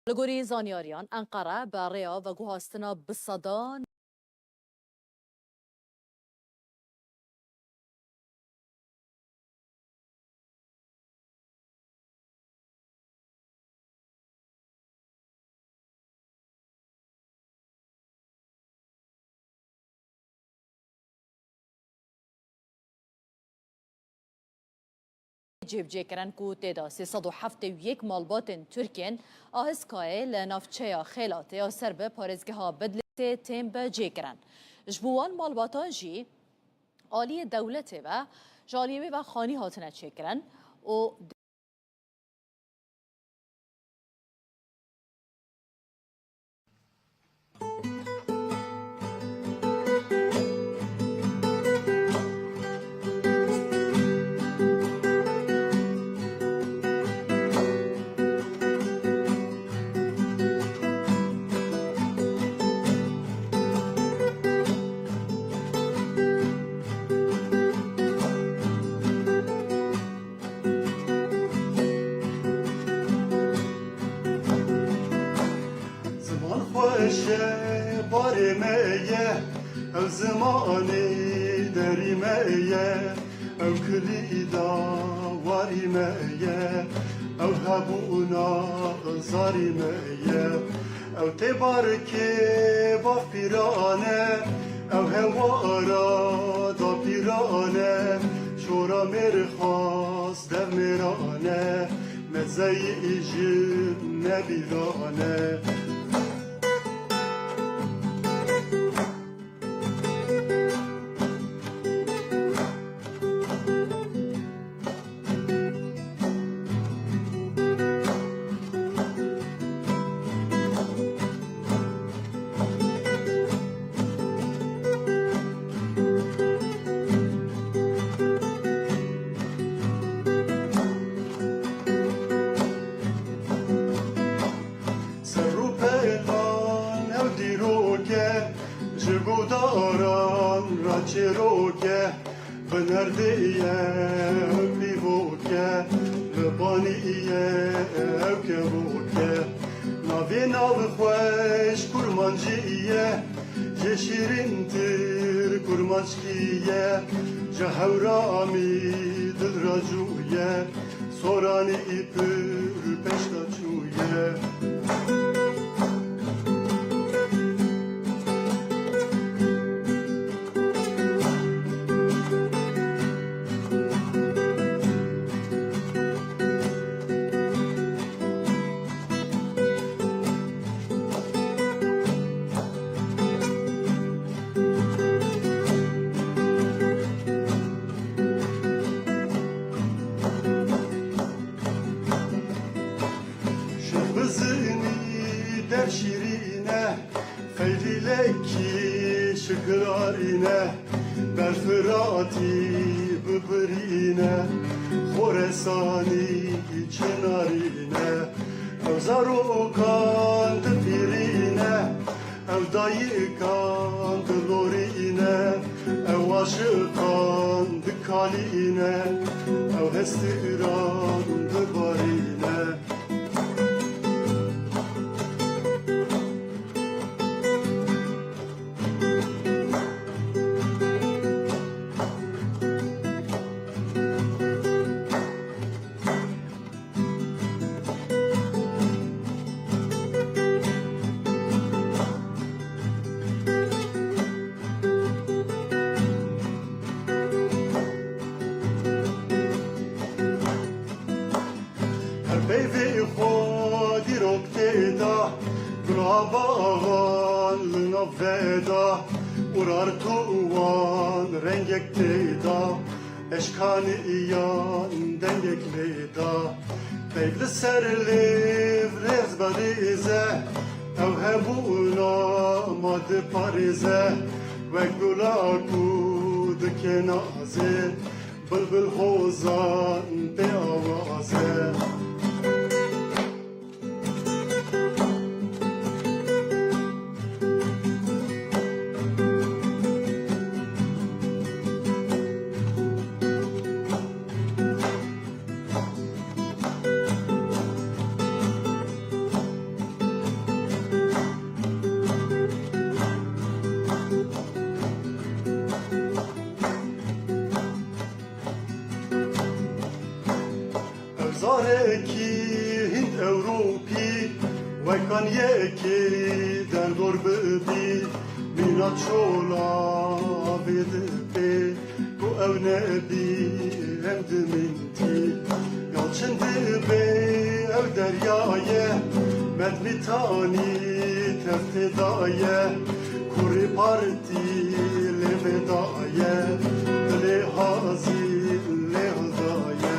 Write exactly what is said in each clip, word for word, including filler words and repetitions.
Li gorî zanyariyan, Enqere bi rêya veguhastina bi sedan cêbicê kirin ku tê de sê sed û heftê û yek malbatên Tirk yên Ahiskayê li navçeya Xêlatê ya ser bi parêzgeha Bidlîsê tên bicêkirin. Ji bo wan malbatan jî aliyê dewletê ve, ji aliyê wê ve xanî hatine çêkirin û Ziman xweş e, barê me ye, ew zimanê derî me ye, ew kilîda warî me ye, ew hebûna zarî me ye. Ew tê barikê bavpîran e, ew hewara dapîran e, şora mêrxas dev mêran e, mezeyî jin nebîran e. Ser û pelan ew dîrok e, ji guhdaran re çîrok e. Bi nerdê ye ew pîvok e, bi banî ye ew kevok e. Navê navxweş kurmancî ye, jê şîrîntir kurmanckî ye. Ji hewramî dil re cû ye, soranî pir peşta çûye. Şiv bizinî dev şîrîn e, feylîlekî şikirarîn e, ber Firatî bibirîn e, Xoresanî çinarîn e. Ew zarokan dipîrîn e, ew dayikan dilorîn e, ew aşiqan dikalîn e, ew hestiran dibarîn e. Her peyvê xwe dîrok tê de, gula baxan li nav veda, Urartu wan rengek tê de, eşkaniyan dengek lê de. Peyv li ser lêv rêz be rêz e, ew hebûna ma diparêze. Wek gula ku dike nazê, bilbil hozan pê awaz e. Zarekî Hînd Ewropî, wekan yekê derdor bibî, mîna çola vê dibê, ku ew nebî em dimintî. Ya çin dibê ew derya ye, medmîtanî tev tê daye, kurê partî lê vê daye, dilê hazî lê hildaye.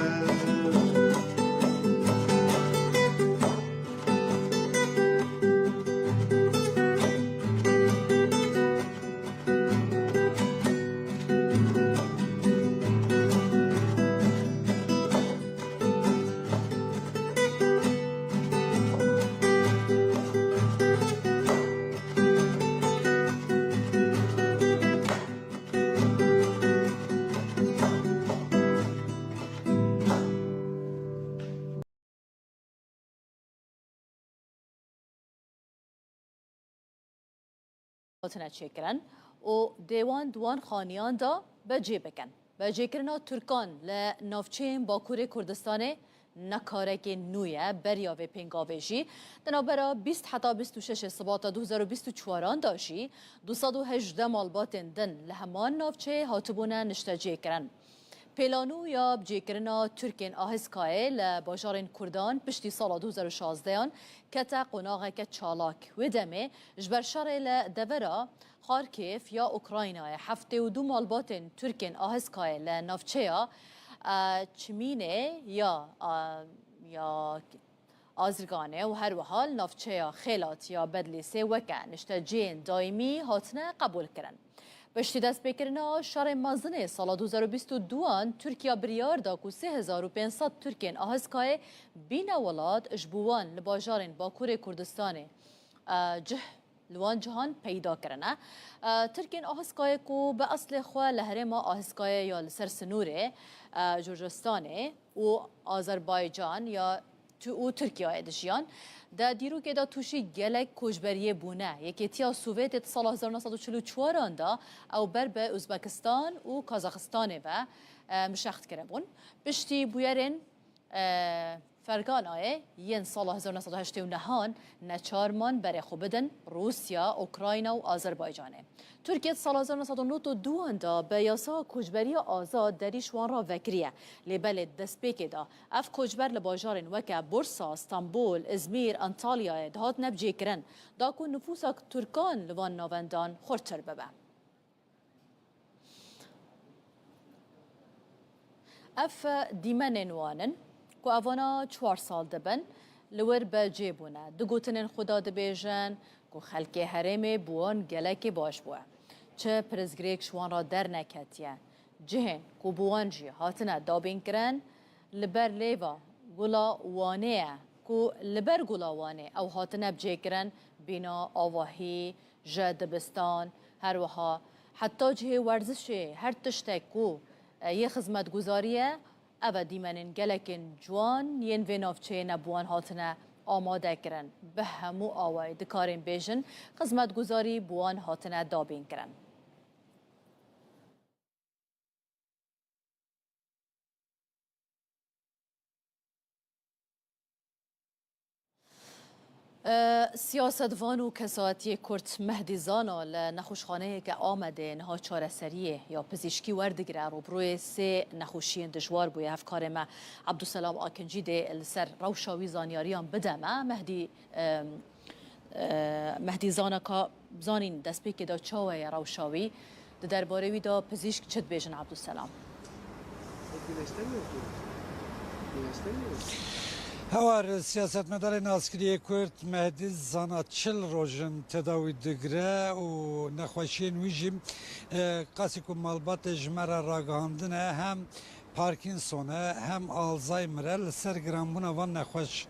Hatine çêkirin û dê wan di wan xaniyan de becê bikin. Becêkirina Tirkan li navçeyên Bakurê Kurdistanê ne karekê nû ye, beriya vê pêngavê jî di navbera bîst heta bîst û şeş Sibata du hezar û bîst û çaran de jî du sed û hejdeh malbatên din li heman navçeyê hatibûne niştecêkirin. Pêlanû ya bicêkirina Tirkên Ahizkayê li bajarên Kurdan piştî sala du hezar û şazdehan kete qonaxeke çalak. Wê demê ji ber şerê li devera Xarkêv ya Ukraynayê heftê û du malbatên Tirkên Ahizkayê li navçeya, e, Çimînê ya, e, ya Azirganê û her wiha li navçeya Xêlat ya Bedlîsê weke niştecihên daîmî hatine qebûlkirin. Piştî destpêkirina şerê mezinê sala du hezar û bîst û duan, Tirkiye biryar da ku sê hezar û pênc sed Tirkên Ahizkayê bîne welat, ji bo wan li bajarên Bakurê Kurdistanê, e, cih li wan cihan peyda kirine. E, Tirkên Ahizkayê ku bi eslê xwe li herêma Ahizkayê ya li ser sinûrê, e, Gurcistanê û Azerbaycan ya Tu û Tirkiyeyê dijiyan. Di dîrokê de tûşî gelek koçberiyê bûne. Yekêtiya Sovêtê di sala hezar neh sed û çil û çaran de ew ber bi Uzbekistan û Kazaxistanê ve, e, mişext kiribûn. Piştî bûyerên, e, Ferganayê yên sala hezar neh sed û heştê û nehan neçar man berê xwe bidin Rûsya, Ukrayna û Azerbaycanê. Tirkiye di sala hezar neh sed û nod û duan de bi yasa koçberiya azad derî ji wan re vekiriye. Lê belê di destpêkê de ev koçber li bajarên weke Bursa, Stenbol, Izmîr, Antalyayê dihatine bicêkirin, da ku nifûsa Tirkan li van navendan xurtir bibe. Ev dîmenên wan in ku evana çar sal dibin li wir bi cê bûne. Di gotinên xwe de dibêjin ku xelkê herêmê bi wan gelekî baş bûye. Çi pirsgirêk ji wan re derneketiye. Cihên ku bi wan jî hatine dabînkirin, li ber lêva Gula Wanê ye ku li ber Gula Wanê ew hatine bicêkirin, bîna, avahî, ji dibistan, her wiha heta cihê werzişê, her tiştek ku, e, yê xizmetguzarî ye, ev e dîmenên gelekên ciwan yên vê navçeyê ne bi wan hatine amade kirin. Bi hemû awayî dikarên bêjin, xizmetguzarî bi wan hatine dabîn kirin. E, siyasetvan û kesayetiyê Kurd Mehdî Zana li nexweşxaneyeke Amedê niha çareseriyê ya pizîşkî werdigire. Rûbirûyê sê nexweşiyên dijwar bûye. Hevkarê me Ebdulselam Akincî dê li ser rewşa wî zanyariyan bide me. Mehdî, e, e, Mehdî Zana ka zanîn destpêkê de çawa ye rewşa wî? Di derbarê wî de pizîşk çi dibêjin Ebdulselam? Hewar, siyasetmedarê naskiriyê Kurd Mehdî Zana çil roj in tedawî digire û nexweşiyên wî jî, e, qasî ku malbatê ji me re ragihandine, hem Parkinson e, hem Alzheimer e, li ser giranbûna van nexweş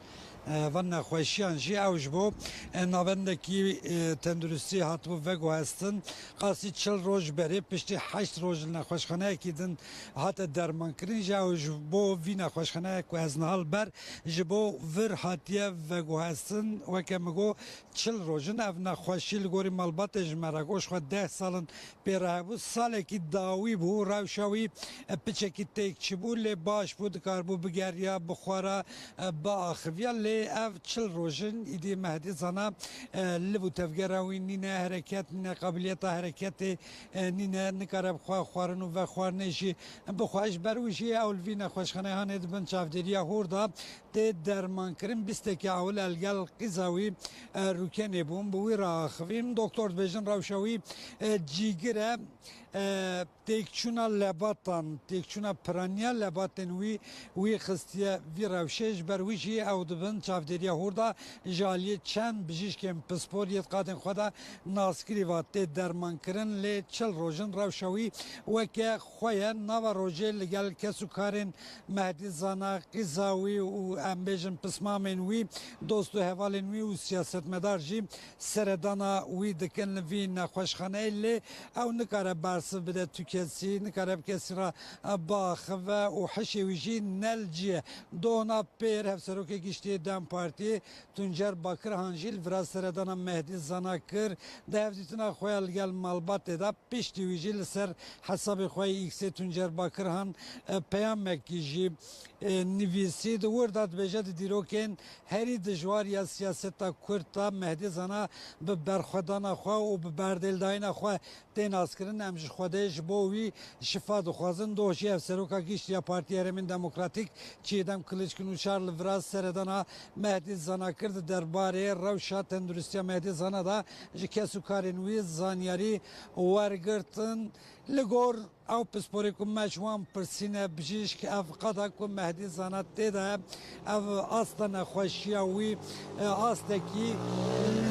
e, van nexweşiyan jî ew ji bo, e, navendekî, e, tenduristî hatibû veguhestin. Qasî çil roj berê piştî heşt roj li nexweşxaneyekî din hate dermankirin. Ji ew ji bo vî nexweşxaneyek ku ez niha li ber ji bo vir hatiye veguhestin. Weke min got, çil roj in. Ev nexweşî li gorî malbatê ji me re got, ji xwe deh sal in pê re hebû. Salekî dawî bû, rewşa wî, e, piçekî têk çûbû, lê baş bû, dikaribû bigeriya, bixwara, e, biaxiviya. Lê ev çil roj in, îdî Mehdî Zana, e, liv û tevgera wî nîne, hereket nîne, qabiliyeta hereketê, e, nîne, nikare bi xwe xwarin û vexwarinê jî bixwe. Ji ber wî jî ew li vî nexweşxaneyê hanê di bin çavdêriya hûr de tê dermankirin. Bîstekî ewil el gel qîza wî, e, rûkenê bûn, bi wî re axivîn. Doktor dibêjin rewşa wî, e, cîgir e. E, têkçûna lebatan, têkçûna piraniya lebatên wî, wî xistiye vî rewşê. Ji ber wî jî ew di bin çavdêriya hûr de ji aliyê çend bijîşkên pispor yê di qadên xwe de naskirî ve tê dermankirin, lê çil roj in rewşa wî weke xwe ye. Nava rojê li gel kes û karên Mehdî Zana, qîza wî û, em bêjin, pismamên wî, dost û hevalên wî û siyasetmedar jî seredana wî dikin li vî nexweşxaneyê, lê ew nikare bersiv bide tu kesî, nikare bi kesî re, e, biaxive û hişê wî jî ne li cî ye. Dohna pêr, hevserokê giştî DEM Partiyê Tuncer Bakirhan jî li vira seredana Mehdî Zana kir. Di hevdîtina xwe ya li gel malbatê de, piştî wî jî li ser hesabê xwe yê X-ê Tuncer Bakirhan, e, peyamekî jî, e, nivîsî. Di wir de dibêje, di dîrokên herî dijwar ya siyaseta Kurd de Mehdî Zana bi berxwedana xwe û bi berdêldayîna xwe tê naskirin. Em ji Xwedê ji bo wî şifa dixwazin. Doh jî hevseroka giştî ya Partiya Herêmên Demokratîk Çiğdem Kılıçkın Uçar li vira seredana Mehdî Zana kir. Di derbarê rewşa tenduristiya Mehdî Zana de ji kes û karên wî zanyarî wergirtin. Li gor ew pisporê ku me ji wan pirsîne, bijîşk, ev qada ku Mehdî Zana tê de ye, ev asta nexweşiya wî, e, astekî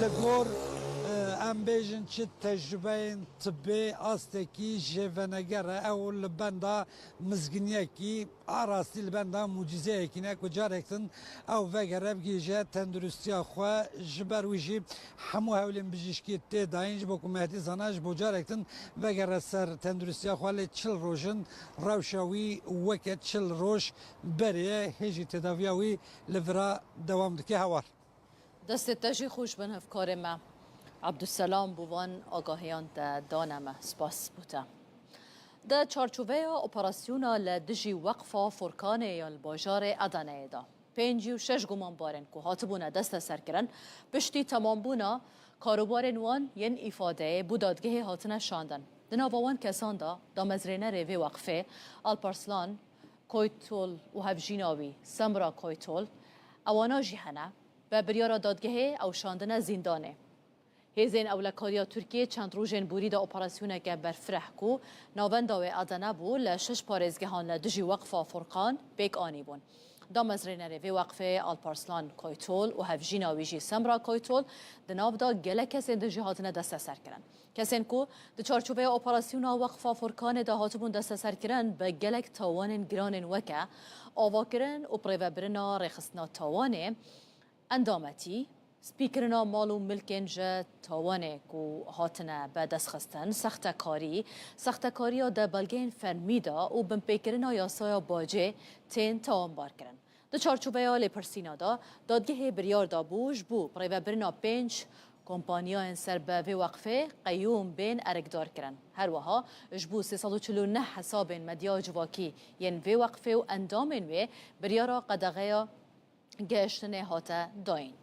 li gor, e, em bêjin çi tecrubeyên tibê, astekî jêveneger e. Ew li benda mizginiyekî a rastî li benda mucîzeyekî ne ku carek din ew vegere bigihîje tenduristiya xwe. Ji ber wî jî hemû hewlên bijîşkî tê dayîn ji bo ku Mehdî Zana ji bo carek din vegere ser tenduristiya xwe, lê çil roj in rewşa wî weke çil roj berê ye, hê jî tedaviya wî li vira dewam dike. Hewar. Destê te jî xweş bin hevkarê me. Ebdulselam bû van agahiyan te dane me. Spas bo te. Di çarçoveya operasyona li dijî Weqfa Furkanê ya li bajarê Edeneyê de, pêncî û şeş gumanbarên ku hatibûne desteserkirin, piştî temambûna karûbarên wan yên îfadeyê bo dadgehê hatine şandin. Di nava wan kesan de damezrênerê vê weqfê Alparslan Koytol û hevjîna wî Semra Koytol, ewana jî hene. Bi biryara dadgehê ew şandine zîndanê. Hêzên ewlekariya Tirkiyê çend rojên borî de operasyoneke berfireh ku navenda wê Edene bû, li şeş parêzgehan li dijî Weqfa Furqan pêk anîbûn. Damezrênerê vê weqfê Alparslan Koytol û hevjîna wî jî Semra Koytol di nav de gelek kesên din jî hatine desteserkirin. Kesên ku di çarçoveya operasyona Weqfa Furkanê de hatibûn desteserkirin, bi gelek tawanên giranên weke avakirin û birêvebirina rêxistina tawanê, endametî, spîkirina mal û milkên ji tawanê ku hatine bi destxistin, sextekarî, sextekariya di belgeyên fermî de û binpêkirina yasaya bacê tên tawanbarkirin. Di çarçoveya lêpirsîna de, dadgehê biryar dabû ji bo birêvebirina pênc kompanyayên ser bi vê weqfê qeyûm bên erikdarkirin. Her wiha ji bo sê sed û çil û neh hesabên medya civakî yên vê weqfê û endamên wê biryara qedexeya gihiştinê hate dayîn.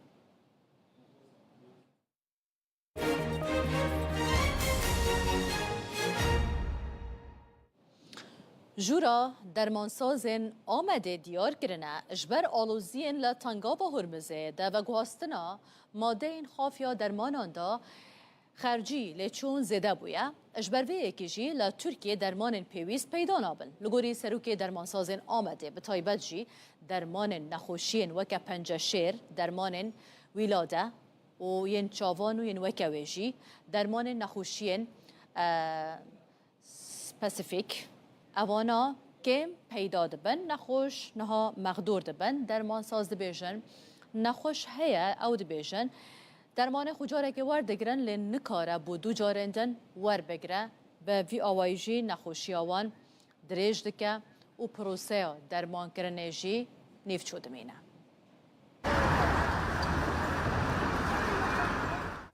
Jûra dermansazên Amedê diyar kirine, ji ber aloziyên li Tengava Hurmizê de veguhastina madeyên xafiya dermanan de xercî lêçûn zêde bûye. Ji ber vê yekê jî li Tirkiyê dermanên pêwîst peyda nabin. Li gorî Serokê Dermansazên Amedê, bi taybet jî dermanên nexweşiyên weke penceşêr, dermanên wîlade û yên çavan û yên weke wê jî, dermanên nexweşiyên, e, spesîfîk, evana kêm peyda dibin, nexweş niha mexdûr dibin. Dermansaz dibêjin, Nexweş heye, ew dibêjin, dermanê xwe carekê werdigirin, lê nikare bo du carên din werbigire. Bi vî awayî jî nexweşiya wan dirêj dike û proseya dermankirinê jî nîvçû dimîne.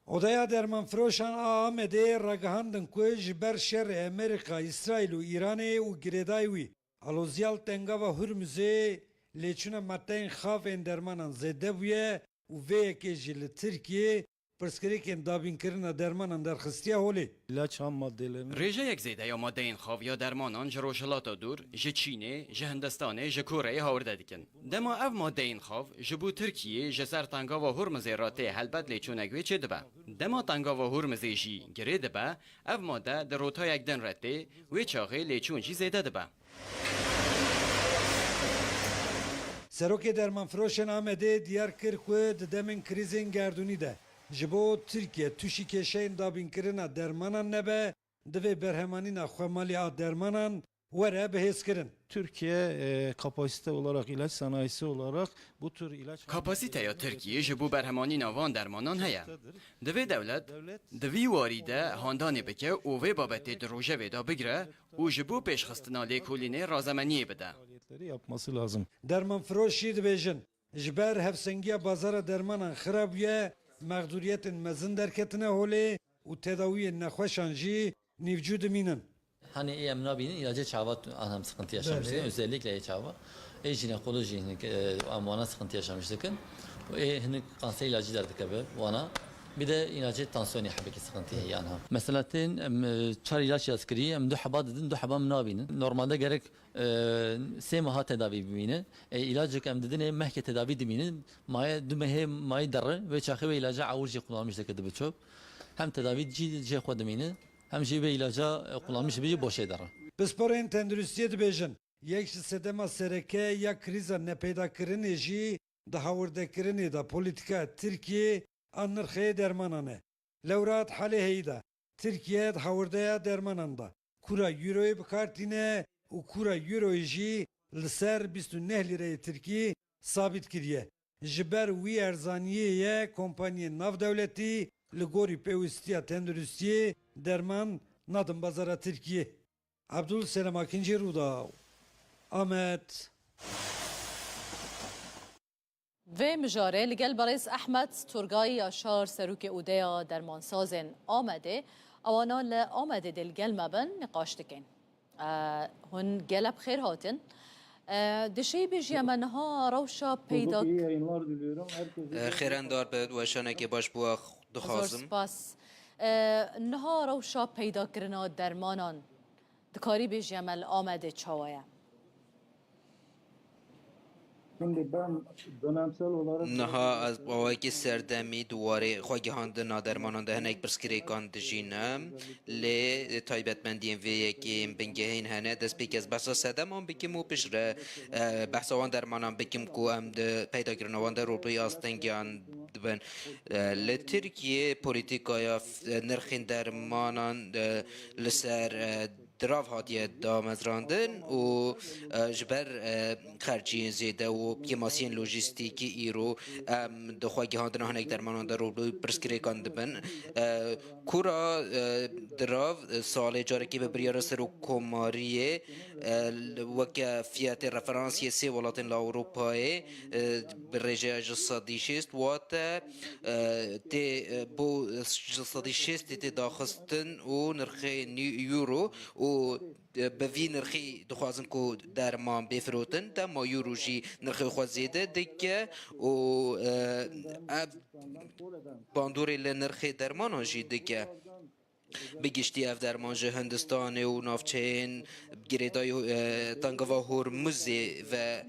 Odeya Dermanfiroşan a Amedê ragihandin ku ji ber şerê Amerîka, Îsraîl û Îranê û girêdayî wî, aloziya li Tengava Hurmuzê lêçûna madeyên xav ên dermanan zêde bûye û vê yekê jî li Tirkiyê pirsgirêkên dabînkirina dermanan derxistiye holê. İlaç ham maddelerini Rêjeyek zêde ya madeyên xav ya dermanan ji Rojhilata Dûr, ji Çînê, ji Hindistanê, ji Koreyê hawirde dikin. Dema ev madeyên xav ji bo Tirkiyê ji ser Tengava Hurmizê re tê, helbet lêçûnek wê çêdibe. Dema Tengava Hurmizê jî girê dibe, ev made di rotayek din re tê, wê çaxê lêçûn jî zêde dibe. Serokê Dermanfiroşên Amedê diyar kir ku di demên krîzên gerdûnî de ji bo Tirkiye tûşî kêşeyên dabînkirina dermanan nebe, divê berhemanîna xwemalî a dermanan were bihêzkirin. Türkiye, e, kapasite olarak, ilaç sanayisi olarak bu tür ilaç Kapasiteya Tirkiyê ji bo berhemanîna van dermanan heye. Divê dewlet di vî warî de handanê bike û vê babetê di rojevê de bigire û ji bo pêşxistina lêkolînê razemeniyê bide. Faaliyetleri yapması lazım. Dermanfiroşî dibêjin, ji ber hevsengiya bazara dermanan xira bûye, mexdûriyetên mezin derketine holê û tedawiyên nexweşan jî nîvcû dimînin. Hani em nabînin ilacê çawa tu-, an hem sıkıntı yaşamış Belê. dikin. Özellikle ê çawa. Ê jinekolojî hinik, e, em wana sıkıntı yaşamış dikin. Ê hinik kanser ilacı derdikeve wana. Bir de ilacê tansiyonê hebekî sıkıntı heye anha. Mesela tên em, e, çar ilaç yazkirî, em du heba didin, du heba em nabînin. Normalde gerek, e, sê meha tedavî bimîne. E, ilacek em didinê mehkê tedavî dimînin. Maye du mehê mayî derre, wê çaxê wê ilaca ewir jî kullanmış dike dibe çöp. Hem tedavî cî jê xwe dimîne. Hem jî vê îlaca, e, kullanmiş bî boşê de re. Pisporên tenduristiyê dibêjin, yek ji sedema sereke ya krîza nepeydakirinê jî di hawirdekirinê de polîtîkaya Tirkiyê a nirxê dermanan e. Lewra di halê heyî de Tirkiye di hawirdeya dermanan de kura Euroyê bi kar tîne û kura Euroyê jî li ser bîst û neh lîreyê Tirkî sabît kiriye. Ji ber wî erzaniyê ye kompaniyên navdewletî li gorî pêwîstiya tenduristiyê derman nadin bazara Tirkiyê. Abdul Selam Akinci, Rûdaw, Amed. Vê mijarê li gel berêz Ehmed Turgay Yaşar, serokê Odeya Dermansazên Amedê, ewana li Amedê dê li gel me bin, niqaş dikin. E, hûn gelek bi xêr hatin. E, dişêy bêjî me niha rewşa peyda Çok iyi yayınlar diliyorum. Herkese E, xêrendar be, weşanekê baş bo we Zor dixwazim. spas. E, niha rewşa peydakirina dermanan dikarî bêjî me li Amedê çawa ye? Şimdi ben dönemsel olarak Niha ez bi awayekî serdemî di warê xwegihandina dermanan de hinek pirsgirêkan dijînim, lê taybetmendiyên vê yekê yên bingehîn hene. Destpêkê ez behsa sedeman bikim û piştre, e, behsa wan dermanan bikim ku em di peydakirina wan de rûbirûyî astengiyan dibin. E, li Tirkiyê polîtîkaya f-, nirxên dermanan, e, li ser, e, dirav hatiye damezrandin û, e, ji ber, e, xerciyên zêde û kêmasiyên lojîstîkî îro em di xwegihandina hinek dermanan de rûbirûyî pirsgirêkan dibin. E, kura, e, dirav, e, salê carekê bi biryara Serokkomariyê, e, li, weke fiyetê referansiyê sê welatên li Ewropayê, e, bi rêjeya ji sedî şêst wate, e, tê, e, bo ji sedî şêstî tê daxistin û nirxê nî-, euro û, e, bi vî nirxî dixwazin ku derman bê firotin, dema euro jî nirxê xwe zêde dike û, e, ev bandorê li nirxê dermanan jî dike. Bi giştî ev derman ji Hindistanê û navçeyên girêdayî, e, Tengava Hormuzê ve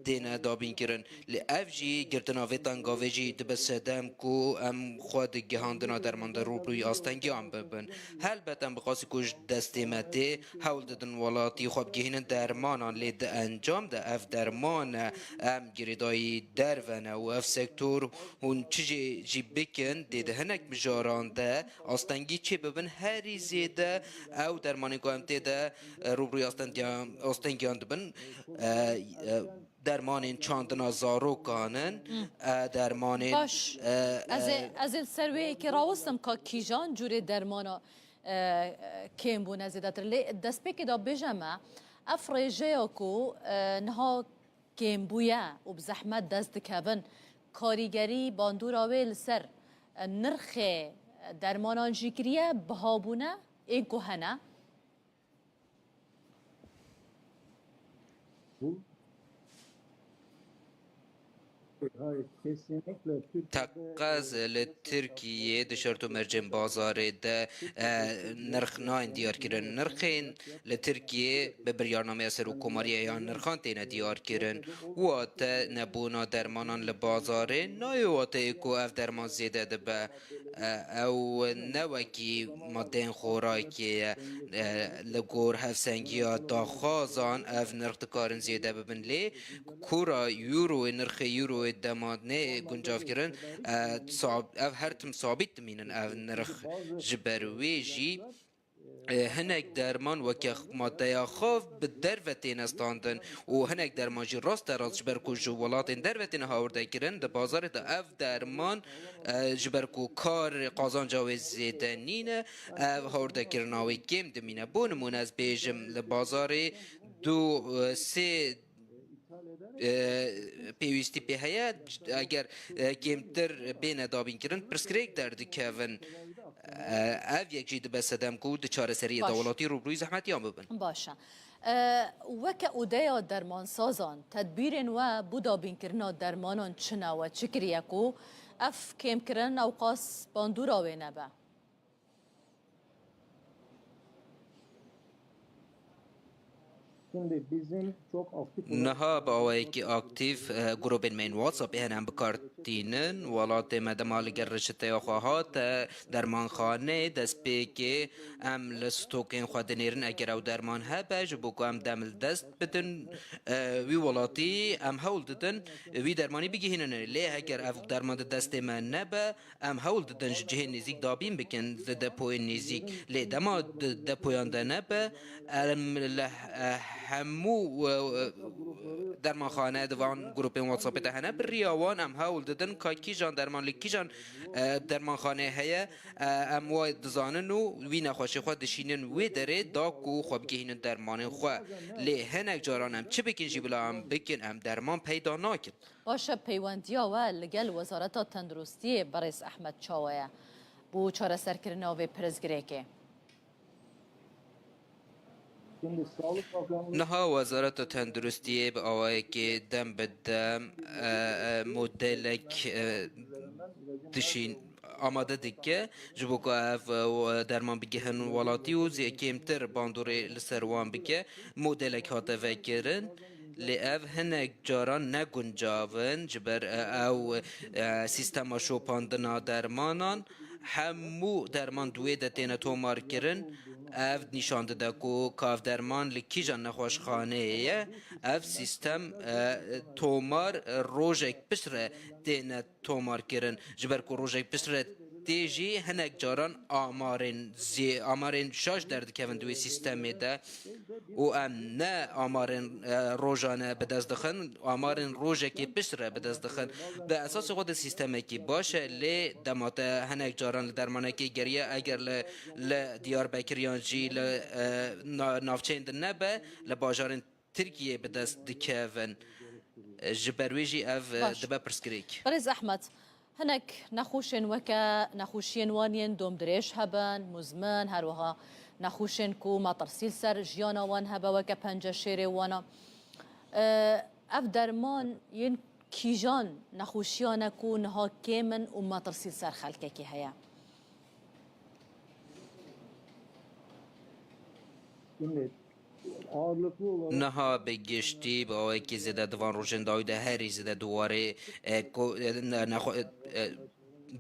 têne dabînkirin. Lê ev jî girtina vê tengavê jî dibe sedem ku em xwe di gihandina derman de rûbirûyî astengiyan bibin. Helbet em bi qasî ku ji destê me tê, hewl didin welatî xwe bigihînin dermanan, lê di encam de ev derman e, em girêdayî derve ne û ev sektor hûn çi jê jî bikin, dê di hinek mijaran de astengî çêbibin, herî zêde ew dermanên ku em tê de, e, rûbirûyî astendiyan, astengiyan dibin. E, e, dermanên çandina zarokan in, e, dermanên, Baş. e, Ez ê, e, ez ê li ser wê yekê rawistim ka kîjan cûrê dermana, e, e, kêm bûne zêdetir. Lê destpêkê de bêje me, ev rêjeya ku, e, niha kêm bûye û bi zehmet dest dikevin, karîgerî bandora wê li ser, e, nirxê dermanan jî kiriye, biha bûne, ên ku hene? Teqez li Tirkiyê di şert û mercên bazarê de, e, nirx nayên diyarkirin. Nirxên li Tirkiyê bi biryarnameya Serokkomariya ya nirxan têne diyarkirin. Wate nebûna dermanan li bazarê nayê wateyê ku ev derman zêde dibe. E, ew ne wekî madeyên xorakê ye. E, li gor hevsengiya daxwazan ev nirx dikarin zêde bibin. Lê kura Euroyê, nirxê Euroyê dema nê guncavkirin, e, sab-, ev her tim sabît dimînin ev nirx. Ji ber wê jî, e, hinek derman weke madeya xav bi derve têne standin û hinek derman jî raste rast ji ber ku ji welatên derve têne hawirde kirin, di bazarê de ev derman, e, ji ber ku kar qazanca wê zêde nîne, ev hawrdekirina wê kêm dimîne. Bo nimûne ez bêjim li bazarê du, e, sê, e, pêwîstî pê heye. Eger, e, kêmtir bêne dabînkirin, pirsgirêk derdikevin. E, ev yek jî dibe sedem ku di çareseriyê de Baş. welatî rûbirûyî zehmetiyan bibin. Baş e. E, weke odeya dermansazan, tedbîrên we bo dabînkirina dermanan çi ne, we çi kiriye ku ev kêmkirin ewqas bandora wê nebe? Şimdi bizim çok aktif olarak Niha bi awayekî aktîf, e, grûbên me yên WhatsAppê hene em bi kar tînin. Welatê me dema li gel reçeteya xwe hate dermanxaneyê, destpêkê em li stokên xwe dinêrin. Eger ew derman hebe, ji bo ku em dem li dest bidin, e, wî welatî, em hewl didin wî dermanî bigihînin. Lê heger ev derman di destê me nebe, em hewl didin ji cihên nêzîk dabîn bikin, di depoyên nêzîk. Lê dema di depoyan de nebe, em li he-, hemû, e, e, dermanxane di van grûpên WhatsAppê de hene. Bi riya wan em hewl didin ka kîjan derman li kîjan, e, dermanxaneyê heye, e, em wa dizanin û wî nexweşê xwe dişînin wê derê da ku xwe bigihînin dermanên xwe. Lê hinek caran em çi bikin jî bila em bikin, em derman peyda nakin. Baş e, peywendiya we li gel Wezareta Tenduristiyê, berêz Ehmed, çawa ye bo çareserkirina vê pirsgirêkê? Şimdi Sağlık Bakanlığı Niha Wezareta Tenduristiyê bi awayekê dem bi dem, e, e, modelek, e, dişîn amade dike, ji bo ku ev, e, derman bigihin welatî û zê-, kêmtir bandorê li ser wan bike. Modelek hate vekirin, lê ev hinek caran ne guncav in, ji ber, e, ew, e, sîstema şopandina dermanan, hemû derman di wê de têne tomarkirin. Ev nîşan dide ku ka ev derman li kîjan nexweşxaneyê ye. Ev sîstem, e, tomar, e, rojek piştre têne tomar kirin. Ji ber ku rojek piştre tê jî hinek caran amarên zê-, amarên şaş derdikevin di wê sîstemê de û em ne amarên, e, rojane bi dest dixin, amarên rojekê piştre bi dest dixin. Bi esasê xwe de sîstemekî baş e, lê dema te hinek caran li dermanekê geriya, eger li, li Diyarbekir yan jî li, e, na-, navçeyên din nebe, li bajarên Tirkiyê bi dest dikevin. Ji ber wê jî ev, e, Baş. dibe pirsgirêk. Berêz Ehmed, hinek nexweşên weke nexweşiyên wan yên domdirêj hebin, muzmin, her wiha nexweşên ku metirsî li ser jiyana wan hebe weke penceşêrê wana. E, ev derman yên kîjan nexweşiyan e ku niha kêm in û metirsî li ser xelkekê heye? Şimdi ağırlıklı olarak Niha bi giştî bi awayekî zêde di van rojên dawî de herî zêde di warê, e, ko-, e, ne-, nexwe-, e,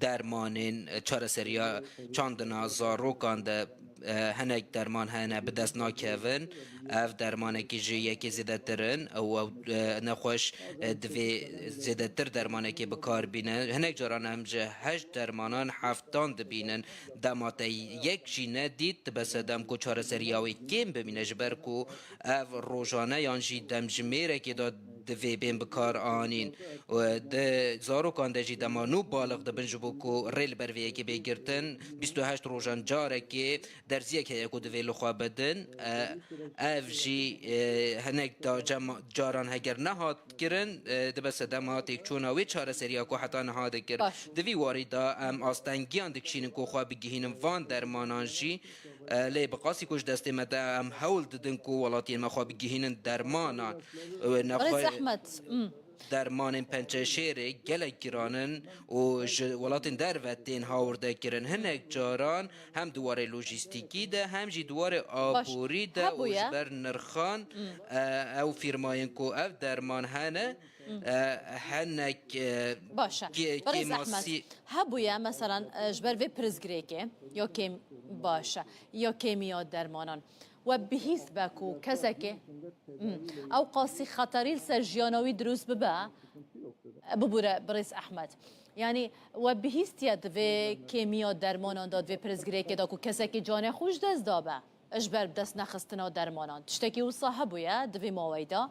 dermanên, e, çareseriya çandina zarokan de, e, hinek derman hene bi dest nakevin. Ev dermanekî ji yekê zêdetir in û ew, e, nexweş, e, divê zêdetir dermanekê bi kar bîne. Hinek caran em ji heşt dermanan heftan dibînin. Dema te yek jî nedît, dibe sedem ku çareseriya wê kêm bimîne, ji ber ku ev rojane yan jî demjimêrekê de divê bên bi kar anîn. Û di zarokan de jî dema nû balix dibin ji bo ku rê li ber vê yekê bê girtin, bîst û heşt rojan carekê derziyek heye ku divê li xwe bidin. E, ev jî, e, hinek da cema-, caran heger nehat kirin, e, dibe sedema têkçûna wê çareseriya ku heta niha dikir. Baş. Di vî warî de em astengiyan dikişînin ku xwe bigihînin van dermanan jî, e, lê bi qasî ku ji destê me de em hewl didin ku welatiyên me xwe bigihînin dermanan. E, nexwe- Birêz Ehmed, hmm. Dermanên pençeşêrê gelek giran in û ji welatên derve tên hawirde kirin. Hinek caran hem di warê lojîstîkî de hem jî di warê Baş. aborî de û Hebûye. ji ber nirxan, Hmm. e, ew fîrmayên ku ev derman hene, Hmm. e, hinek, e, Baş e. kê-, Birêz kêmasî- Ehmed, hebûye, meselan, e, ji ber vê pirsgirêkê, ya kêm-, baş e, ya kêmiya dermanan. We bihîst be ku kesekê, hmm, ew qasî xeterî li ser jiyana wî dirust bibe, bibûre, birêz Ehmed. Yanî we bihîstiye di vê kêmiya dermanan de, di vê pirsgirêkê de ku kesekê canê xwe ji dest dabe ji ber bi dest nexistina dermanan. Tiştekî wisa hebûye di vê maweyê de?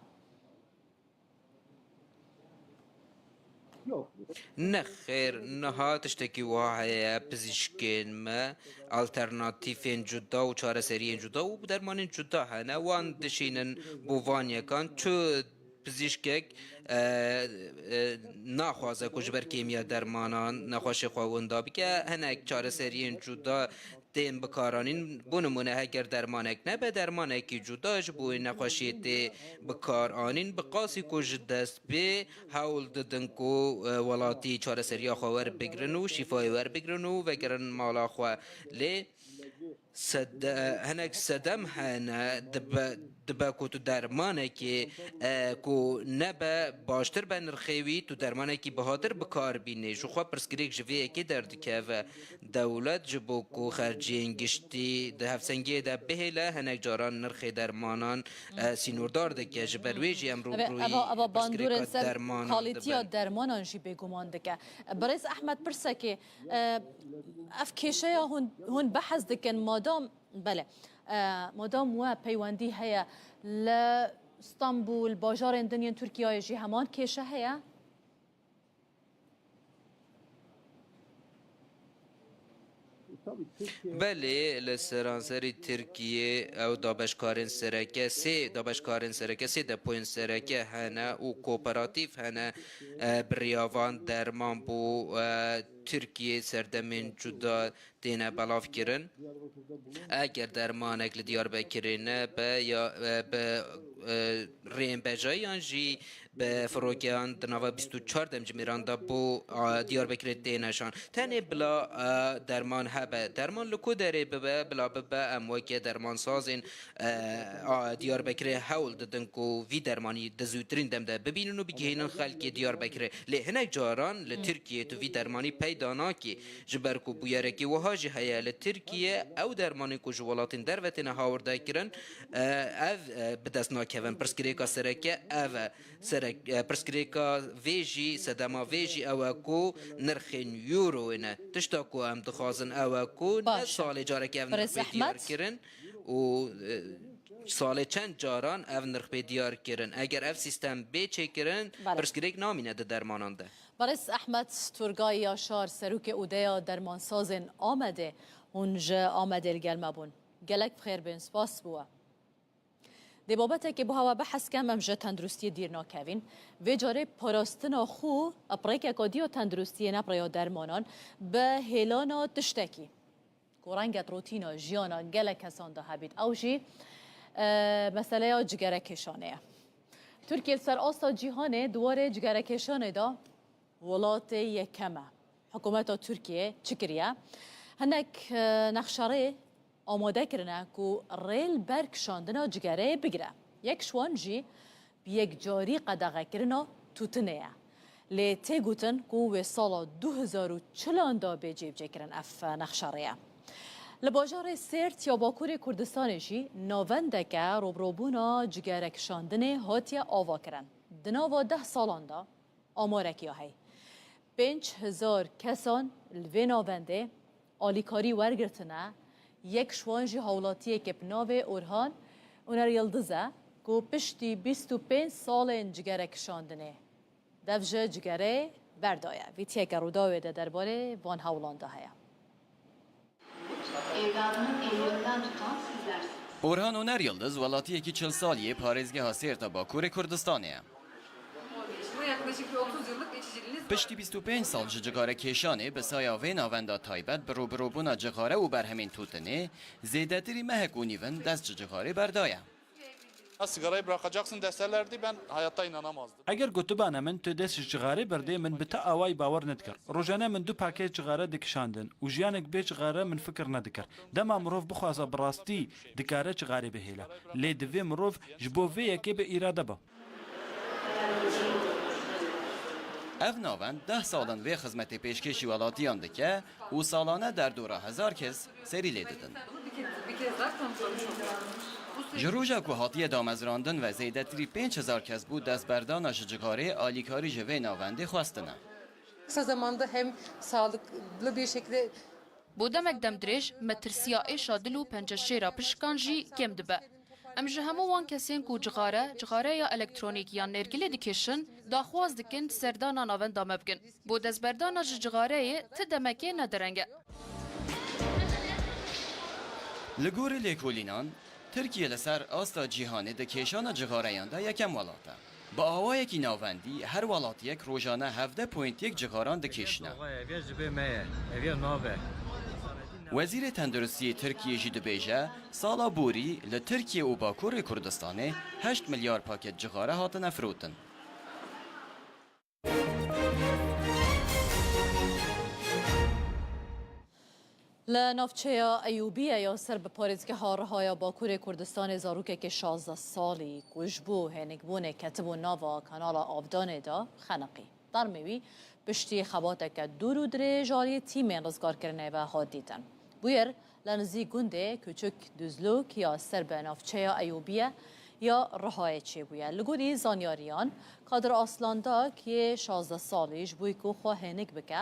Nexêr, niha tiştekî wiha heye, pizîşkên me alternatîfên cuda û çareseriyên cuda û dermanên cuda hene, wan dişînin bo van yekan. Çi pizîşkek, e, e, naxwaze ku ji ber kêmiya dermanan nexweşê xwe winda bike, hinek çareseriyên cuda tên bikaranîn. Bo nimûne, heger dermanek nebe, dermanekî cuda ji bo wê nexweşiyê tê bikaranîn. Bi qasî ku ji dest bê, hewl didin ku, e, welatî çareseriya xwe werbigrin û şîfayê werbigrin û vegerin mala xwe. Lê sede-, hinek sedem hene, dibe, dibe ku tu dermanekê, e, ku nebe baştir be nirxê wî, tu dermanekî bihatir bi kar bînî. Ji xwe pirsgirêk ji vê yekê derdikeve. Dewlet ji bo ku xerciyên giştî di hevsengiyê de bihêle, hinek caran nirxê dermanan, e, sînordar dike. Ji ber wê jî em Eve, rûbirûyî eva, eva bandorên pirsgirêka ser dermanan kalîtiya dibin. dermanan jî bêguman dike. Birêz Ehmed, pirsekê, e, ev kêşeya hûn, hûn behs dikin, madam, bele, e, madam we peywendî heye li Stenbul, bajarên din yên Tirkiyeyê jî heman kêşe heye? Belê, li seranserî Tirkiyê ew dabeşkarên sereke, sê dabeşkarên sereke, sê depoyên sereke hene û kooperatîf hene, e, bi riya van derman bo, e, Tirkiyê serdemên cuda têne belavkirin. Eger dermanek li Diyarbekirê nebe ya, e, bi, e, rêyên bejayiyan jî bi firokeyan di nava bîst û çar demjimêran de bo, a, Diyarbekirê têne şan. Tenê bila, a, derman hebe. Derman li ku derê bibe, bila bibe, em weke dermansazên, e, a, Diyarbekirê hewl didin ku vî dermanî di zûtirîn dem de bibînin û bigihînin xelkê Diyarbekirê. Lê hinek caran li Hmm. Tirkiyê tu vî dermanî peyda nakî. Ji ber ku bûyerekî wiha jî heye li Tirkiye, ew dermanên ku ji welatên derve têne hawirde kirin, e, ev, e, bi dest nakevin. Pirsgirêka sereke ev e. Serek, e, pirsgirêka vê jî, sedema vê jî ew e ku nirxên euroyê ne. Tişta ku em dixwazin ew e ku ne Baş e. salê careke ev Birêz nirx bê diyar Ehmed. kirin û, e, salê çend caran ev nirx bê diyar kirin. Eger ev sîstem bê çêkirin, Belê. pirsgirêk namîne di dermanan de. Birêz Ehmed Turgay Yaşar, serokê Odeya Dermansazên Amedê, hûn ji Amedê li gel me bûn. Gelek bi xêr bên, spas bo we. Dê babetekê bo hewa behs kem, em ji tenduristiyê dîr nakevîn. Vê carê parastina xwe, pirêkeka dî ya tenduristiyê ne bi rêya dermanan, bi hêlana tiştekî ku renget rotîna jiyana gelek kesan de hebît. Ew jî, e, meseleya cigerekêşanê ye. Tirkiye li ser asta cîhanê di warê cigerekêşanê de welatê yekem e. Hikûmeta Tirkiye çi kiriye? Hinek, e, nexşerê amade kirine ku rê li ber kişandina cigereyê bigire. Yek ji wan jî bi yekcarî qedexekirina tûtinê ye. Lê tê gotin ku wê sala du hezar û çilan de bê cêbicêkirin ev nexşerê ye. Li bajarê Sêrt ya Bakurê Kurdistanê jî navendeke rûbirûbûna cigerekişandinê hatiye avakirin. Di nava deh salan de, amarekî ya heye. Pênc hezar kesan li vê navendê alîkarî wergirtine, yek ji wan jî hawlatiyeke bi navê Orhan Oner Yildiz e. Ku piştî bîst û pênc salên cigere kişandinê, dev ji cigerê berdaye. Vîtiyeke Rûdawê de derbarê van hewlan de heye. Evladının elinden tutan sizlersiniz. Orhan Oner Yıldız welatiyekî çil salî yê parêzgeha Sêrta Bakurê Kurdistanê ye. Bu yaklaşık bir otuz yıllık içiciliğiniz var. Piştî bîst û pênc sal ji cixare kêşanê bi saya vê navenda taybet bi rûbirûbûna cixare û berhemên tûtinê, zêdetirî mehek û nîv in dest ji cixarê berdaye. Ha, sigarayı bırakacaksın deselerdi ben hayatta inanamazdım. Eger gotibane min tu dest ji cixarê berdê, min bi ti awayî bawer nedikir. Rojane min du pakêt cixare dikişandin û jiyanek bê cixare min fikir nedikir. Dema mirov bixwaze bi rastî dikare cixarê bihêle. Lê divê mirov ji bo vê yekê bi îrade be. Ev navend deh sal in vê xizmetê pêşkêşî welatiyan dike û salane derdora hezar kes serî lê didin. Ji roja ku hatiye damezrandin ve zêdetirî pênc hezar kes bo destberdana ji cixarê alîkarî ji vê navendê xwestine. Kısa zamanda hem sağlıklı bir şekilde Bo demek demdirêj, metirsiya êşa dil û penceşêra pişikan jî kêm dibe. Em ji hemû wan kesên ku cixare, cixareya elektronîk yan nêrgilê dikêşin, daxwaz dikin serdana navenda me bikin. Bo destberdana ji cixareyê ti demekê ne dereng e. Li gorî lêkolînan, Tirkiye li ser asta cîhanê di kêşana cixareyan de yekem welat e. Bi awayekî navendî, her welatiyek rojane hevdeh point yek cixaran dikêşine. Ev ya ji bê me ye, ev ya nabe. Wezîrê Tenduristiyê Tirkiyê jî dibêje, sala borî li Tirkiye û Bakurê Kurdistanê heşt milyar paket cixare hatine firotin. Li navçeya Eyûbiye ya ser bi parêzgeha Rihaya Bakurê Kurdistanê zarokekê şazdeh salî ku ji bo hênikbûnê ketibû nava kanala avdanê de xeniqî. Tarmê wî piştî xebateke dûr û dirêj aliyê tîmên rizgarkirinê ve hat dîtin. Bûyer li nizî gundê Küçük Düzlük ya ser bi navçeya Eyûbiye ya Rihayê çêbûye. Li gorî zanyariyan, Kadir Aslandak yê şazdeh salî ji bo ku xwe hênik bike,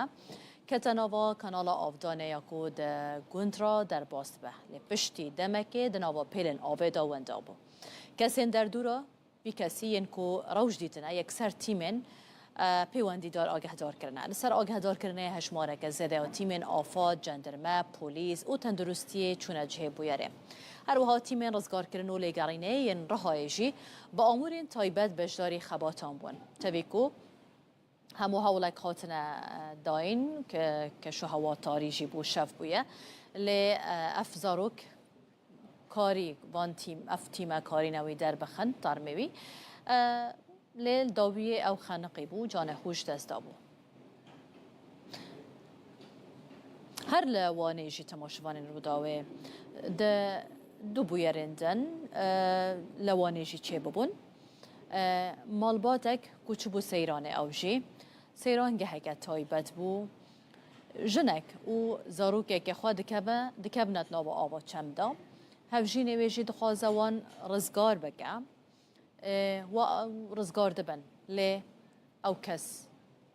kete nava kanala avdanê ya ku di gund re derbas dibe. Lê piştî demekê di nava pêlên avê de wenda bû. Kesên derdora vî kesî yên ku rewş dîtine, yekser tîmên, e, pêwendîdar agehdar kirine. Li ser agehdarkirinê hejmareke zêde ya tîmên afad, cendirme, polîs û tenduristiyê çûne cihê bûyerê. Her wiha tîmên rizgarkirin û lêgerînê yên Rihayê jî bi amûrên taybet beşdarî xebatan bûn. Tevî ku hemû hewlek hatine, e, dayîn, ke-, keşûhewa tarî jî bo şev bûye. Lê, e, ev zarok karî van tîm, ev tîme karîne wî derbixin, tarmê wî. E, lê li dawiyê ew xeniqî bû, canê xwe ji dest dabû. Her li Wanê jî temaşevanên Rûdawê di du bûyerên din, e, li Wanê jî çêbibûn. E, malbatek ku çûbû seyranê ew jî. Seyran geheke taybet bû. Jinek û zarokekê xwe dikeve, dikevne di nava ava çem de. Hevjînê wê jî dixwaze wan rizgar bike. E, wa ew rizgar dibin. Lê ew kes,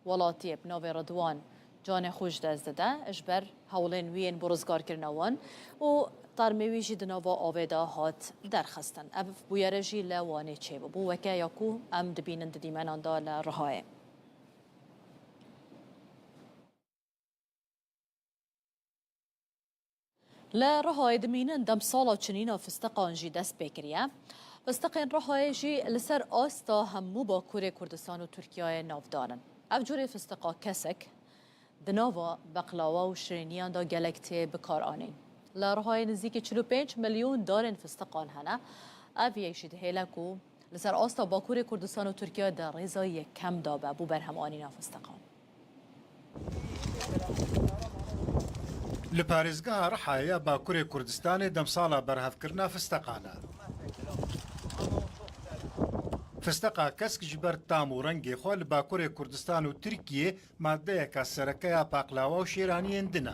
welatiyê bi navê Ridwan, canê xwe ji dest dide ji ber hewlên wî yên bo rizgarkirina wan û tarmê wî jî di nava avê de hat derxistin. Ev bûyere jî li Wanê çêbû. Bû weke ya ku em dibînin di dîmenan de li Rihayê. Li Rihayê dimînin, demsala çinîna fistiqan jî dest pê kiriye. Fistiqên Rihayê jî li ser asta hemû Bakurê Kurdistan û Tirkiyeyê navdar in. Ev curê fistiqa kesek di nava beqlawa û şirîniyan de gelek tê bikaranîn. Li Rihayê nizîkî çil û pênc milyon darên fistiqan hene. Ev yek jî dihêle ku li ser asta Bakurê Kurdistan û Tirkiye di rêza yekem de be bo berhemanîna fistiqan. Li parêzgeha Rihayê ya Bakurê Kurdistanê demsala berhevkirina fisteqan e. Fisteqa kesk ji ber tam û rengê xwe li Bakurê Kurdistan û Tirkiyê maddeyeka sereke ya paqlawa û şêraniyên din e.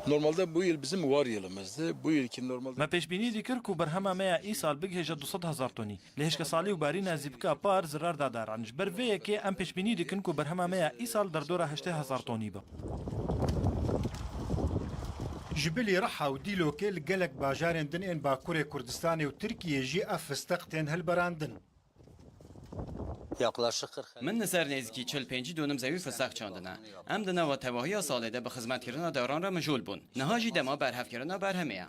Normalde bu yıl bizim var yılımızdı. Bu yılki normalde Me pêşbînî dikir ku berhema me ya îsal bigihêje du sed hezar tonî. Lê hişkesalî û barîna zîpika par zirar da daran. Ji ber vê yekê em pêşbînî dikin ku berhema me ya îsal derdora heştê hezar tonî be. Ji bilî Riha û Dîlokê li gelek bajarên din ên Bakurê Kurdistanê û Tirkiyê jî ev fisteq tên hilberandin. Yaklaşık kırk. Min li ser nêzîkî çil pêncî dûnim zewî fisteq çandine. Em di nava tevahiya salê de bi xizmetkirina daran re mijûl bûn. Niha jî dema berhevkirina berhemê ye.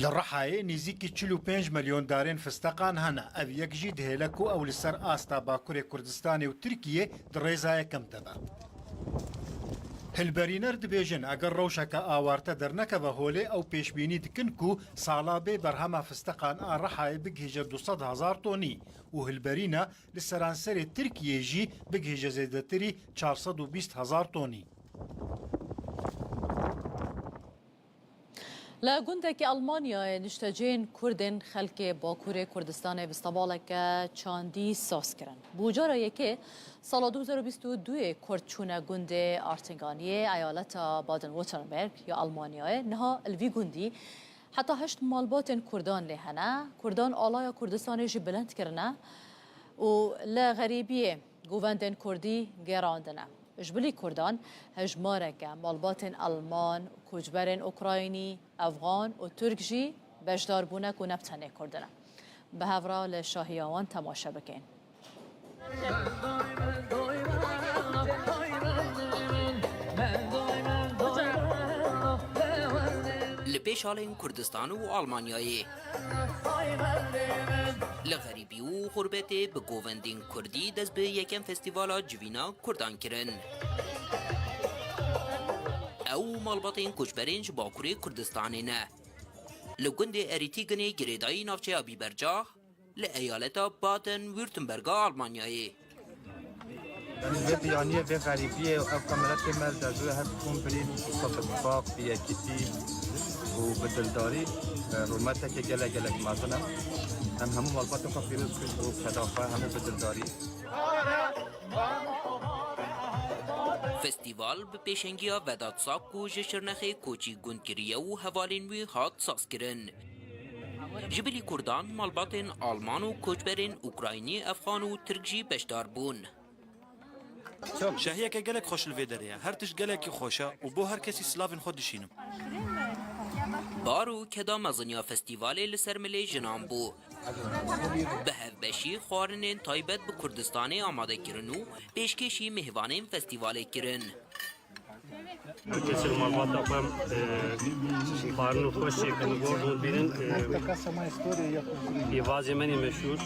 Li Rihayê nêzîkî çil û pênc milyon darên fisteqan hene. Ev yek jî dihêle ku ew li ser asta Bakurê Kurdistanê û Tirkiyê di rêza yekem de be. Hilberîner dibêjin, eger rewşeke awarte dernekeve holê, ew pêşbînî dikin ku sala bê berhema fisteqan a Rihayê bigihîje du sed hezar tonî û hilberîna li seranserê Tirkiyê jî bigihîje zêdetirî çar sed û bîst hezar tonî. Li gundekî Almanyayê niştecihên Kurdên xelkê Bakurê Kurdistanê bi stevaleke çandî saz kirin. Bo cara yekê sala du hezar û bîst û duyê Kurd çûne gundê Artinganiyê, eyaleta Baden-Württemberg ya Almanyayê. Niha li vî gundî heta heşt malbatên Kurdan lê hene. Kurdan alaya Kurdistanê jî bilind kirine û li xerîbiyê govendên Kurdî gêrandine. Ji bilî Kurdan, hejmareke malbatên Alman, koçberên Ukraynî, Efxan û Tirk jî beşdar bûne ku ne bi tenê Kurd in. Bi hev re li şahiya wan temaşe bikin. Li pêş halên Kurdistan û Almanyayê. Li xerîbî û xurbetê bi govendên Kurdî dest bi yekem festîvala civîna Kurdan kirin. Ew malbatên koçberên ji Bakurê Kurdistanê ne. Li gundê Erîtîginê girêdayî navçeya Bîbercah, li eyaleta Baden-Württemberg a Almanyayê. Vê biyaniyê, vê xerîbiyê, ev kameretê me li derdora her komplî, bi tifaq, bi yekîtî û bi dildarî, e, rûmetekê gelek gelek mezin e. Em hemû malbatê xwe pîroz kir û keda xwe hemû bi dildarî. Festîval bi pêşengiya Vedat Sak ku ji Şirnexê koçî gund kiriye û hevalên wî hat sazkirin. Ji bilî Kurdan, malbatên Alman û koçberên Ukraynî, Efxan û Tirk jî beşdar bûn. Şahiyeke gelek xweş li vê derê ye. Her tişt gelekî xweş e û bo her kesî silavên xwe dişînim. Bar û keda mezin ya festîvalê li ser milê jinan bû. Bi hevbeşî xwarinên taybet bi Kurdistanê amade kirin û pêşkêşî mêvanên festîvalê kirin. Kesê malbata xwe, e, xwarin û xweş çêkin, gor hûn bînin, e, pîvazê menî meşhûr,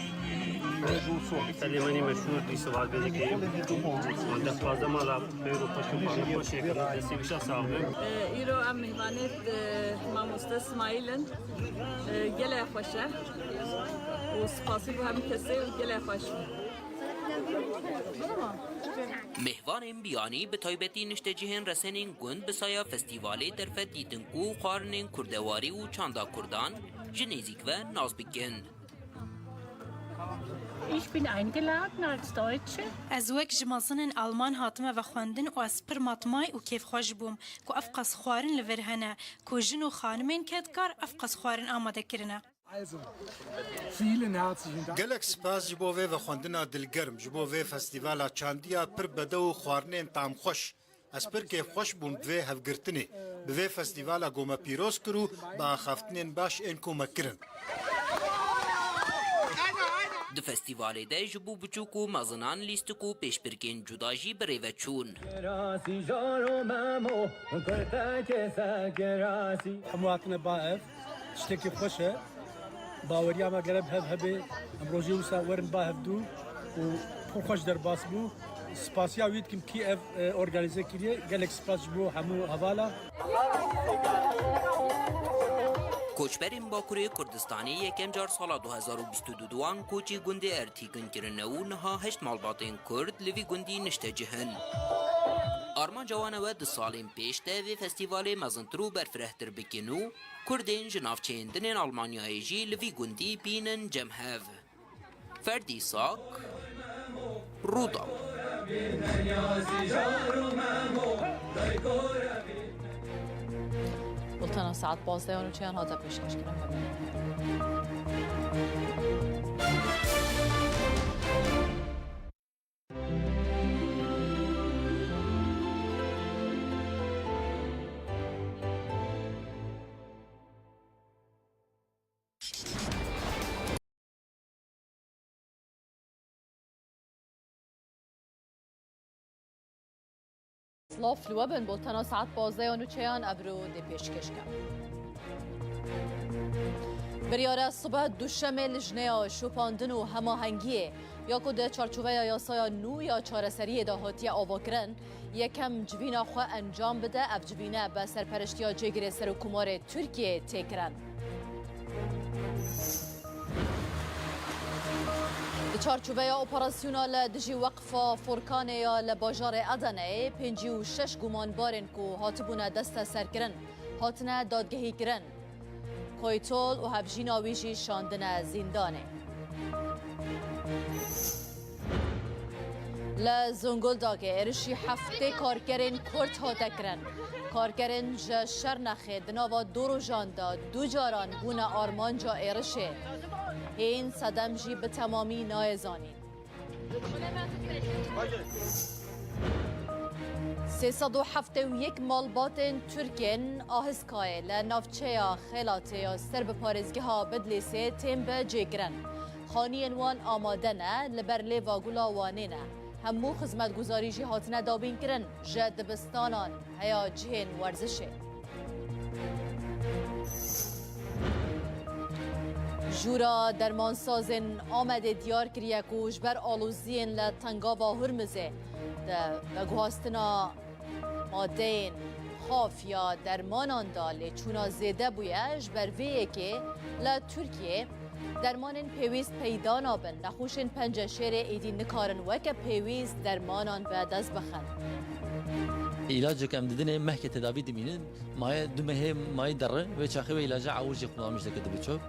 telê menî meşhûr, dîsa vat bê dikê. Deh pazdeh mala xêr û xweş û xwarin xweş çêkin, destê wî sax be. E, îro em mêvanê, e, mamoste Smaîl in. E, gelek xweş e. Û spasî bo hemî kesê û gelek xweş bû. Mêvanên biyanî, bi taybetî niştecihên resenên gund, bi saya festîvalê derfet dîtin ku xwarinên kurdewarî û çanda kurdan ji nêzîk ve nas bikin. Ich bin eingeladen als Deutsche. Ez wek ji mezinên Alman hatime vexwendin û ez pir matmay û kêfxweş bûm ku ev qas xwarin li vir hene, ku jin û xanimên kedkar ev qas xwarin amade kirine. Gelek spas ji bo vê vexwendina dilgerm, ji bo vê festîvala çandiya pir bedew û xwarinên tamxweş. Ez pir kêfxweş bûm bi vê hevgirtinê. Bi vê festîvala ku me pîroz kir û bi axaftinên baş ên ku me kirin. Di festîvalê de ji bo biçûk û mezinan lîstik û pêşbirkên cuda jî bi rê ve çûn. Hemû hatine ba ev. Tiştekî xweş e. Baweriya me gere bi hev hebe. Em rojê wisa werin ba hevdû û pir xweş derbas bû. Spasiya wî dikim kî ev, e, organîze kiriye. Gelek spas ji bo hemû hevala. Koçberên Bakurê Kurdistanê yekem car sala du hezar û bîst û du duan koçî gundê Ertîgin kirine û niha heşt malbatên Kurd li vî gundî niştecih in. Armanca wan ew e di salên pêş de vê festîvalê mezintir û berfirehtir bikin û Kurdên ji navçeyên din ên Almanyayê jî li vî gundî bînin cem hev. Ferdî Sak, Rûdaw. Bultena saet pazdeh û çeyan hate pêşkêşkirin. Laf li we bin, bultena saet pazdeh ya nûçeyan evro dê pêşkêş ke. Biryara sibe duşemê Lijneya Şopandin û Hemahengiyê ya ku di çarçoveya yasaya nû ya çareseriyê de hatiye avakirin, yekem civîna xwe encam bide. Ev civîne be serpereştiya cêgirê Serokkomarê Tirkiyeyê tê kirin. Di çarçoveya operasyona li dijî Weqfa Forkanê ya li bajarê Edeneyê, pêncî û şeş gumanbarên ku hatibûne desteserkirin, hatine dadgehîkirin. Koytol û hevjîna wî jî şandine zîndanê. Li Zonguldakê êrişî heftê karkerên Kurd hate kirin. Karkerên ji Şernexê di nava du rojan de du caran bûne armanca êrişê. Hîn sedem jî bi temamî nayê zanîn. Sê sed û heftê û yek malbatên Tirk ên Ahiskayê li navçeya Xelatê ya ser bi parêzgeha Bidlîsê tên bicêkirin. Xaniyên wan amade ne, li ber lêva gula wanê ne. Hemû xizmetguzarî jî hatine dabînkirin, ji dibistanan heya cihên werzişê. Jûra dermansazên Amedê diyar kiriye ku ji ber aloziyên li Tengava Hurmizê di veguhastina madeyên xaf ya dermanan de lêçûna zêde bûye. Ji ber vê yekê li Tirkiyê dermanên pêwîst peyda nabin. Nexweşên penceşêrê êdî nikarin weke pêwîst dermanan bi dest bixin. Îlacek em didinê mehkê tedavî dimînin, maye du mehê mayî derre, wê çaxê wê îlaca ewil jî kullanmış dike dibe çöp.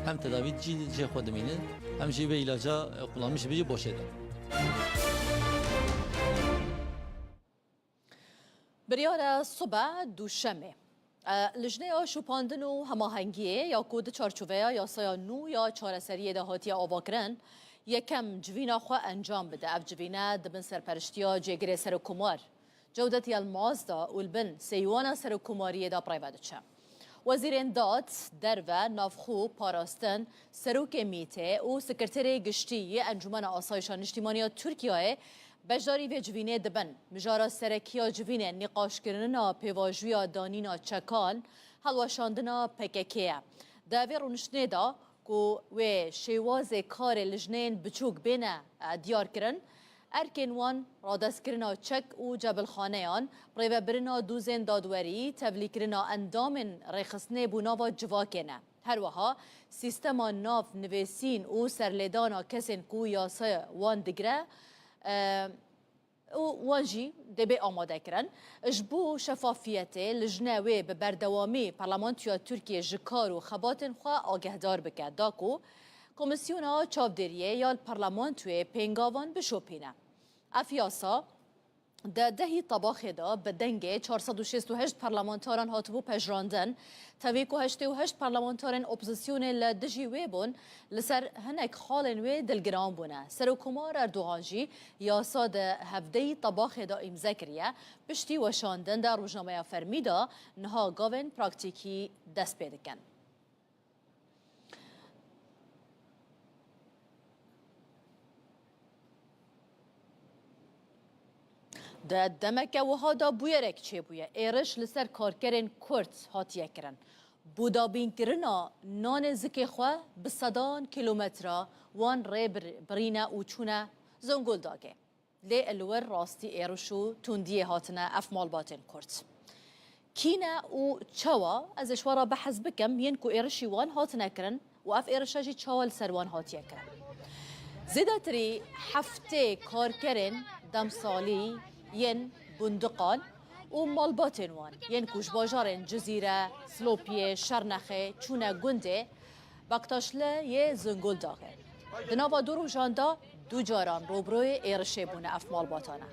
Hem tedavî cî cê xwe dimîne, hem jî wê îlaca, e, kullanmiş dibê jî boşê de. Biryara sibe duşemê. E, Lijneya Şopandin û Hemahengiyê ya ku di çarçoveya yasaya nû ya çareseriyê de hatiye avakirin, yekem civîna xwe encam bide. Ev civîne di bin serpereştiya cêgirê Serokkomar Cewdet Yilmaz de û li bin sêywana Serokkomariyê de bi rê ve diçe. Wezîrên Dad, Derve, Navxwe, Parastin, Serokê MÎT'ê û Sekreterê Giştî yê Encûmena Asayişa Niştîmanî ya Tirkiyeyê beşdarî vê civînê dibin. Mijara serekî ya civînê nîqaşkirina pêvajoya danîna çekan, hilweşandina P K K ye. Di vê rûniştinê de ku wê şêwazê karê lijneyên biçûk bêne, e, diyarkirin, erkên wan, radestkirina çek û cebilxaneyan, rêvebirina dûzên dadwerî, tevlîkirina endamên rêxistinê bo nava civakê ne. Her wiha sîstema nav nivîsîn û serlêdana kesên ku yasa wan digire, e, û wan jî dê bê amadekirin. Ji bo şefafiyetê lijne wê bi berdewamî Parlamentoya Tirkiyê ji kar û xebatên xwe agehdar bike, da ku Komîsyona Çavdêriyê ya li Parlamentoyê pêngavan bişopîne. Ev yasa di dehî Tebaxê de bi dengê çar sed û şêst û heşt parlamentaran hatibû pejirandin. Tevî ku heştê û heşt parlamentarên opozisyonê li dijî wê bûn, li ser hinek xalên wê dilgiran bûne. Serokkomar Erdogan jî yasa di hevdehî Tebaxê de îmze kiriye. Piştî weşandin di rojnameya fermî de niha gavên praktîkî dest pê dikin. Di demeke wiha de bûyerek çêbûye. Êriş li ser karkerên Kurd hatiye kirin. Bo dabînkirina nanê zikê xwe bi sedan kîlometre wan rê bir-, birîne û çûne Zonguldakê. Lê li wir rastî êriş û tundiyê hatine ev malbatên Kurd. Kî ne û çawa? Ez ê ji we re behs bikim yên ku êrişî wan hatine kirin û ev êrişa jî çawa li ser wan hatiye kirin. Zêdetirî heftê karkerên demsalî yên Bundiqan û malbatên wan yên ku ji bajarên Cizîre, Silopiyê, Şernexê çûne gundê Bektaşlê yê Zonguldakê. Di nava du rojan de du caran rûbirûyê êrişê bûne ev malbatane.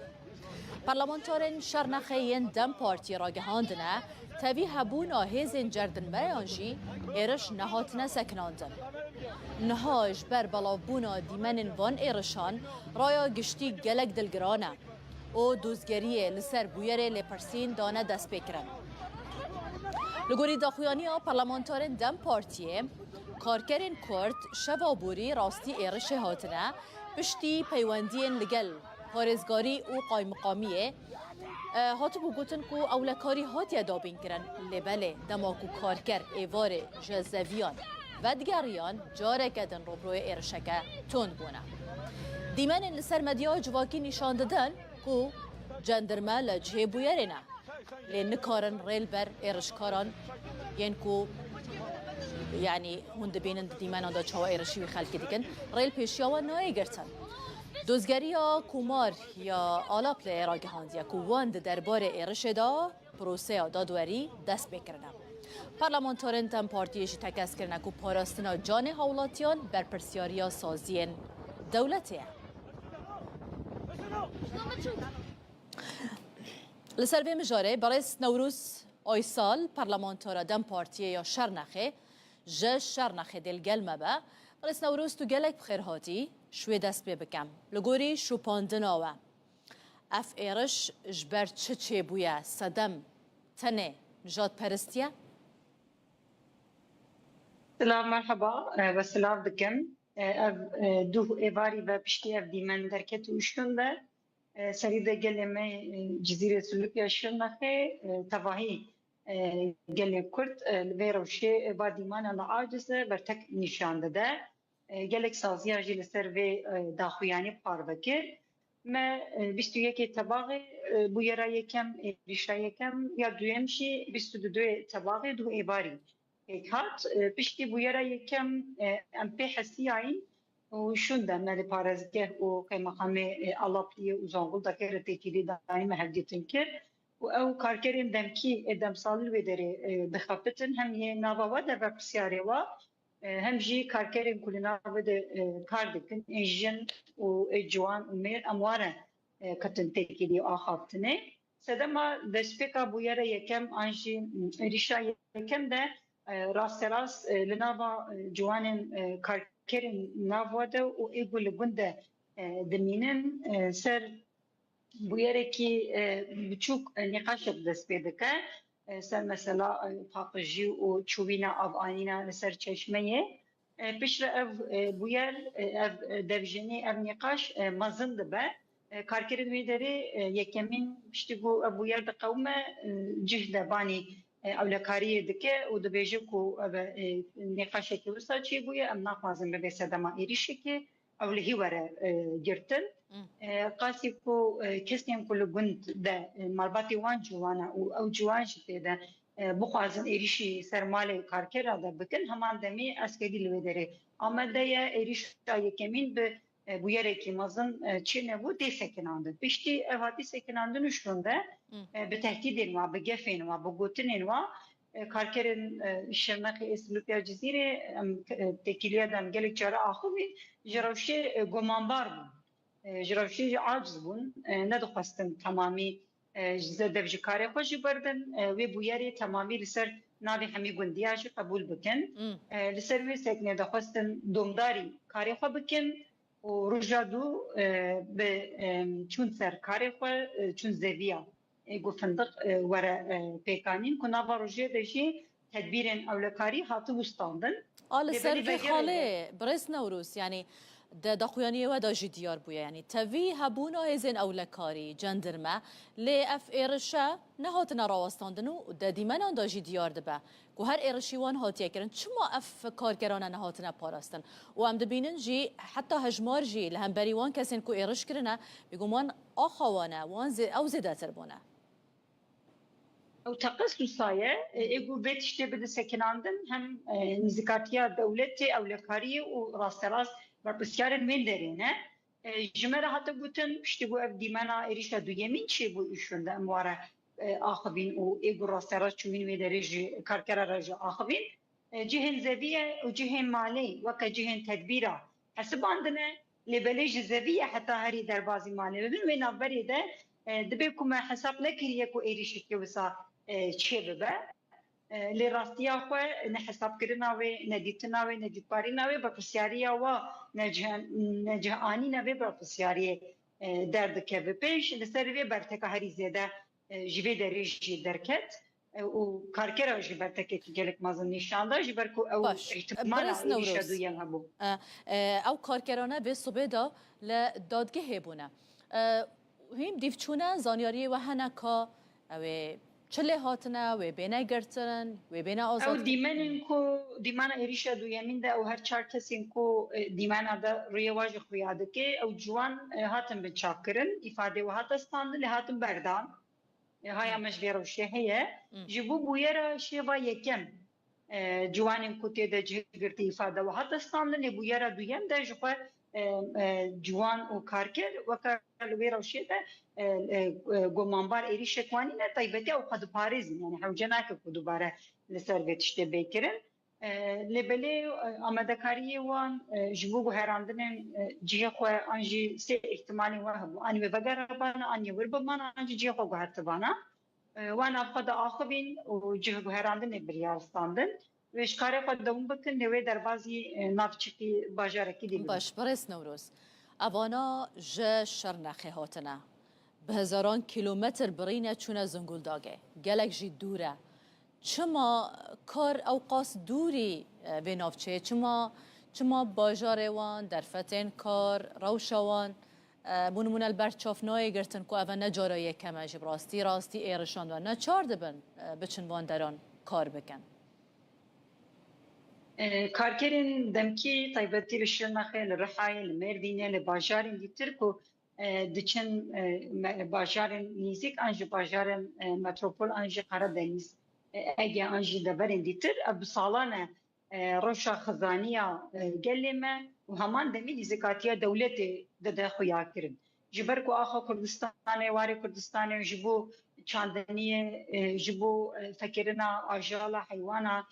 Parlamentarên Şernexê yên DEM Partiyê ragihandine, tevî hebûna hêzên cerdinbeyan jî êriş nehatine sekinandin. Niha ji ber belavbûna dîmenên van êrişan raya giştî gelek dilgiran e. û dozgeriyê li ser bûyerê lêpirsîn dane destpêkirin. Li gorî daxuyaniya parlamentarên DEM Partiyê, karkerên Kurd şeva borî rastî êrişê hatine, piştî peywendiyên li gel parêzgarî û qaymiqamiyê E, hatibû gotin ku ewlekarî hatiye dabînkirin, lê belê dema ku karker êvarê ji zeviyan vedigeriyan, careke din rûbirûyê êrişeke tund bûne. Dîmenên li ser medya civakî nîşan didin ku cendirme li cihê bûyerê ne, lê nikarin rê li ber êrişkaran yên ku, yanî hûn dibînin di dîmenan de çawa êrişî wî xelkî dikin, rê li pêşiya wan nayê girtin. Dozgeriya Komar ya Alapleyê ragihandiye ku wan di derbarê êrişê de proseya dadwerî dest pê kirine. Parlamenterên DEM Partiyê jî tekez kirine ku parastina canê hawlatiyan berpirsiyariya saziyên dewletê ye. Li ser vê mijarê berêz Newroz Aysal, parlamentara DEM Partiyê ya Şernexê, ji Şernexê dê li gel me be. Berêz Newroz, tu gelek bi xêr hatî. Ji wê dest pê bikem. Li gorî şopandina we, ev êriş ji ber çi çêbûye? Sedem tenê nijadperestî ye? Silav, merheba, e, we silav dikim. E, ev, e, duh êvarî ve piştî ev dîmen derket û şûnde, e, serî de gelê me, e, Cizîrê Silûkiya Şirnexê, e, tevahî, e, gelê Kurd, e, li vê rewşê, e, va dîmana li aciz e, bertek nîşan dide. E, gelek saziya jî li ser vê, e, daxuyanî parve kir. Me, e, bîst û yekê Tebaxê, e, bûyera yekem, êrişa yekem ya duyem jî bîst û duyê Tebaxê duh êvarî pêk hat. E, piştî bûyera yekem, e, em pê hesiyayîn û şûnde me li parêzgeh û qeymeqamê, e, Alapliyê û Zonguldakê re têkilî dayîn me hevdîtin kir. Û ew karkerên demkî ê demsalî li wê derê, e, dixebitin, hem yê nava we de berpirsiyarê wa, e, hem jî karkerên ku li nav wê de, e, kar dikin, ên jin û ê ciwan û mêr, em wan re, e, ketin têkilî û axaftinê. Sedema destpêka bûyera yekem an jî, m, êrişa yekem de, e, rasterast, e, li nava, e, ciwanên, e, karkerên nav we de û ê ku li gund de, e, dimînin, e, ser bûyerekî, e, biçûk, e, nîqaşek dest pê dike, e, ser mesela, e, paqijî û çûvîna avanîna li ser çeşmeyê. E, piştre ev, e, bûyer, e, ev, e, devjênî, ev nîqaş, e, mezin dibe. E, karkerên wê derê, e, yekemîn piştî ku ev bûyer diqewime, e, cih de banî, e, ewlekariyê dike û dibêje ku ev, e, nîqaşekî wisa çêbûye, em naxwazin bibe sedema êrişekê. Ew li hî were, e, girtin. Hmm. E, qasî ku, e, kesên ku li gund de, e, malbatê wan ciwan e û ew ciwan jî tê de, e, bixwazin êrîşî ser malê karkera de bikin, heman demê eskerî li wê derê amade ye. Êrîşa yekemîn bi, e, bûyerekî mezin, e, çênebû tê sekinandin. Piştî ev hatî sekinandin û şûnde, Hmm. e, bi tehdîdên wa, bi gefên wa, bi gotinên wa, e, karkerên, e, Şirnexê ê Silûkiya Cizîrê, em, e, têkiliya de em gelek cara axivîn, ji rewşê, e, gumanbar bûn. E, ji rewşê jî aciz bûn. E, nedixwestin temamî, e, ji dev ji karê xwe jî berdin. E, wê bûyerê temamî li ser navê hemî gundiya jî qebûl bikin. Hmm. E, li ser wê seknê dixwestin domdarî karê xwe bikin û roja dû, e, bi, e, çûn ser karê xwe, e, çûn zeviya. Ê ku findiq, e, were, e, pêkanîn, ku nava rojê de jî tedbîrên ewlekarî hatibû standin. A li Lê ser belê vê vegerê xalê, de Birêz Newroz, yanî di daxuyaniyê we de jî diyar bûye, yanî tevî hebûna hêzên ewlekarî, cendirme, lê ev êrişe nehatine rawestandin û di dîmenan de jî diyar dibe ku her êrişî wan hatiye kirin. Çima ev karkerane nehatine parastin? Û em dibînin jî heta hejmar jî li hemberî wan kesên ku êriş kirine, bêguman axa wan e, wan zê-, ew zêdetir bûne. Ew teqez wisa ye, e, ê ku vê tiştê bide sekinandin, hem, e, nizikatiya dewletê, ewlekariyê û rasterast berpirsiyarên wê derê ne. E, ji me re hate gotin, piştî ku ev dîmena êrîşa duyemîn çêbû û şûnde em ware, e, axivîn û ê ku rasterast çûyîn wê derê ji karkera re jî axivîn. E, cihên zeviye û cihên malê weke cihên tedbîra hesibandine, lê belê ji zeviye heta herî derbazî malê bibin. Wê navberê de, e, dibê ku me hesab nekiriye ku êrîşekê wisa, e, çêbibe. E, lê rastiya xwe ne hesabkirina wê, ne dîtina wê, ne dîtbarîna wê, berpirsiyariya wa, ne cih-, ne cihanîna vê berpirsiyariyê, e, derdikeve pêş. Li ser vê berteka herî zêde, e, ji vê derê jî derket, e, û karkera jî bertekekî gelek mezin nîşan da, ji ber ku ew Baş. ihtimala Birêz êrîşa Newroz. duyem hebû. E, e, ew karkerane vê sibê de li dadgehê bûne. E, Hîn dîvçûne zanyariyê we hene ka ew ê çi lê hatine, wê bêne girtin, wê bêne azad. Ew dîmenên ku, dîmana êrîşa duyemîn de ew her çar kesên ku, e, dîmena de rûyê wa jî xuya dike, ew ciwan, e, hatin binçavkirin, îfadê we hate standin, lê hatin berdan. E, haya me ji vê rewşê heye. Ji bo bûyera şêva yekem, e, ciwanên ku tê de cih girtî îfade we hate standin, lê bûyera duyem de ji xwe, e, e, ciwan û karker weke li wê rewşê de, e, e, e, gumanbar êrîşek wan nîne, taybetî ew xwe diparêzin, yani hewce nake ku dubare li ser vê tiştê bê kirin. E, lê belê, e, amadekariyê wan, e, ji bo guherandinên, e, cihê xwe an jî sê îhtimalên we hebû. An wê vegeribana, an yê wir bimana, an jî cihê xwe guhertibana. E, wan nav xwe de axivîn û cih guherandinê biryar standin. Wê ji karê xwe dewam bikin, lê wê derbazî, e, navçikî bajarekî dî bibin. Baş, birêz Newroz. Evana ji Şirnexê hatine. Bi hezaran kîlometr birîne çûne Zonguldagê. Gelek jî dûr e. Çima kar ew qas dûrî, e, vê navçeyê? Çima, çima bajarê wan, derfetên kar, rewşa wan, e, bo nimûne li ber çav nayê girtin ku ev ne cara yekem e, ji bi rastî, rastî êrişan de neçar dibin, e, biçin van deran kar bikin? E, karkerên demkî taybetî li Şirnexê, li Rihayê, li Mêrdînê, li bajarên dîtir ku, e, diçin, e, me-, bajarên nêzîk an jî bajarên, e, metropol an jî Qeredenîz, e, Ege an jî deverên dîtir, ev bi salan e, e, rewşa xizaniya, e, gelê me û heman demî nêzîkatiya dewletê dide xuyakirin. Ji ber ku axa Kurdistanê, warê Kurdistanê ji bo çandiniyê, e, ji bo, e, fekirina ajala heywana,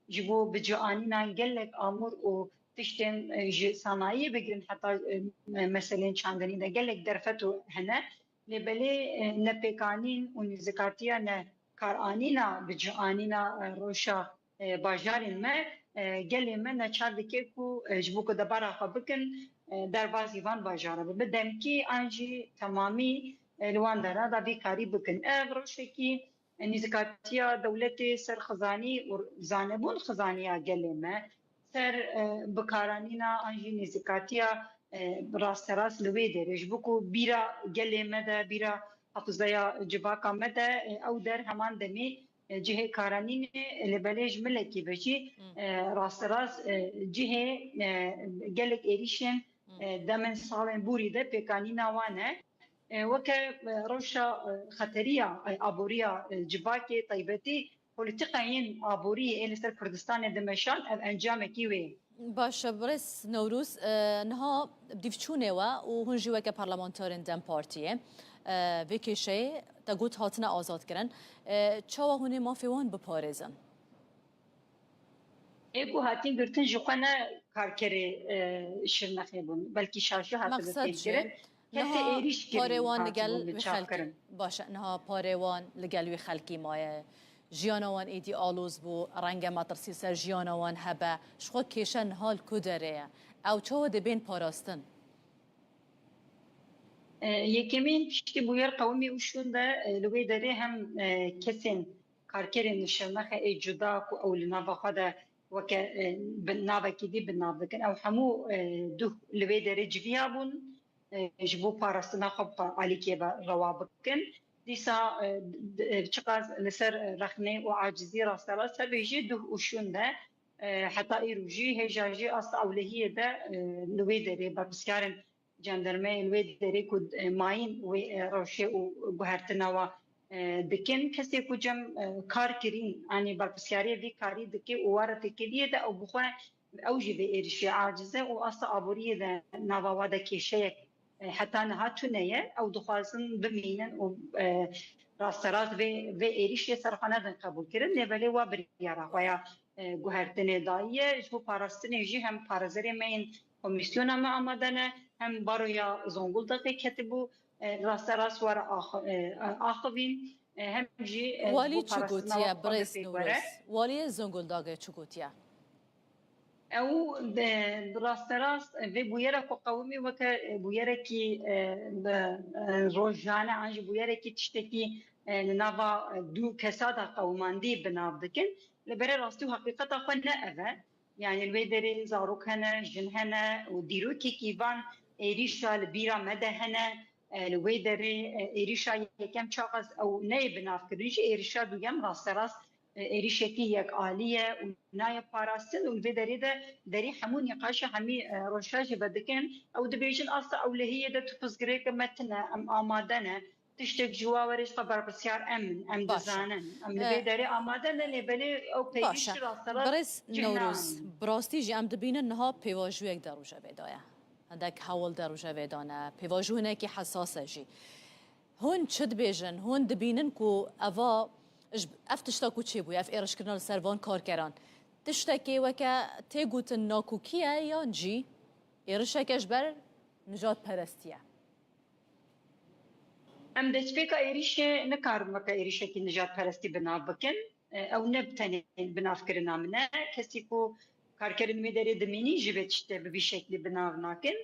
ji bo bi cih anîna gelek amûr û tiştên, e, ji sanayiyê bigirin heta, e, meselên çandinî de gelek derfet û hene. Lê belê, e, nepêkanîn û nêzîkatiya ne karanîna bi cih anîna, e, rewşa, e, bajarên me, e, gelê me neçar dike ku, e, ji bo ku debara xwe bikin, e, derbazî van bajara bibe. Bi demkî an jî temamî, e, li wan dera de vî karî bikin. Ev rewşekî, e, nêzîkatiya dewletê ser xizanî û zanebûn xizaniya gelê me, ser, e, bikaranîna an jî nêzîkatiya, e, rasterast li wê derê, ji bo ku bîra gelê me de, bîra hafizaya civaka me de, e, ew der heman demê, e, cihê karanînê, e, lê belê ji milekî ve jî, Hmm. e, rasterast, e, cihê, e, gelek êrîşên, Hmm. e, demên salên borî de pêkanîna wan e. E, weke, e, rewşa, e, xeteriya, e, aboriya, e, civakê taybetî polîtîkayên aboriyê ê li ser Kurdistanê dimeşan, ev encamekî wê ye. Baş e, birêz Newrûz, e, niha dîvçûnê we û hûn jî weke parlamenterên DEM Partiyê, e, vê kêşeyê te got hatine azadkirin. E, çawa hûn ê mafê wan biparêzin? Ê ku hatin girtin ji xwe ne karkerê, e, Şirnexê bûn, belkî şaşî hatibû Meqsed jî, têkirin. Kesê niha êrîş parê kirin wan li gel hatibû wî xelkî çavkirin. Baş e, niha parê wan li gel wî xelkî maye. Jiyana wan êdî aloz bû, renge metirsî ser jiyana wan hebe. Ji xwe kêşe niha li ku derê ye? Ew çawa dê bên parastin? E, yekemîn piştî bûyer qewimî û şûn de, e, li wê derê hem, e, kesên karkerên li Şirnexê ê cuda ku ew li nava xwe de weke, e, bi navekî dî bi nav dikin. Ew hemû, e, duh li wê derê civiya bûn, e, ji bo parastina xwe bi alîkê ve rewa bikin. Dîsa, e, d-, d-, çiqas li ser rexnê û acizî rasterast hebe jî duh û şûn de, e, heta îro jî hêja jî asta ewlehiyê de, e, li wê derê berpirskarên jandarmeyê li wê derê ku, e, mayîn wê, e, rewşê û guhertina wa, e, dikin. Kesê ku cem, e, kar kirîn, anî berpirskariyê vî karî dike û wara têkiliyê de ew bi xwe, ew jî vê êrişê aciz e û asta aboriyê de nava wa de kêşeyek, e, heta niha tune ye. Ew dixwazin bimînin û, e, rasterast vê, vê êrişê ser xwe nedin qebûlkirin. Lê belê wa biryara xwe ya, e, guhertinê dayiye. Ji bo parastinê jî hem parêzerê me yên komîsyona me amade ne, hem baroya Zonguldakê ketibû, e, rasterast were ax-, e, axivîn, e, hem jî, e, ji Walî bo çi parastina gotiye, wan xwe birêz pêk were. Newroz? Waliyê Zonguldakê çi gotiye? Ew bi, bi rasterast vê bûyera xwe qewimî weke, e, bûyerekî, e, bi, e, rojane an jî bûyerekî tiştekî, e, li nava, e, du kesa de qewimandî bi nav dikin. Li berê rastî û heqîqeta xwe ne ev e. Yani li wê derê zarok hene, jin hene û dîrokekî van êrîşa li bîra me de hene. E, li wê derê, e, êrîşa yekem çaxaz ew neyê binavkirin jî, êrîşa duyem rasterast, e, êrîşekî yekalî ye û nayê parastin û li vê derê de derî hemû nîqaşa hemî, e, roşa jî vedikin. Ew dibêjin asta ewlehiyê de tu pirsgirêke me tune, em amade ne. Tiştek ji wa were jî xwe berpirsiyar em in, em Baş e. dizanin. Em li E, vê derê amade ne, lê belê ew Baş e. pêwîst rasterast Birêz cih Newroz, nain. bi rastî jî em dibînin niha pêvajoyek di rojevê de ye. Hindek hewl di rojevê de ne. Pêvajo hinekî hesas e jî. Hûn çi dibêjin? Hûn dibînin ku eva, ji, ev tişta ku çêbûye, ev êrişkirina li ser van karkeran, tiştekê weke tê gotin nakokî ye yan jî êrişeke ji ber nijadperestî ye? Em destpêka êrîşê nikarin weke êrîşekî nijadperestî bi nav bikin. E, ew ne bi tenê binavkirina min e. Kesî ku karkerên wê derê dimînî jî vê tiştê bi vî şeklî bi nav nakin.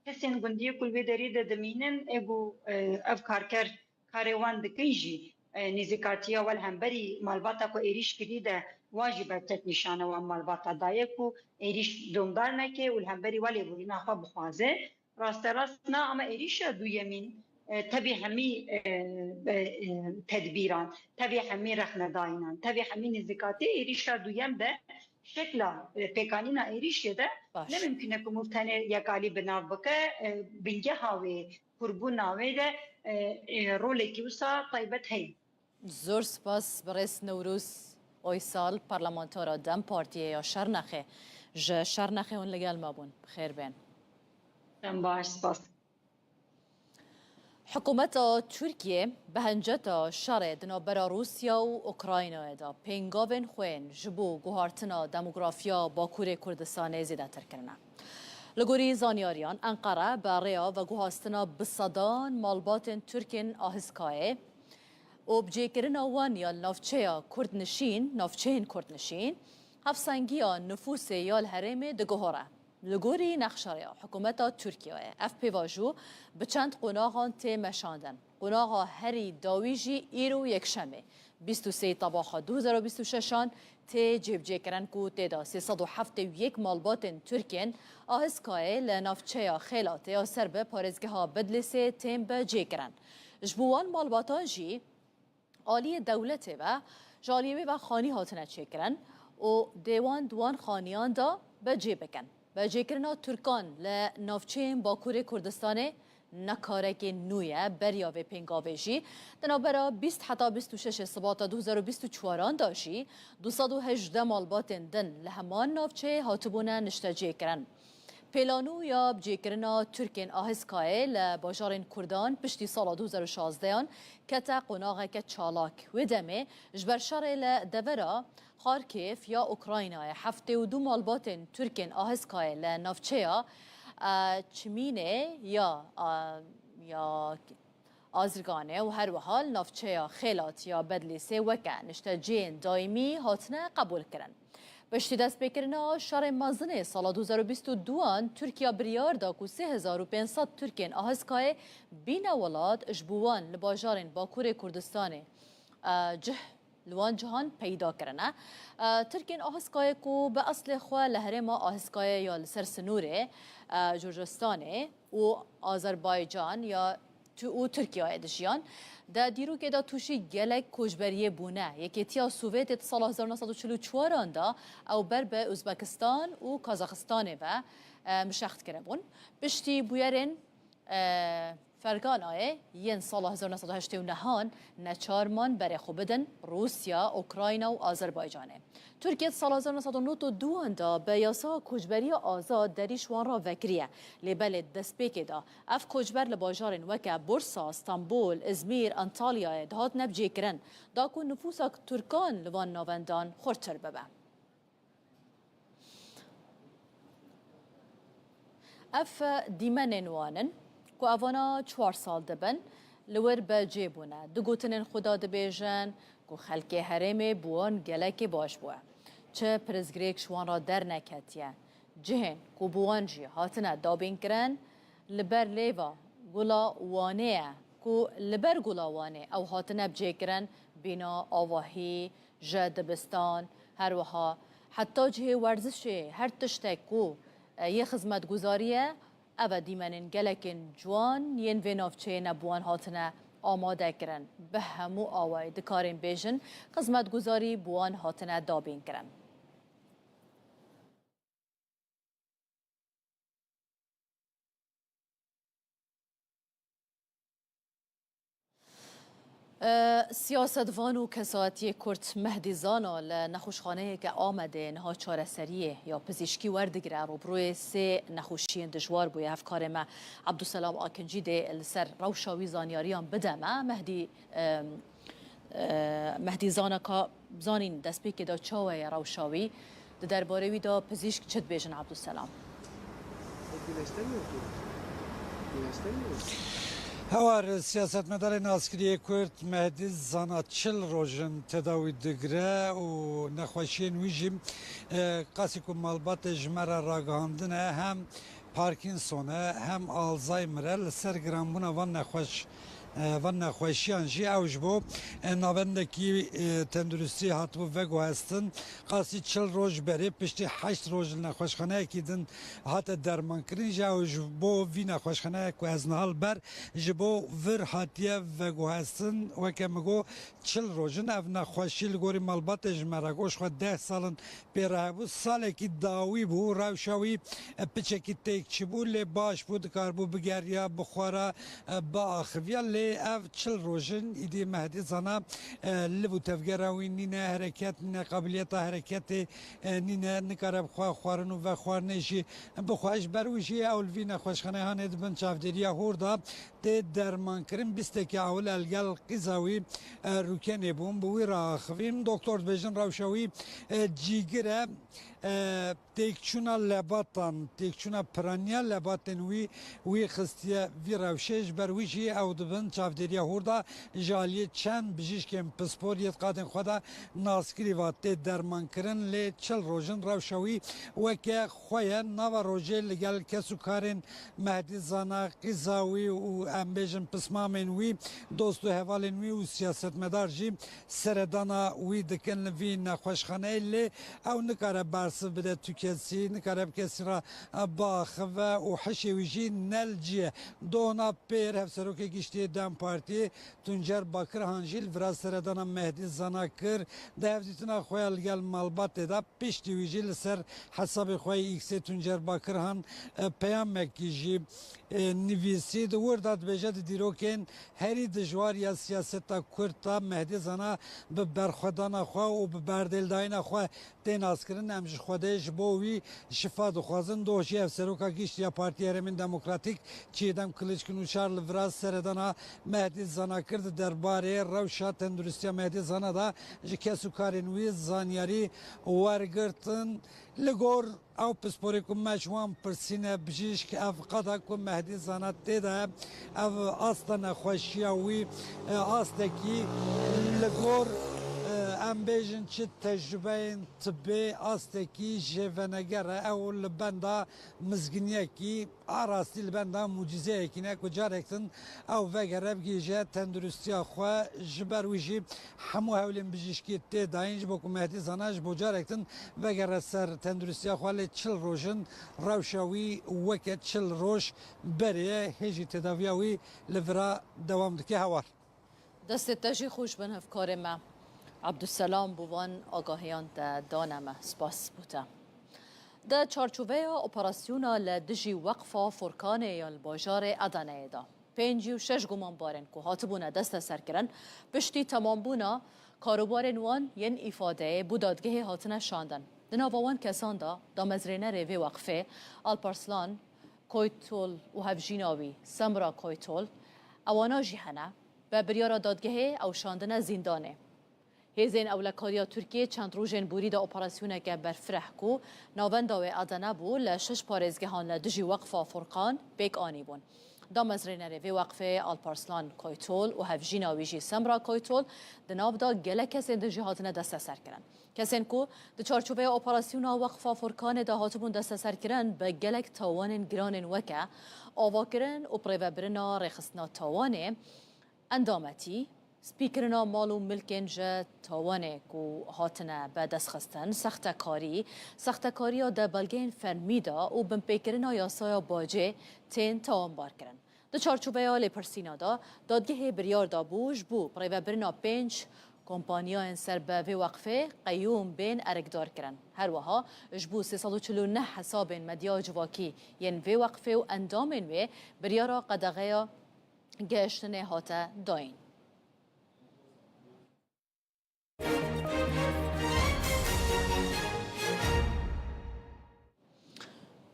Kesên gundiyê ku li wê derê de dimînin, ê ku, e, ev karker karê wan dikin jî, e, nêzîkatiya we li hemberî malbata ku êrîş kirî de wa jî bertek nîşana wan malbata daye ku êrîş domdar neke û li hemberî we lêborîna xwe bixwaze. Rasterast na ama êrîşa duyemîn, e, tevî hemî, e, e, e, tedbîran, tevî hemî rexnedayînan, tevî hemî nêzîkatî êrîşa duyem de şekla, e, pêkanîna êrîşê de Baş. ne mimkun e ku mûv tenê yekalî bi nav bike, e, bingeha wê, kurbûna wê de, e, e, rolekî wisa taybet heye. Zor spas birêz Newroz Oysal, parlamentara dem Partiyê ya Şernexê. Ji Şernexê hûn li gel me bûn. Bi xêr bên. Dem baş, spas. Hikûmeta Tirkiyê bi hinceta şerê di navbera Rûsya û Ukraynayê de pêngavên xwe yên ji bo guhartina demografiya Bakurê Kurdistanê zêdetir kirine. Li gorî zanyariyan, Enqere bi rêya veguhastina bi sedan malbatên Tirk ên Ahizkayê û bi cêkirina wan ya li navçeya Kurdnişîn, navçeyên Kurdnişîn, hevsengiya nifûsê ya li herêmê digihore. Li gorî nexşeya hikûmeta Tirkiyeyê, ev pêvajo bi çend qonaxan tê meşandin. Qonaxa herî dawî jî îro yekşemê, bîst û sê Tebaxa du hezar û bîst û şeş an tê cêbicêkirin ku tê de sê sed û heftê û yek malbatên Tirk ên Ahizkayê li navçeya Xêlatê ya ser bi parêzgeha Bedlîsê tên bicêkirin. Ji bo wan malbatan jî aliyê dewletê ve, ji aliyê wê ve xanî hatine çêkirin û dê wan di wan xaniyan de becê bikin. Becêkirina Tirkan li navçeyên Bakurê Kurdistanê ne karekê nû ye, beriya vê pêngavê jî di navbera bîst heta bîst û şeş Sibata du hezar û bîst û çaran de jî du sed û hejdeh malbatên din li heman navçeyê hatibûne niştecêkirin. Pêlanû ya bicêkirina Tirk ên Ahizkayê li bajarên Kurdan piştî sala du hezar û şazdeh an kete qonaxeke çalak. Wê demê ji ber şerê li devera Xarkêv ya Ukraynayê heftê û du malbatên Tirk ên Ahizkayê li navçeya, e, Çimînê ya, e, ya Azirganê û her wiha li navçeya Xêlat ya Bedlîsê weke niştecihên daîmî hatine qebûlkirin. Piştî destpêkirina şerê mezinê sala du hezar û bîst û du an, Tirkiye biryar da ku sê hezar û pênc sed Tirkên Ahizkayê bîne welat, ji bo wan li bajarên Bakurê Kurdistanê, e, cih li wan cihan peyda kirine. E, Tirkên Ahizkayê ku bi eslê xwe li herêma Ahizkayê ya li ser sinûrê, e, Gurcistanê û Azerbaycan ya tu û Tirkiyeyê dijiyan, di dîrokê de tûşî gelek koçberiyê bûne. Yekêtiya Sovyetê di sala hezar neh sed û çil û çaran de ew ber bi Uzbekistan û Kazaxistanê ve, e, mişext kiribûn. Piştî bûyerên, e, Ferganayê yên sala hezar neh sed û heştê û neh an neçar man berê xwe bidin Rûsya, Ukrayna û Azerbaycanê. Tirkiye di sala hezar neh sed û nod û du an de bi yasa koçberiya azad derî ji wan re vekiriye. Lê belê di destpêkê de ev koçber li bajarên weke Bursa, Stenbol, Izmîr, Antalyayê dihatine bicêkirin, da ku nifûsa Tirkan li van navendan xurtir bibe. Ev dîmenên wan in ku evana çar sal dibin li wir bi cê bûne. Di gotinên xwe de dibêjin ku xelkê herêmê bi wan gelekê baş bûye. Çi pirsgirêk ji wan re derneketiye. Cihên ku bi wan jî hatine dabînkirin, li ber lêva Gula Wanê ye ku li ber Gula Wanê ew hatine bicêkirin, bîna, avahî, ji dibistan, her wiha heta cihê werzişê, her tiştek ku, e, yê xizmetguzarî ye, Ev e dîmenên gelekên ciwan yên vê navçeyê ne bi wan hatine amade kirin. Bi hemû awayî dikarin bêjin, xizmetguzarî bi wan hatine dabîn kirin. Siyasetvan û kesayetiyê Kurd Mehdî Zana li nexweşxaneyeke Amedê niha çareseriyê ya pizîşkî werdigire. Rûbirûyê sê nexweşiyên dijwar bûye. Hevkarê me Ebdulselam Akincî dê li ser rewşa wî zanyariyan bide me. Mehdî, em, e, Mehdî Zana ka bizanîn destpêkê de çawa ye rewşa wî? Di derbarê wî de pizîşk çi dibêjin Ebdulselam? Güneşten mi okuyor? Güneşten mi okuyor? Hewar, siyasetmedarê naskiriyê Kurd Mehdî Zana çil roj in tedawî digire û nexweşiyên wî jî, e, qasî ku malbatê ji me re ragihandine, hem Parkinson e, hem Alzheimer e, li ser giranbûna van nexweş, e, van nexweşiyan jî ew ji bo, e, navendekî, e, tenduristî hatibû veguhestin. Qasî çil roj berê piştî heşt roj li nexweşxaneyekî din hate dermankirin jî ew ji bo vî nexweşxaneyek ku ez niha li ber ji bo vir hatiye veguhestin. Weke min got, çil roj in ev nexweşî li gorî malbatê ji me re got, ji xwe deh sal in pê re hebû. Salekî dawî bû, rewşa wî, e, piçekî têk çi bû, lê baş bû, dikaribû bigeriya, bixwara, e, biaxiviya. Lê ev çil roj in, îdî Mehdî Zana, e, liv û tevgera wî nîne, hereket nîne, qabiliyeta hereketê, e, nîne, nikare bixwe xwarin û vexwarinê jî bixwe. Ji ber wî jî ew li vî nexweşxaneyê hanê di bin çavdêriya hûr de tê dermankirin. Bîstekî ewil el gel qîza wî, e, rûkenê bûn, bi wî re axivîn. Doktor dibêjin rewşa wî, e, cîgir e, e, têkçûna lebatan, têkçûna piraniya lebatên wî, wî xistiye vî rewşê. Ji ber wî jî ew di bin çavdêriya hûr de ji aliyê çend bijîşkên pispor yê di qadên xwe de naskirî ve tê dermankirin, lê çil roj in rewşa wî weke xwe ye. Nava rojê li gel kes û karên Mehdî Zana, qîza wî û em bêjin pismamên wî, dost û hevalên wî û siyasetmedar jî seredana wî dikin li vî nexweşxaneyê, lê ew nikare bersiv bide tu kesî, nikare bi kesî re biaxive û hişê wî jî ne li cî ye. Dona pêr, Hevserokê Giştî yê DEM Partiyê Tuncer Bakirhan jî li vira seredana Mehdî Zana kir, di hevdîtina xwe ya li gel malbatê de. Piştî wî jî li ser hesabê xwe yê X-ê Tuncer Bakirhan, e, peyamekî jî, e, nivîsî. Di wir de dibêje, di dîrokên herî dijwar ya siyaseta Kurd de Mehdî Zana bi berxwedana xwe û bi berdêldayîna xwe tê naskirin. Em ji Xwedê ji bo wî şifa dixwazin. Doh jî Hevseroka Giştî ya Partîya Herêmên Demokratîk Çiğdem Kılıçkın Uçar li vira seredana Mehdî Zana kir. Di derbarê rewşa tenduristiya Mehdî Zana de ji kes û karên wî zanyarî wergirtin. Li gor ew pisporê ku me ji wan pirsîne, bijîşk ev qada ku Mehdî Zana tê de, ev asta nexweşiya wî, e, astekî li gor, e, em bêjin çi tecrubeyên tibê astekî jêveneger e. Ew li benda mizginiyekî a rastî li benda mucîzeyekî ne ku carek din ew vegere bigihîje tenduristiya xwe. Ji ber wî jî hemû hewlên bijîşkî tê dayîn ji bo ku Mehdî Zana ji bo carek din vegere ser tenduristiya xwe, lê çil roj in rewşa wî weke çil roj berê ye, hê jî têdaviya wî li vira dewam dike. Hewar. Destê te jî xweş bin hevkarê me. Ebdulselam bo van agahiyan te dane me. Spas bo te. Di çarçoveya operasyona li dijî Weqfa Furkanê ya li bajarê Edeneyê de, pêncî û şeş gumanbarên ku hatibûne desteserkirin, piştî temambûna karobarên wan yên îfadeyê bo dadgehê hatine şandin. Di nava wan kesan de damezrênerê vê weqfê Alparslan Koytol û hevjîna wî Semra Koytol, ewana jî hene, bi biryara dadgehê ew şandine zîndanê. Hêzên ewlekariya Tirkiyê çend rojên borî de operasyoneke berfireh ku navenda wê Edene bû, li şeş parêzgehan li dijî Weqfa Furqan pêk anîbûn. Damezrênerê vê weqfê Alparslan Koytol û hevjîna wî jî Semra Koytol di nav de gelek kesên din jî hatine desteserkirin. Kesên ku di çarçoveya operasyona Weqfa Furkanê de hatibûn desteserkirin, bi gelek tawanên giranên weke avakirin û birêvebirina rêxistina tawanê, endametî, Spîkirina mal û milkên ji tawanê ku hatine bi destxistin, sextekarî, sextekariya di belgeyên fermî de û binpêkirina yasaya bacê tên tawanbarkirin. Di çarçoveya lêpirsîna de, dadgehê biryar dabû ji bo birêvebirina pênc kompaniyayên ser bi vê weqfê qeyûm bên erkdarkirin. Her wiha ji bo sê sed û çil û neh hesabên medya civakî yên vê weqfê û endamên wê biryara qedexeya gihiştinê hate dayîn.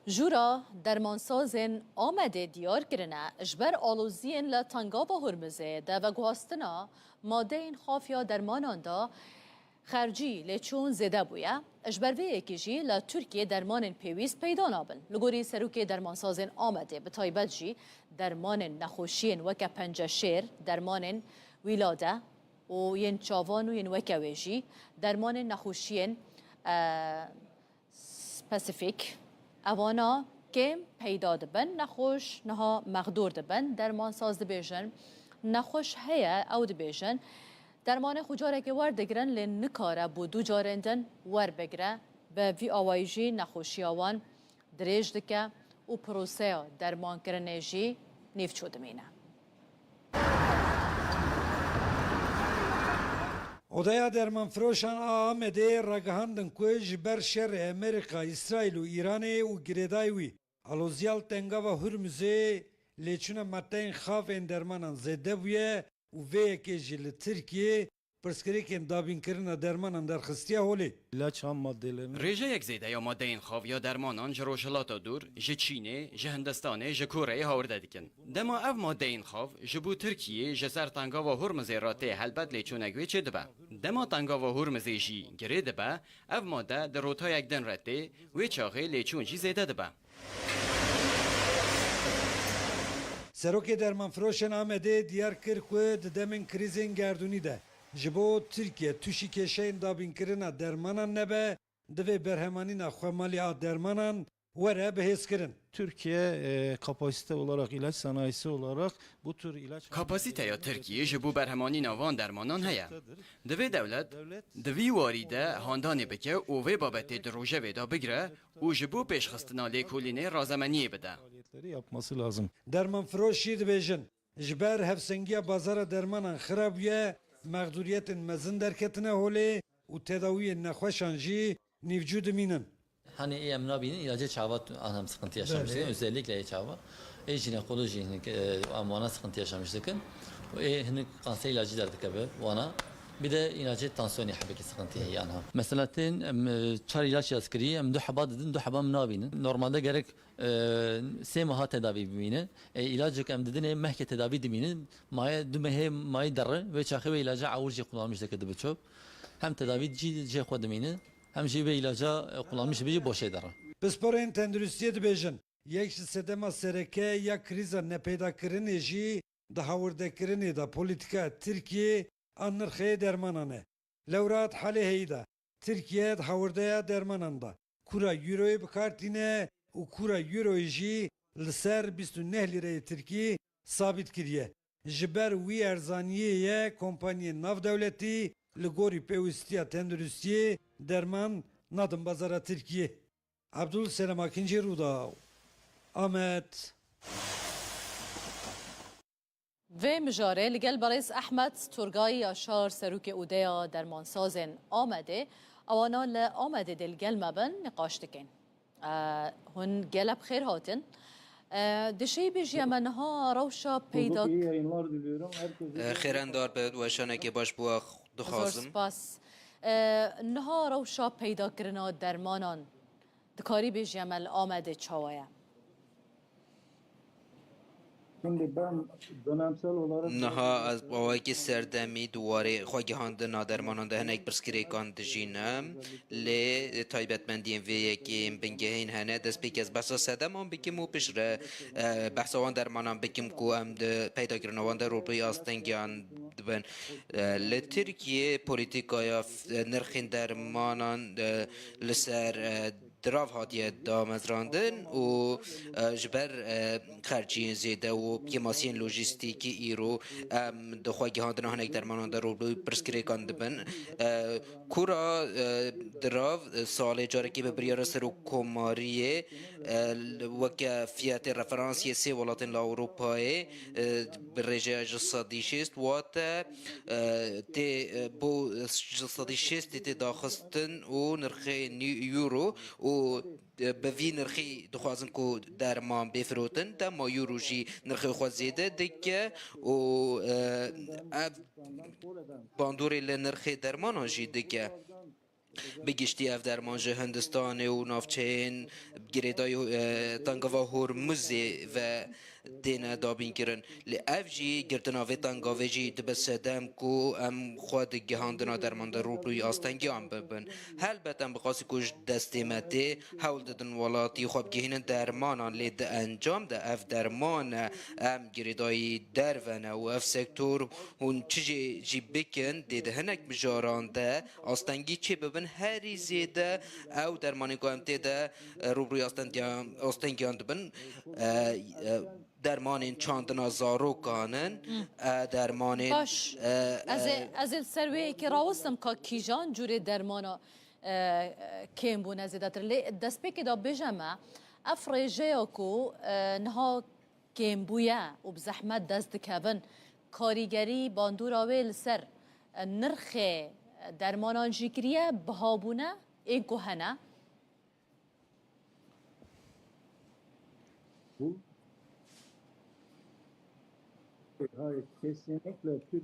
Jûra dermansazên Amedê diyar kirine, ji ber aloziyên li Tengava Hurmizê de veguhastina madeyên xafiya dermanan de xercî lêçûn zêde bûye. Ji ber vê yekê jî li Tirkiyê dermanên pêwîst peyda nabin. Li gorî serokê dermansazên Amedê, bi taybet jî dermanên nexweşiyên weke penceşêr, dermanên wîlade û yên çavan û yên weke wê jî, dermanên nexweşiyên, e, spesîfîk, evana kêm peyda dibin, nexweş niha mexdûr dibin. Dermansaz dibêjin, nexweş heye, ew dibêjin, dermanê xwe carekê werdigirin, lê nikare bo du carên din werbigire. Bi vî awayî jî nexweşiya wan dirêj dike û proseya dermankirinê jî nîvçû dimîne. Odeya Dermanfiroşan a Amedê ragihandin ku ji ber şerê Amerîka, Îsraîl û Îranê û girêdayî wî, aloziya li Tengava Hurmizê lêçûna madeyên xav ên dermanan zêde bûye û vê yekê jî li Tirkiyê pirsgirêkên dabînkirina dermanan derxistiye holê. İlaç ham maddelerini Rêjeyek zêde ya madeyên xav ya dermanan ji Rojhilata Dûr, ji Çînê, ji Hindistanê, ji Koreyê hawirde dikin. Dema ev madeyên xav ji bo Tirkiyê ji ser Tengava Hurmizê re tê, helbet lêçûnek wê çêdibe. Dema Tengava Hurmizê jî girê dibe, ev made di rotayek din re tê, wê çaxê lêçûn jî zêde dibe. Serokê Dermanfiroşên Amedê diyar kir ku di demên krîzên gerdûnî de ji bo Tirkiye tûşî kêşeyên dabînkirina dermanan nebe, divê berhemanîna xwemalî a dermanan were bihêzkirin. Türkiye, e, kapasite olarak, ilaç sanayisi olarak bu tür ilaç Kapasiteya Tirkiyê ji bo berhemanîna van dermanan heye. Divê dewlet di vî warî de handanê bike û vê babetê di rojevê de bigire û ji bo pêşxistina lêkolînê razemeniyê bide. Faaliyetleri yapması lazım. Dermanfiroş jî dibêjin, ji ber hevsengiya bazara dermanan xira bûye, mexdûriyetên mezin derketine holê û tedawiyên nexweşan jî nîvcû dimînin. Hani ê em nabînin, ilacê çava tu-, anam sıkıntı yaşamış Belê. dikin. Özellikle ê çava. Ê jinekolojî hinik, e, em wana sıkıntı yaşamış dikin. Û ê hinik kanser ilacı derdikeve wana. Bir de ilacê tansiyonê hebekî sıkıntı heye anha. Mesela tên em, e, çar ilaç yazkirî, em du heba didin, du heba em nabînin. Normalde gerek, e, sê meha tedavî bimîne. E, ilacek em didinê mehkê tedavî dimînin. Maye du mehê mayî derre, wê çaxê wê ilaca awir jî kullanmış dike dibe çöp. Hem tedavî cî jê xwe dimîne. Hem jî vê ilaca, e, kullanmiş dibe jî boşê de re. Pisporên tenduristiyê dibêjin, yek ji sedema sereke ya krîza nepeydakirinê jî di hawirdekirinê de polîtîkaya Tirkiyê a nirxê dermanan e. Lewra di halê heyî de Tirkiye di hawirdeya dermanan de kura Euroyê bi kar tîne û kura Euroyê jî li ser bîst û neh lîreyê Tirkî sabît kiriye. Ji ber wî erzaniyê ye, kompanyên navdewletî li gorî pêwîstiya tenduristiyê derman nadin bazara Tirkiyê. Abdul Selam Akinci, Rûdaw, Amed. Vê mijarê li gel berêz Ehmed Turgay Yaşar, serokê Odeya Dermansazên Amedê, ewana li Amedê dê li gel me bin, nîqaş dikin. E, hûn gelek bi xêr hatin. E, dişêy bêjiye me niha rewşa peyda Bozuk iyi yayınlar diliyorum. Herkese E, xêrendar be, weşanekê baş bo we Zor dixwazim. spas. E, niha rewşa peydakirina dermanan dikarî bêjiye me li Amedê çawa ye? Şimdi ben dönemsel olarak Niha ez bi awayekî serdemî di warê xwegihandina dermanan de hinek pirsgirêkan dijînim, lê taybetmendiyên vê yekê yên bingehîn hene. Destpêkê ez behsa sedeman bikim û piştre, e, behsa wan dermanan bikim ku em di peydakirina wan de rûbirûyî astengiyan dibin. E, li Tirkiyê polîtîkaya f-, nirxên dermanan, e, li ser, e, dirav hatiye damezrandin û, e, ji ber, e, xerciyên zêde û kêmasiyên lojîstîkî îro em di xwe gihandina hinek dermanan de rûbirûyî pirsgirêkan dibin. E, kura, e, dirav, e, salê carekê bi biryara serokkomariyê, e, li, weke fiyetê referansiyê sê welatên li Ewropayê, e, bi rêjeya ji sedî şêst wate, e, tê, e, bo ji sedî şêstî tê daxistin û nirxê nî-, euro û, e, bi vî nirxî dixwazin ku derman bê firotin, dema euro jî nirxê xwe zêde dike û, e, ev bandorê li nirxê dermanan jî dike. Bi giştî ev derman ji Hindistanê û navçeyên girêdayî, e, Tengava Hormuzê ve têne dabînkirin. Lê ev jî, girtina vê tengavê jî dibe sedem ku em xwe di gihandina derman de rûbirûyî astengiyan bibin. Helbet em bi qasî ku ji destê me tê, hewl didin welatî xwe bigihînin dermanan, lê di encam de ev derman e, em girêdayî derve ne û ev sektor hûn çi jê jî bikin, dê di hinek mijaran de astengî çêbibin, herî zêde ew dermanên ku em tê de, e, rûbirûyî astendiyan-, astengiyan dibin, e, e, dermanên çandina zarokan in, Hmm. e, dermanên, Baş. e, Ez ê, e, ez ê li ser wê yekê rawistim ka kîjan cûrê dermana, e, e, kêm bûne zêdetir. Lê destpêkê de bêje me, ev rêjeya ku, e, niha kêm bûye û bi zehmet dest dikevin, karîgerî bandora wê li ser, e, nirxê dermanan jî kiriye, biha bûne ên ku hene?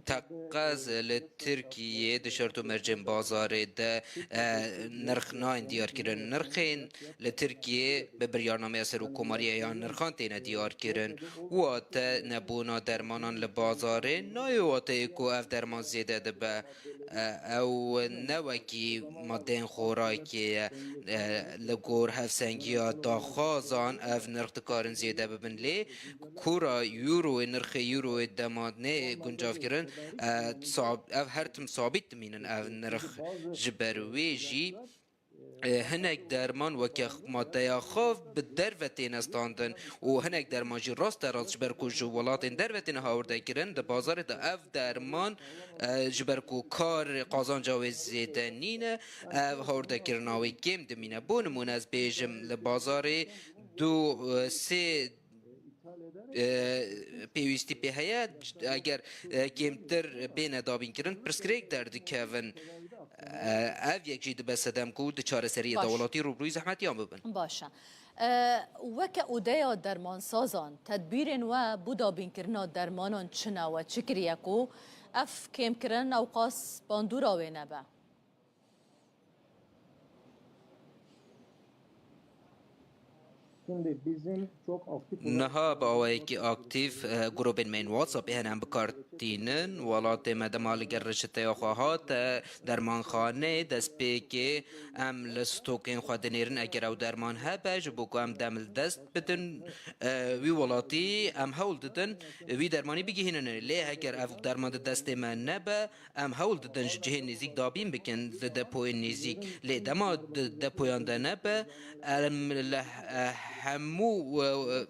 Teqez li Tirkiyê di şert û mercên bazarê de, e, nirx nayên diyarkirin. Nirxên li Tirkiyê bi biryarnameya Serokkomariyê ya nirxan têne diyarkirin. Wate nebûna dermanan li bazarê nayê wateyê ku ev derman zêde dibe. E, ew ne wekî madeyên xorakê ye. E, li gor hevsengiya daxwazan ev nirx dikarin zêde bibin. Lê kura euroyê, nirxê euroyê dema neyê guncavkirin, e, sab-, ev her tim sabît dimînin ev nirx. Ji ber wê jî, e, hinek derman weke madeya xav bi derve têne standin û hinek derman jî raste rast ji ber ku ji welatên derve têne hawirdekirin, di bazarê de ev derman, e, ji ber ku kar qazanca wê zêde nîne, ev hawirdekirina wê kêm dimîne. Bo nimûne ez bêjim, li bazarê du, e, sê e, pêwîstî pê heye, eger, e, kêmtir bêne dabînkirin, pirsgirêk derdikevin. E, ev yek jî dibe sedem ku di çareseriyê de Baş. welatî rûbirûyî zehmetiyan bibin. Baş e. E, weke odeya dermansazan, tedbîrên we bo dabînkirina dermanan çi ne, we çi kiriye ku ev kêmkirin ewqas bandora wê nebe? Şimdi bizim çok aktif olarak Niha bi awayekî aktîf, e, grûbên me yên WhatsAppê hene em bi kar tînin. Welatê me dema li gel reçeteya xwe hate dermanxaneyê, destpêkê em li stokên xwe dinêrin. Eger ew derman hebe, ji bo ku em dem li dest bidin, e, wî welatî, em hewl didin wî dermanî bigihînin. Lê heger ev derman di destê me nebe, em hewl didin ji cihên nêzîk dabîn bikin, di depoyên nêzîk. Lê dema di depoyan de nebe, em li, eh, hemû, eh,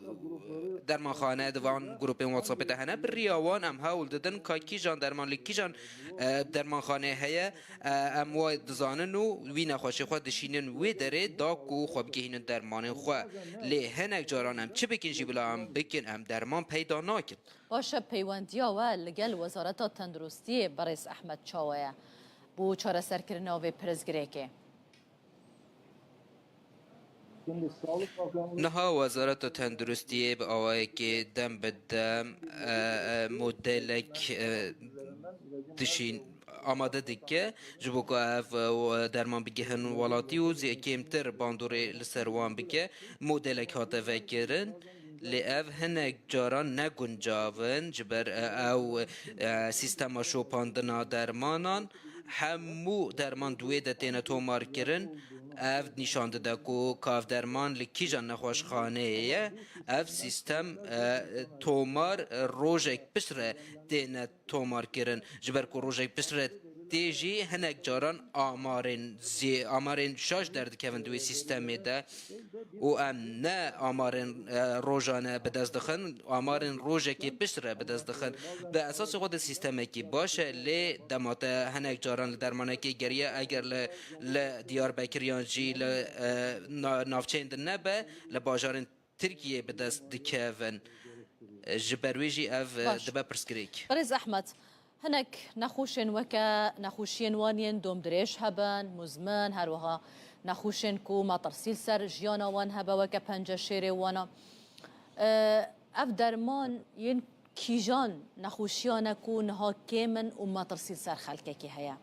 dermanxane di van grûpên WhatsAppê de hene, bi riya wan em hewl didin ka kîjan derman li kîjan, eh, dermanxaneyê heye, eh, em wa dizanin û wî nexweşê xwe dişînin wê derê da ku xwe bigihînin dermanên xwe. Lê hinek caran em çi bikin jî bila em bikin, em derman peyda nakin. Baş e, peywendiya we li gel Wezareta Tenduristiyê, berêz Ehmed, çawa ye bo çareserkirina vê pirsgirêkê? Şimdi Sağlık Bakanlığı Niha Wezareta Tenduristiyê bi awayekê dem bi dem, e, e, modelek, e, dişîn amade dike, ji bo ku ev, e, derman bigihin welatî û zê-, kêmtir bandorê li ser wan bike. Modelek hate vekirin. Lê ev hinek caran ne guncav in, ji ber, e, ew, e, sîstema şopandina dermanan, hemû derman di wê de têne tomarkirin. Ev nîşan dide ku ka ev derman li kîjan nexweşxaneyê ye. Ev sîstem, e, tomar, e, rojek piştre têne tomarkirin. Ji ber ku rojek piştre tê jî hinek caran amarên zê-, amarên şaş derdikevin di wê sîstemê de û em ne amarên, e, rojane bi dest dixin, amarên rojekê piştre bi dest dixin. Bi esasê xwe de sîstemekî baş e, lê dema te hinek caran li dermanekê geriya, eger li, li Diyarbekir yan jî li, e, na-, navçeyên din nebe, li bajarên Tirkiyê bi dest dikevin. Ji ber wê jî ev, e, Baş. dibe pirsgirêk. Birêz Ehmed, hinek nexweşên weke nexweşiyên wan yên domdirêj hebin, muzmin, her wiha nexweşên ku metirsî li ser jiyana wan hebe weke penceşêrê wana. E, ev derman yên kîjan nexweşiyan e ku niha kêm in û metirsî li ser xelkekê heye?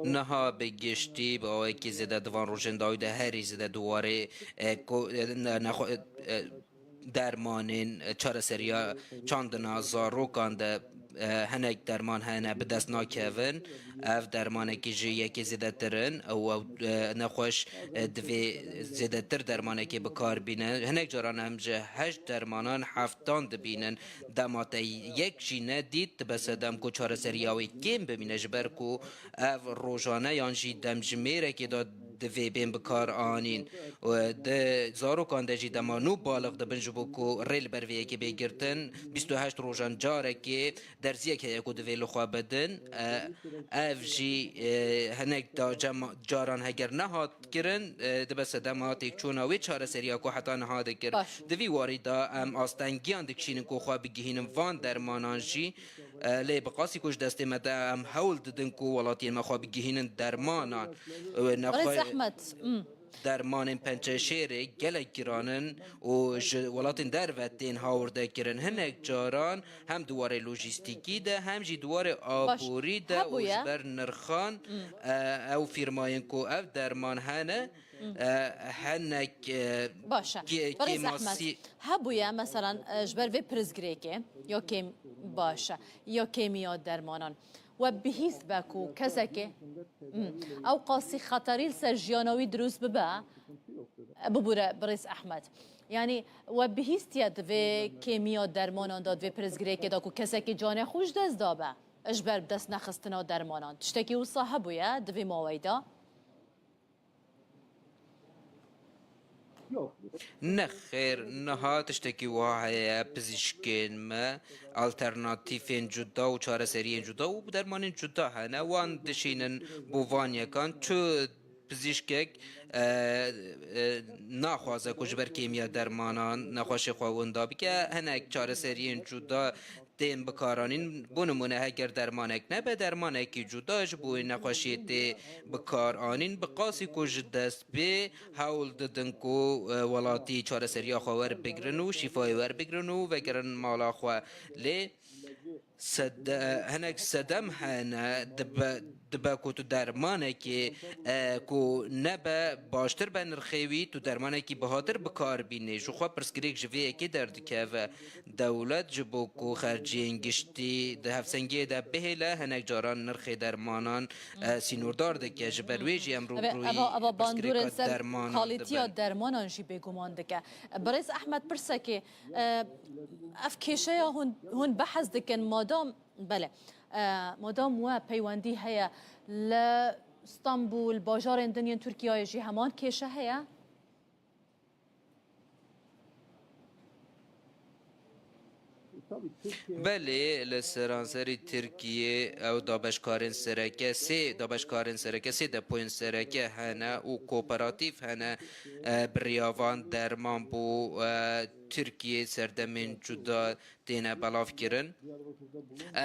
Niha bi giştî bi awayekî zêde di van rojên dawî de herî zêde di warê, e, ko-, e, ne-, nexwe-, e, dermanên, e, çareseriya çandina zarokan de, e, hinek derman hene bi dest nakevin. Ev dermanekî ji yekê zêdetir in û ew, e, nexweş, e, divê zêdetir dermanekê bi kar bîne. Hinek caran em ji heşt dermanan heftan dibînin. Dema te yek jî nedît, dibe sedem ku çareseriya wê kêm bimîne, ji ber ku ev rojane yan jî demjimêrekê de divê bên bi kar anîn. Û di zarokan de jî dema nû balix dibin, ji bo ku rê li ber vê yekê bê girtin, bîst û heşt rojan carekê derziyek heye ku divê li xwe bidin. E, ev jî, e, hinek da cema-, caran heger nehat kirin, e, dibe sedema têkçûna wê çareseriya ku heta niha dikir. Baş. Di vî warî de em astengiyan dikişînin ku xwe bigihînin van dermanan jî, e, lê bi qasî ku ji destê me de em hewl didin ku welatiyên me xwe bigihînin dermanan. E, Birêz nexwe-, Ehmed, hmm. dermanên pençeşêrê gelek giran in û ji welatên derve tên hawirdekirin. Hinek caran hem di warê lojîstîkî de hem jî di warê Baş. aborî de û Hebûye. ji ber nirxan, Hmm. e, ew fîrmayên ku ev derman hene, Hmm. e, hinek, e, Baş e. kê-, Birêz kêmasî- Ehmed, hebûye, meselan, e, ji ber vê pirsgirêkê ya kêm-, baş e, ya kêmiya dermanan. We bihîst be ku kesekê, Hmm. ew qasî xeterî li ser jiyana wî dirust bibe, bibûre Birêz Ehmed. Yanî we bihîstiye di vê kêmiya dermanan de, di vê pirsgirêkê de ku kesekê canê xwe ji dest dabe ji ber bi dest nexistina dermanan. Tiştekî wisa hebûye di vê maweyê de? Nexêr, niha tiştekî wiha heye, pizîşkên me alternatîfên cuda û çareseriyên cuda û dermanên cuda hene, wan dişînin bo van yekan. Çi pizîşkek, e, e, naxwaze ku ji ber kêmiya dermanan nexweşê xwe winda bike. Hinek çareseriyên cuda tên bikaranîn. Bo nimûne, heger dermanek nebe, dermanekî cuda ji bo wê nexweşiyê tê bikaranîn. Bi qasî ku ji dest pê hewl didin ku, e, welatî çareseriya xwe werbigrin û şîfayê werbigrin û vegerin mala xwe. Lê sede-, hinek sedem hene, dibe, dibe ku tu dermanekê, e, ku nebe baştir be nirxê wî, tu dermanekî bihatir bi kar bînî. Ji xwe pirsgirêk ji vê yekê derdikeve. Dewlet ji bo ku xerciyên giştî di hevsengiyê de bihêle, hinek caran nirxê dermanan, e, sînordar dike. Ji ber wê jî em Eve, rûbirûyî eva, eva bandorên pirsgirêka ser dermanan kalîtiya dibin. dermanan jî bêguman dike. Birêz Ehmed, pirsekê, e, ev kêşeya hûn, hûn behs dikin, madam, belê, e, madam we peywendî heye li Stenbul, bajarên din yên Tirkiyeyê jî heman kêşe heye? Belê, li seranserî Tirkiyê ew dabeşkarên sereke, sê dabeşkarên sereke, sê depoyên sereke hene û kooperatîf hene, e, bi riya van derman bo, e, Tirkiyê serdemên cuda têne belavkirin.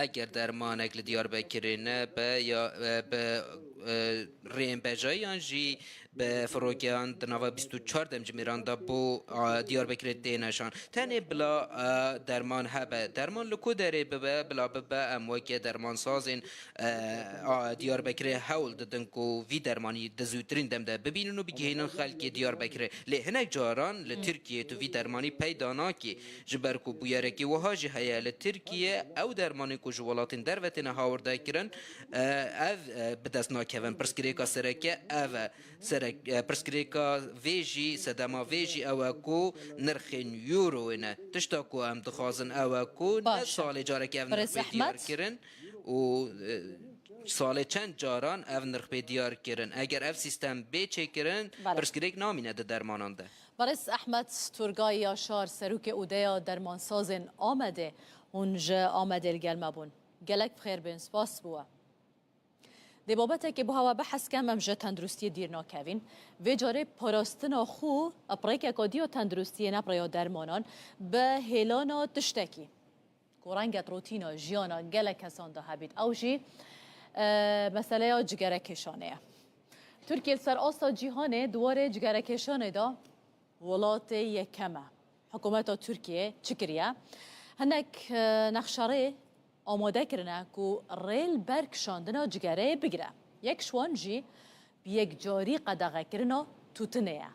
Eger dermanek li Diyarbekirê nebe ya, e, bi, e, rêyên bejayî yan jî bi firokeyan di nava bîst û çar demjimêran de bo, a, Diyarbekirê têne şan. Tenê bila, e, derman hebe. Derman li ku derê bibe, bila bibe, em weke dermansazên, e, a, Diyarbekirê hewl didin ku vî dermanî di zûtirîn dem de bibînin û bigihînin xelkê Diyarbekirê. Lê hinek caran li Tirkiyê tu vî dermanî peyda nakî. Ji ber ku bûyerekî wiha jî heye li Tirkiye, ew dermanên ku ji welatên derve têne hawirde kirin, e, ev, e, bi dest nakevin. Pirsgirêka sereke ev e. Sereke Pirsgirêka vê jî, sedema vê jî ew e ku nirxên euroyê ne. Tişta ku em dixwazin ew e ku ne Baş e. salê carekê ev Birêz nirxê diyar Ehmed. kirin û, e, salê çend caran ev nirxê diyar kirin. Eger ev sîstem bê çêkirin, Belê. pirsgirêk namîne di dermanan de. Birêz Ehmed Turgay Yaşar, serokê odeya dermansazên Amedê, hûn ji Amedê li gel me bûn. Gelek bi xêr bên, spas bo we. Dê babetekê bo hewa behs kem, em ji tenduristiyê dîr nakevîn. Vê carê parastina xwe, pirêkeka dî ya tenduristiyê ne bi rêya dermanan, bi hêlana tiştekî ku renget rotîna jiyana gelek kesan de hebît. Ew jî, e, meseleya cigerekêşanê ye. Tirkiye li ser asta cîhanê di warê cigerekêşanê de welatê yekem e. Hikûmeta Tirkiyê çi kiriye? Hinek, e, nexşerê amade kirine ku rê li ber kişandina cigereyê bigire. Yek ji wan jî bi yekcarî qedexekirina tûtinê ye.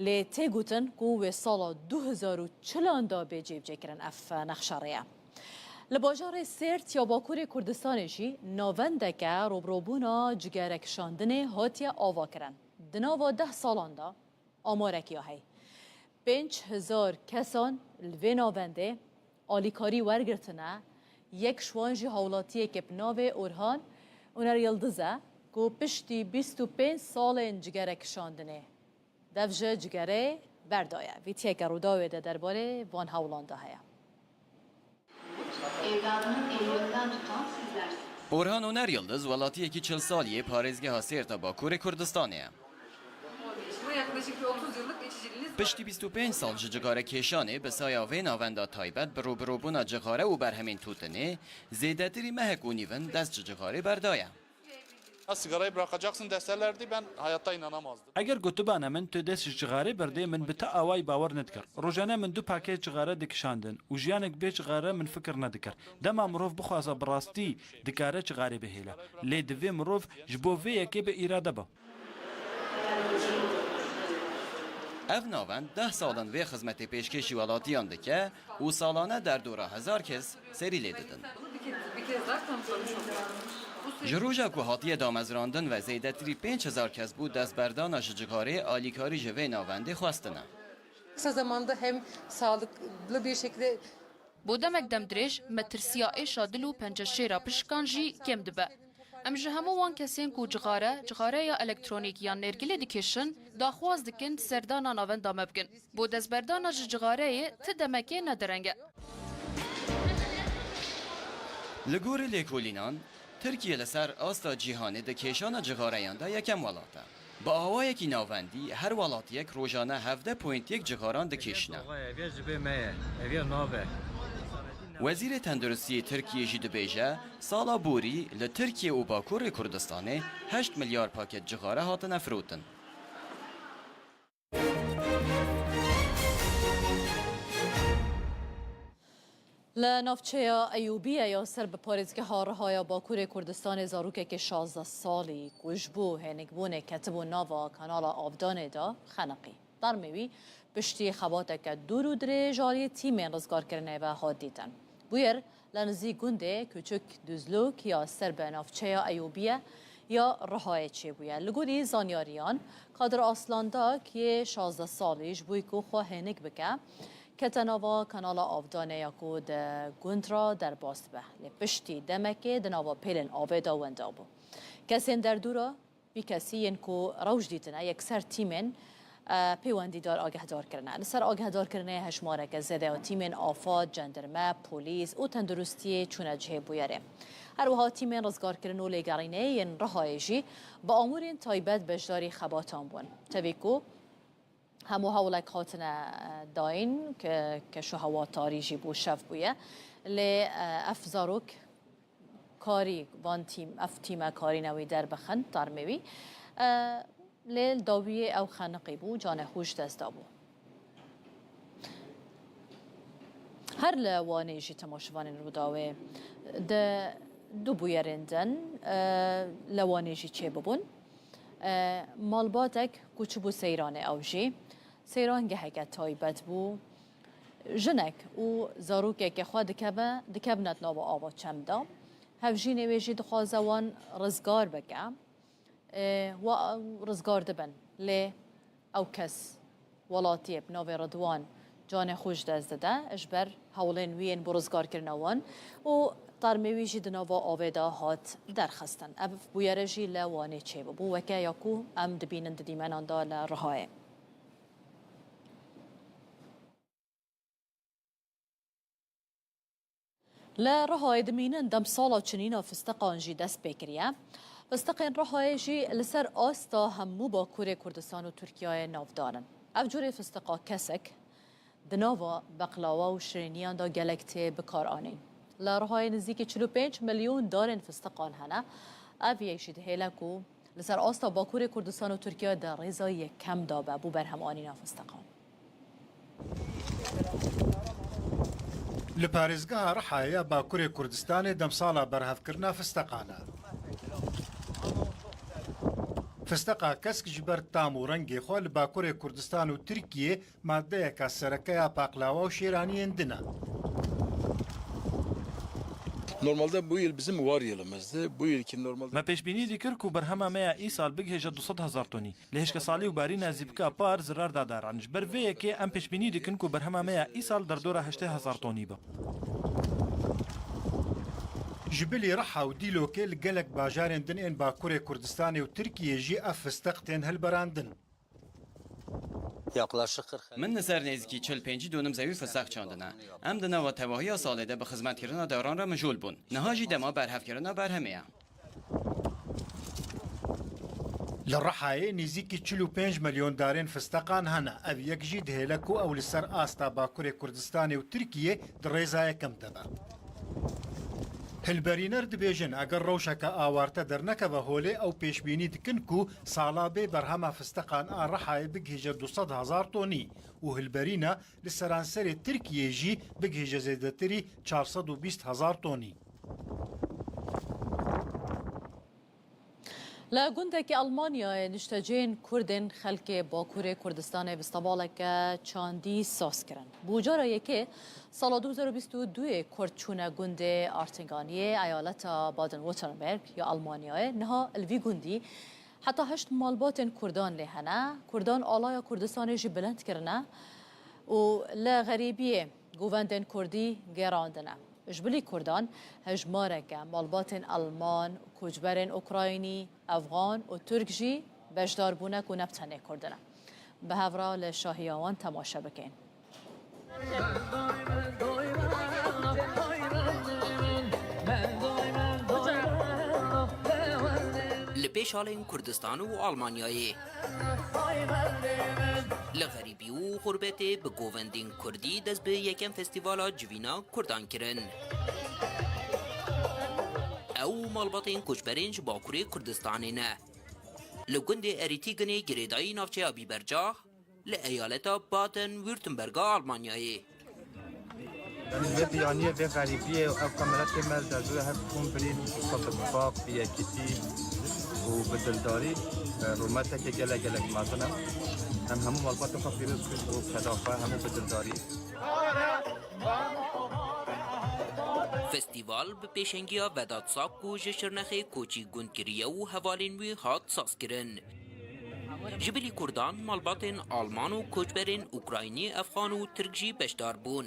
Lê tê gotin ku wê sala du hezar û çilan de bê cêbicêkirin ev nexşerê ye. Li bajarê Sêrt ya Bakurê Kurdistanê jî navendeke rûbirûbûna cigerekişandinê hatiye avakirin. Di nava deh salan de, amarekî ya hey. Pênc hezar kesan li vê navendê alîkarî wergirtine, yek ji wan jî hawlatiyeke bi navê Orhan Oner Yildiz e, ku piştî bîst û pênc salên cigerekişandinê dev ji cigerê berdaye. Vîtiyeke Rûdawê de derbarê van hewlan de heye. Evladının elinden tutan sizlersiniz. Orhan Oner Yildiz welatiyekî çil salî yê parêzgeha Sêrta Bakurê Kurdistanê ye. Bu yaklaşık bir otuz yıllık geçiciliğiniz var. Piştî bîst û pênc sal ji cigare kêşanê bi saya vê navenda taybet bi rûbirûbûna cixare û berhemên tûtinê, zêdetirî mehek û nîvin dest ji cixarê berdaye. Ya sigarayı bırakacaksın deselerdi ben hayatta inanamazdım. Eger gotibane min tu dest ji cixarê berdê, min bi ti awayî bawer nedikir. Rojane min du pakêt cixare dikişandin û jiyanek bê cixare min fikir nedikir. Dema mirov bixwaze bi rastî dikare cixarê bihêle. Lê divê mirov ji bo vê yekê bi îrade be. Ev navend deh sal in vê xizmetê pêşkêşî welatiyan dike û salane derdora hezar kes serî lê didin. Ji roja ku hatiye damezrandin ve zêdetirî pênc hezar kes bo destberdana ji cixarê alîkarî ji vê navendê xwestine. Kısa zamanda hem sağlıklı bir şekilde Bo demek demdirêj, metirsiya êşa dil û penceşêra pişikan jî kêm dibe. Em ji hemû wan kesên ku cixare, cixareya elektronîk yan nêrgilê dikêşin, daxwaz dikin serdana navenda me bikin. Bo destberdana ji cixareyê ti demekê ne dereng e. Li gorî lêkolînan, Tirkiye li ser asta cîhanê di kêşana cixareyan de yekem welat e. Bi awayekî navendî, her welatiyek rojane hevdeh point yek cixaran dikêşine. Ev yer ji bê me ye. Ev yer nabe. Wezîrê Tenduristiyê Tirkiyê jî dibêje, sala borî li Tirkiye û Bakurê Kurdistanê heşt milyar paket cixare hatine firotin. Li navçeya Eyûbiye ya ser bi parêzgeha Rihaya Bakurê Kurdistanê zarokekê şazdeh salî ku ji bo hênikbûnê ketibû nava kanala avdanê de xeniqî. Tarmê wî piştî xebateke dûr û dirêj aliyê tîmên rizgarkirinê ve hat dîtin. Bûyer li nizî gundê Küçük Düzlük ya ser bi navçeya Eyûbiye ya Rihayê çêbûye. Li gorî zanyariyan, Kadir Aslandak yê şazdeh salî ji bo ku xwe hênik bike, kete nava kanala avdanê ya ku di gund re derbas dibe. Lê piştî demekê di nava pêlên avê de wenda bû. Kesên derdora vî kesî yên ku rewş dîtine, yekser tîmên, e, pêwendîdar agehdar kirine. Li ser agehdarkirinê hejmareke zêde ya tîmên afad, cendirme, polîs û tenduristiyê çûne cihê bûyerê. Her wiha tîmên rizgarkirin û lêgerînê yên Rihayê jî bi amûrên taybet beşdarî xebatan bûn. Tevî ku hemû hewlek hatine, e, dayîn, ke-, keşûhewa tarî jî bo şev bûye. Lê, e, ev zarok karî van tîm, ev tîme karîne wî derbixin, tarmê wî. E, lê li dawiyê ew xeniqî bû, canê xwe ji dest dabû. Her li Wanê jî temaşevanên Rûdawê di du bûyerên din, e, li Wanê jî çêbibûn. E, malbatek ku çûbû seyranê ew jî. Seyrangeheke taybet bû. Jinek û zarokeke xwe dikeve, dikevne di nava ava çem de. Hevjînê wê jî dixwaze wan rizgar bike. E, wa rizgar dibin. Lê ew kes welatiyê bi navê Ridwan canê xwe ji dest dide, ji ber hewlên wî yên bo rizgarkirina wan û termê wî jî di nava avê de hat derxistin. Ev bûyere jî li Wanê çêbûbû, weke ya ku em dibînin di dîmenan de li Rihayê. Li Rihayê dimînin, demsala çinîna fistiqan jî dest pê kiriye. Fistiqên Rihayê jî li ser asta hemû Bakurê Kurdistan û Tirkiyeyê navdar in. Ev curê fistiqa kesik di nava beqlawa û şirîniyan de gelek tê bikaranîn. Li Rihayê nizîkî çil û pênc milyon darên fistiqan hene. Ev yek jî dihêle ku li ser asta Bakurê Kurdistan û Tirkiye di rêza yekem de be bo berhemanîna fistiqan. Li parêzgeha Rihayê ya Bakurê Kurdistanê demsala berhevkirina fisteqan e. Fisteqa kesk ji ber tam û rengê xwe li Bakurê Kurdistan û Tirkiyê maddeyeka sereke ya paqlawa û şêraniyên din e. Normalde bu yıl bizim var yılımızdı. Bu yılki normalde Me pêşbînî dikir ku berhema me ya îsal bigihêje du sed hezar tonî. Lê hişkesalî û barîna zîpika par zirar da daran. Ji ber vê yekê em pêşbînî dikin ku berhema me ya îsal derdora heştê hezar tonî be. Ji bilî Riha û Dîlokê li gelek bajarên din ên Bakurê Kurdistanê û Tirkiyê jî ev fisteq tên hilberandin. Yaklaşık kırk Min li ser nêzîkî çil pêncî dûnim zewî fisteq çandine. Em di nava tevahiya salê de bi xizmetkirina daran re mijûl bûn. Niha jî dema berhevkirina berhemê ye. Li Rihayê nêzîkî çil û pênc milyon darên fisteqan hene. Ev yek jî dihêle ku ew li ser asta Bakurê Kurdistanê û Tirkiyê di rêza yekem de be. Hilberîner dibêjin, eger rewşeke awarte dernekeve holê, ew pêşbînî dikin ku sala bê berhema fisteqan a Rihayê bigihîje du sed hezar tonî û hilberîna li seranserê Tirkiyê jî bigihîje zêdetirî çar sed û bîst hezar tonî. Li gundekî Almanyayê niştecihên Kurdên xelkê Bakurê Kurdistanê festîvaleke çandî saz kirin. Bo cara yekê sala du hezar û bîst û duyê Kurd çûne gundê Artinganiyê, eyaleta Baden-Württemberg ya Almanyayê. Niha li vî gundî heta heşt malbatên Kurdan lê hene. Kurdan alaya Kurdistanê jî bilind kirine û li xerîbiyê govendên Kurdî gêrandine. Ji bilî Kurdan, hejmareke malbatên Alman, koçberên Ukraynî, Efxan û Tirk jî beşdar bûne ku ne bi tenê Kurd in. Bi hev re li şahiya wan temaşe bikin. Li pêş alên Kurdistan û Almanyayê. Li xerîbî û xurbetê bi govendên Kurdî dest bi yekem festîvala civîna Kurdan kirin. Ew malbatên koçberên ji Bakurê Kurdistanê ne. Li gundê Erîtîginê girêdayî navçeya Bîbercah, li eyaleta Baden-Württemberga Almanyayê. Vê biyaniyê, vê xerîbiyê û ev qemeletê me li derdora her kom birîn, xwe bi tifaq, bi yekîtî û bi dildarî, e, rûmeteke gelek gelek mezin e. Em hemû malbatê xwe pîroz bikin û peda xwe hemû bi dildarî. Festîval bi pêşengiya Vedat Sak ku ji Şirnexê koçî gund kiriye û hevalên wî hat sazkirin. Ji bilî Kurdan, malbatên Alman û koçberên Ukraynî, Efxan û Tirk jî beşdar bûn.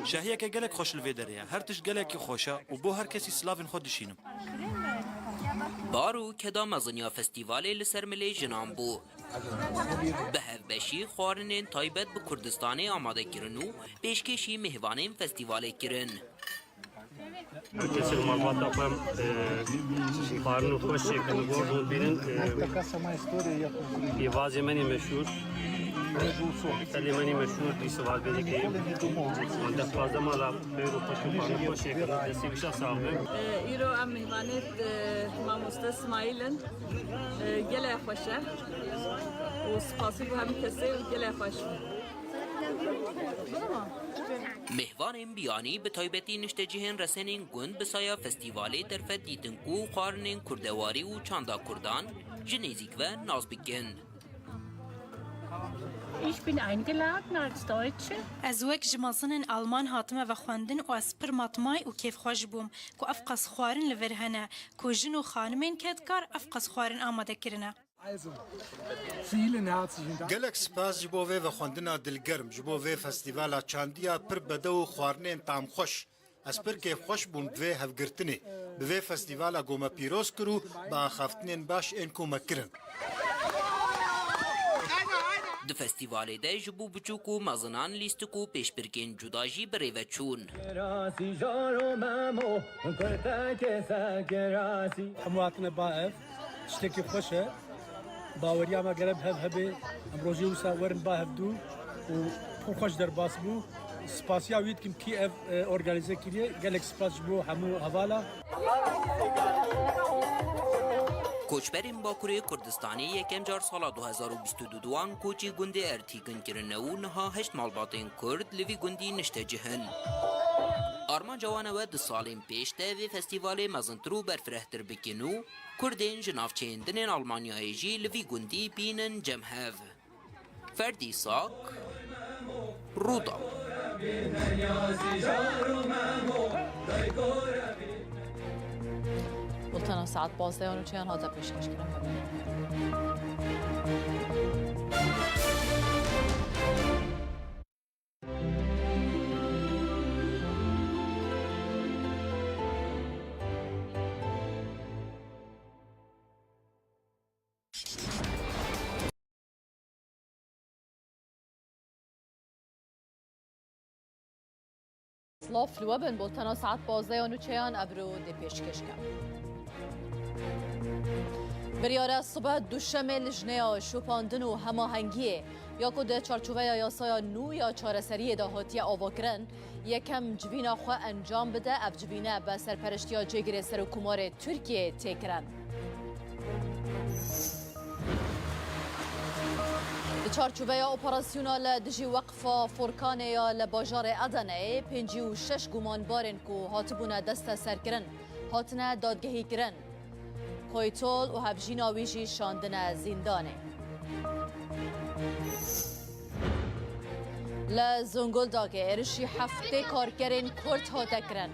Şahiyeke gelek xweş li vê derê ye. Her tişt gelekî xweş e û bo her kesî silavên xwe dişînim. Bar û keda mezin ya festîvalê li ser milê jinan bû. Bi hevbeşî xwarinên taybet bi Kurdistanê amade kirin û pêşkêşî mêvanên festîvalê kirin. Her kesê li malbata xwe, e, xwarin û xweş çêkin, gor hûn bînin, e, pîvazê menî meşhûr, telê menî meşhûr, dîsa vat bêdikeyim. Wan dest pazdeh mala xêr û xweş û xwarin û xweş çêkin, destê wî şa sax bin. E, îro em mêvanê, e, mamoste Smaîl in. E, gelek xweş e. Û spasî bo hemî kesê û gelek xweş. Mêvanên biyanî, bi taybetî niştecihên resenên gund, bi saya festîvalê derfet dîtin ku xwarinên kurdewarî û çanda kurdan ji nêzîk ve nas bikin. Ich bin eingeladen als Deutsche. Ez wek ji mezin in Alman hatime ve xwendin û ez pir matmay û kêfxweş bûm ku ev qas xwarin li vir hene, ku jin û xanimên kedkar ev qas xwarin amade kirine. Vielen herzlichen Dank. Gelek spas ji bo vê vexwendina dilgerm, ji bo vê festîvala çandiya pir bedew û xwarinên tamxweş. Ez pir kêfxweş bûm bi vê hevgirtinê. Bi vê festîvala ku me pîroz kir û bi axaftinên baş ên ku me kirin. Di festîvalê de ji bo biçûk û mezinan lîstik û pêşbirkên cuda jî bi rê ve çûn. Hemû hatine ba ev. Tiştekî xweş e. Baweriya me gere bi hev hebe. Em rojê wisa werin ba hevdû û pir xweş derbas bû. Spasiya wî dikim kî ev, e, organîze kiriye. Gelek spas ji bo hemû hevala. Koçberên Bakurê Kurdistanê yekem car sala du hezar û bîst û du duan koçî gundê Ertîkin kirine û niha heşt malbatên Kurd li vî gundî niştecih in. Armanca wan ew e di salên pêş de vê festîvalê mezintir û berfirehtir bikin û Kurdên ji navçeyên din ên Almanyayê jî li vî gundî bînin cem hev. Ferdî Sak, Rûdawê. Bultena saet pazdeh û çeyan hate pêşkêşkirin. Silav li we bin, bultena saet pazdeh ya nûçeyan ev ro dê pêşkêş ke. Biryare sibe duşemê Lijneya Şopandin û Hemahengiyê ya ku di çarçoveya yasaya nû ya çareseriyê de hatiye avakirin, yekem civîna xwe encam bide. Ev civîne be serpereştiya cêgirê Serokkomarê Tirkiyeyê tê kirin. Di çarçoveya operasyona li dijî Weqfa Forkanê ya li bajarê Edeneyê, pêncî û şeş gumanbarên ku hatibûne desteserkirin, hatine dadgehîkirin. Koytol û hevjîna wî jî şandine zîndanê. Li Zonguldakê êrişî heftê karkerên Kurd hate kirin.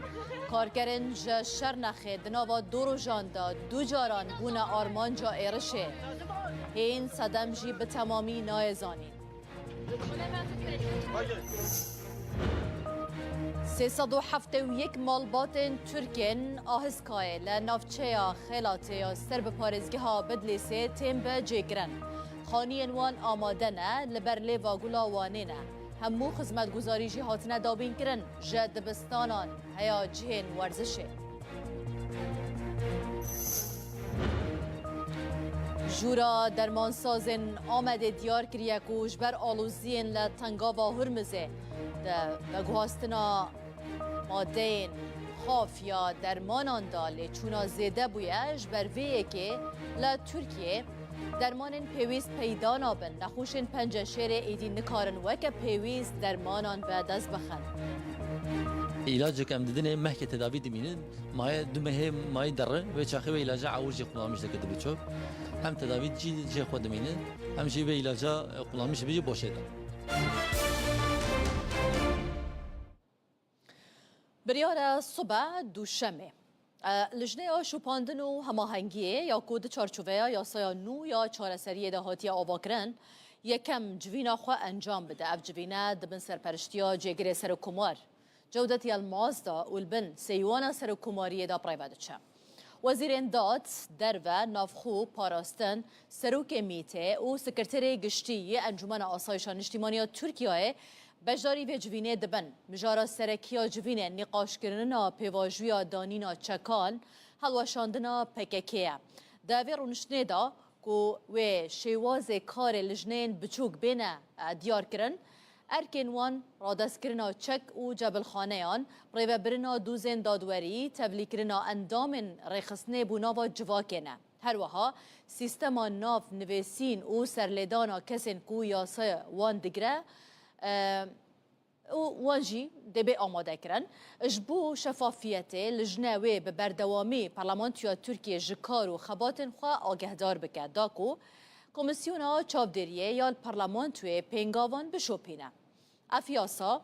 Karkerên ji Şernexê di nava du rojan de du caran bûne armanca êrişê. Hîn sedem jî bi temamî nayê zanîn. Sê sed û heftê û yek malbatên Tirkên Ahiskayê li navçeya Xelatê ya ser bi parêzgeha Bidlîsê tên bicêkirin. Xaniyên wan amade ne, li ber lêva Gula Wanê ne. Hemû xizmetguzarî jî hatine dabînkirin ji dibistanan heya cihên werzişê. Jûra dermansazên Amedê diyar kiriye ku ji ber aloziyên li Tengava Hurmizê di veguhastina madeyên xaf ya dermanan de lêçûna zêde bûye. Ji ber vê yekê li Tirkiyê dermanên pêwîst peyda nabin. Nexweşên penceşêrê êdî nikarin weke pêwîst dermanan bi dest bixin. Îlacek em didinê mehkê tedavî dimînin. Maye du mehê mayî derre wê çaxê wê îlaca ewil jî qulamîş dike dibe çop. Hem tedavî cî cihê xwe dimîne, hem jî vê îlaca, e, qulamîş dibe jî boşê de. Biryare sibe duşemê, e, Lijneya Şopandin û Hemahengiyê ya ku di çarçoveya yasaya nû ya çareseriyê de hatiye avakirin, yekem civîna xwe encam bide. Ev civîne di bin serperiştiya cêgirê Serokkomar Cewdet Yilmaz de û li bin sêywana Serokkomariyê de bi rê ve diçe. Wezîrên dad, derve, navxwe, parastin, serokê mîtê û sekreterê giştî yê Encûmena Asayişa Niştîmanî ya Tirkiyeyê beşdarî vê civînê dibin. Mijara serekî ya civînê nîqaşkirina pêvajoya danîna çekan, hilweşandina P K K ye. Di vê rûniştinê de ku wê şêwazê karê lijneyên biçûk bêne, e, diyarkirin, erkên wan radestkirina çek û cebilxaneyan, rêvebirina dûzên dadwerî, tevlîkirina endamên rêxistinê bo nava civakê ne. Her wiha sîstema nav nivîsîn û serlêdana kesên ku yasaya wan digire, e, û wan jî dê bê amadekirin. Ji bo şefafiyetê lijne wê bi berdewamî Parlamentoya Tirkiyê ji kar û xebatên xwe agehdar bike, da ku Komîsyona Çavdêriyê ya li Parlamentoyê pêngavan bişopîne. Ev yasa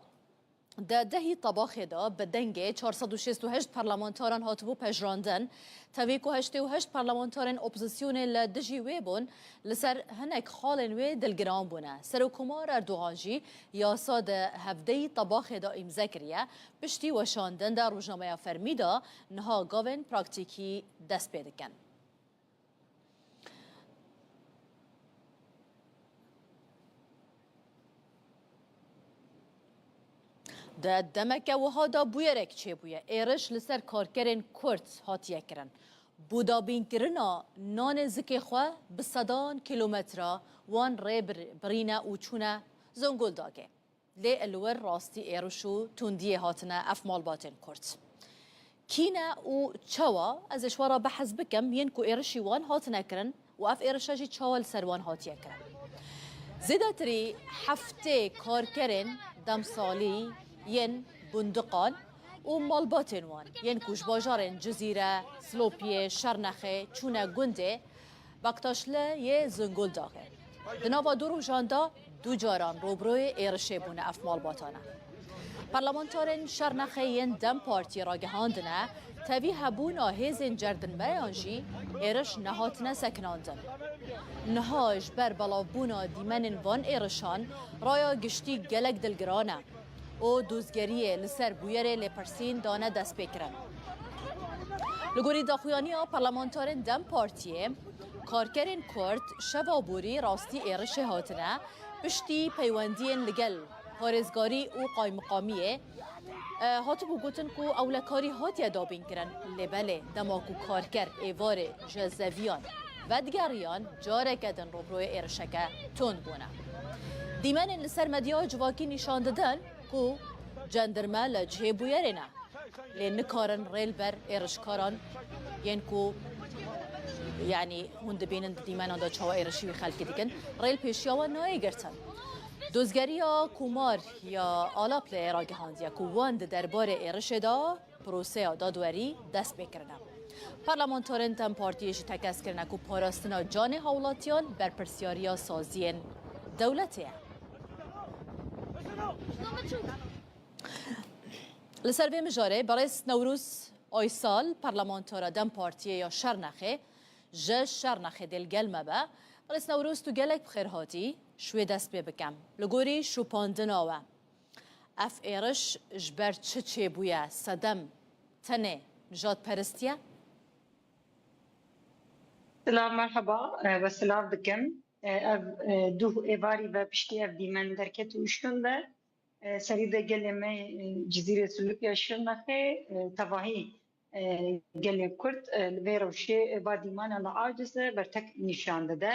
Di dehî Tebaxê de bi dengê çar sed û şêst û heşt parlamentaran hatibû pejirandin. Tevî ku heştê û heşt parlamentarên opozisyonê li dijî wê bûn, li ser hinek xalên wê dilgiran bûne. Serokkomar Erdogan jî yasa di hevdehî Tebaxê de îmze kiriye. Piştî weşandin di rojnameya fermî de niha gavên praktîkî dest pê dikin. Di demeke wiha de bûyerek çêbûye. Êriş li ser karkerên Kurd hatiye kirin. Bo dabînkirina nanê zikê xwe bi sedan kîlometre wan rê bir-, birîne û çûne Zonguldakê. Lê li wir rastî êriş û tundiyê hatine ev malbatên Kurd. Kî ne û çawa? Ez ê ji we re behs bikim, yên ku êrişî wan hatine kirin û ev êrişe jî çawa li ser wan hatiye kirin. Zêdetirî heftê karkerên demsalî yên Bundiqan û malbatên wan yên ku ji bajarên Cizîre, Silopiyê, Şernexê çûne gundê Baktaşli yê Zonguldaxê. Di nava du rojan de du caran rûbirûyê êrişê bûne ev malbatane. Parlamenterên Şernexê yên DEM Partiyê ragihandine, tevî hebûna hêzên cerdinmeyan jî êriş nehatine sekinandin. Niha ji ber belavbûna dîmenên van êrişan raya giştî gelek dilgiran e û dozgeriyê li ser bûyerê lêpirsîn dane destpêkirin. Li gorî daxuyaniya parlamenterên DEM Partiyê, karkerên Kurd şeva borî rastî êrişê hatine, piştî peywendiyên li gel parêzgarî û qaymiqamiyê, e, hatibû gotin ku ewlekarî hatiye dabînkirin, lê belê dema ku karker êvarê ji zeviyan vedigeriyan, careke din rûbirûyê êrişeke tund bûne. Dîmenên li ser medya civakî nîşan didin ku cendirme li cihê bûyerê ne. Lê nikarin rê li ber êrişkaran yên ku, yanî hûn dibînin di dîmenan de çawa êrişî wî xelkî dikin, rê li pêşiya wan nayê girtin. Dozgeriya Komar ya Alapleyê ragihandiye ku wan di derbarê êrişê de proseya dadwerî dest pê kirine. Parlamenterên DEM Partiyê jî tekez kirine ku parastina canê hawlatiyan berpirsiyariya saziyên dewletê ye. Li ser vê mijarê berêz Newroz Aysal, parlamentara DEM Partiyê ya Şernexê, ji Şernexê dê li gel me be. Berêz Newroz, tu gelek bi xêr hatî. Ji wê dest pê bikem. Li gorî şopandina we, ev êriş ji ber çi çêbûye? Sedem tenê nijadperestî ye? Silav, merheba, e, we silav dikim. E, ev, e, duh êvarî ve piştî ev dîmen derket û şûnde, e, serî de gelê me, e, Cizîrê Silûkya Şirnexê, e, tevahî, e, gelê Kurd, e, li vê rewşê, e, va dîmana li aciz e, bertek nîşan dide.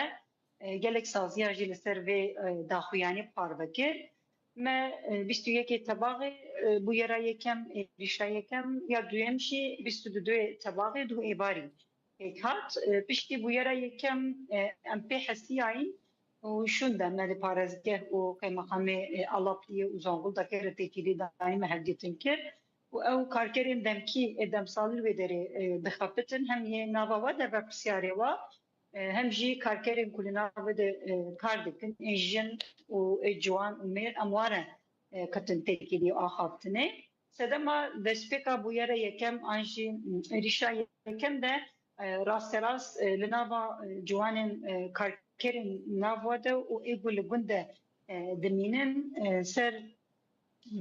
E, gelek saziya jî li ser vê, e, daxuyanî parve kir. Me, e, bîst û yekê Tebaxê, e, bûyera yekem, êrişa yekem, ya duyem jî bîst û duyê Tebaxê duh êvarî pêk hat. E, piştî bûyera yekem, e, em pê hesiyayîn û şûnde me li parêzgeh û qeymeqamê, e, Alapliyê û Zonguldakê re têkilî dayîn me hevdîtin kir. Û ew karkerên demkî ê demsalî li wê derê, e, dixebitin, hem yê nava we de berpirsyarê we, e, hem jî karkerên ku li nav de, e, kar dikin, ê jin û ê ciwan û mêr, em ware, e, ketin têkilî û axaftinê. Sedema destpêka bûyera yekem an jî, m, êrişa yekem de, e, rasterast, e, li nava, e, ciwanên, e, karkerên nav we de û ê ku li gund de, e, dimînin, e, ser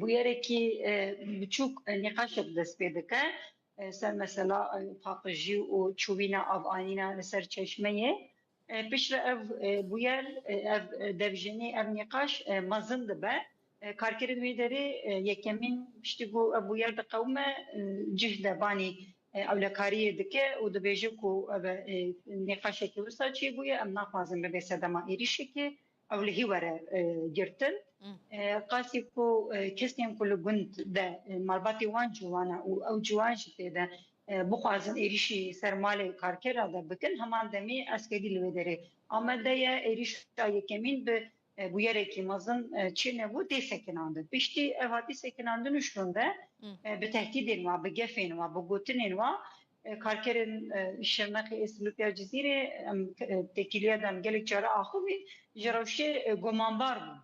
bûyerekî, e, biçûk, e, nîqaşek dest pê dike, e, ser mesela, e, paqijî û çûvîna avanîna li ser çeşmeyê. E, piştre ev, e, bûyer, e, ev, e, devjênî, ev nîqaş, e, mezin dibe. E, karkerên wê derê, e, yekemîn piştî ku ev bûyer diqewime, e, cih de banî, e, ewlekariyê dike û dibêje ku ev, e, nîqaşekî wisa çêbûye, em naxwazin bibe sedema êrişekê. Ew li hî were, e, girtin. Hmm. E, qasî ku, e, kesên ku li gund de, e, malbatê wan ciwan e û ew ciwan jî tê de, e, bixwazin êrîşî ser malê karkera de bikin, heman demê eskerî li wê derê amade ye. Êrîşa yekemîn bi, e, bûyerekî mezin, e, çênebû tê sekinandin. Piştî ev hatî sekinandin û şûnde, Hmm. e, bi tehdîdên wa, bi gefên wa, bi gotinên wa, e, karkerên, e, Şirnexê ê Silûpya Cizîrê, em, e, têkiliya de em gelek cara axivîn, ji rewşê, e, gumanbar bûn.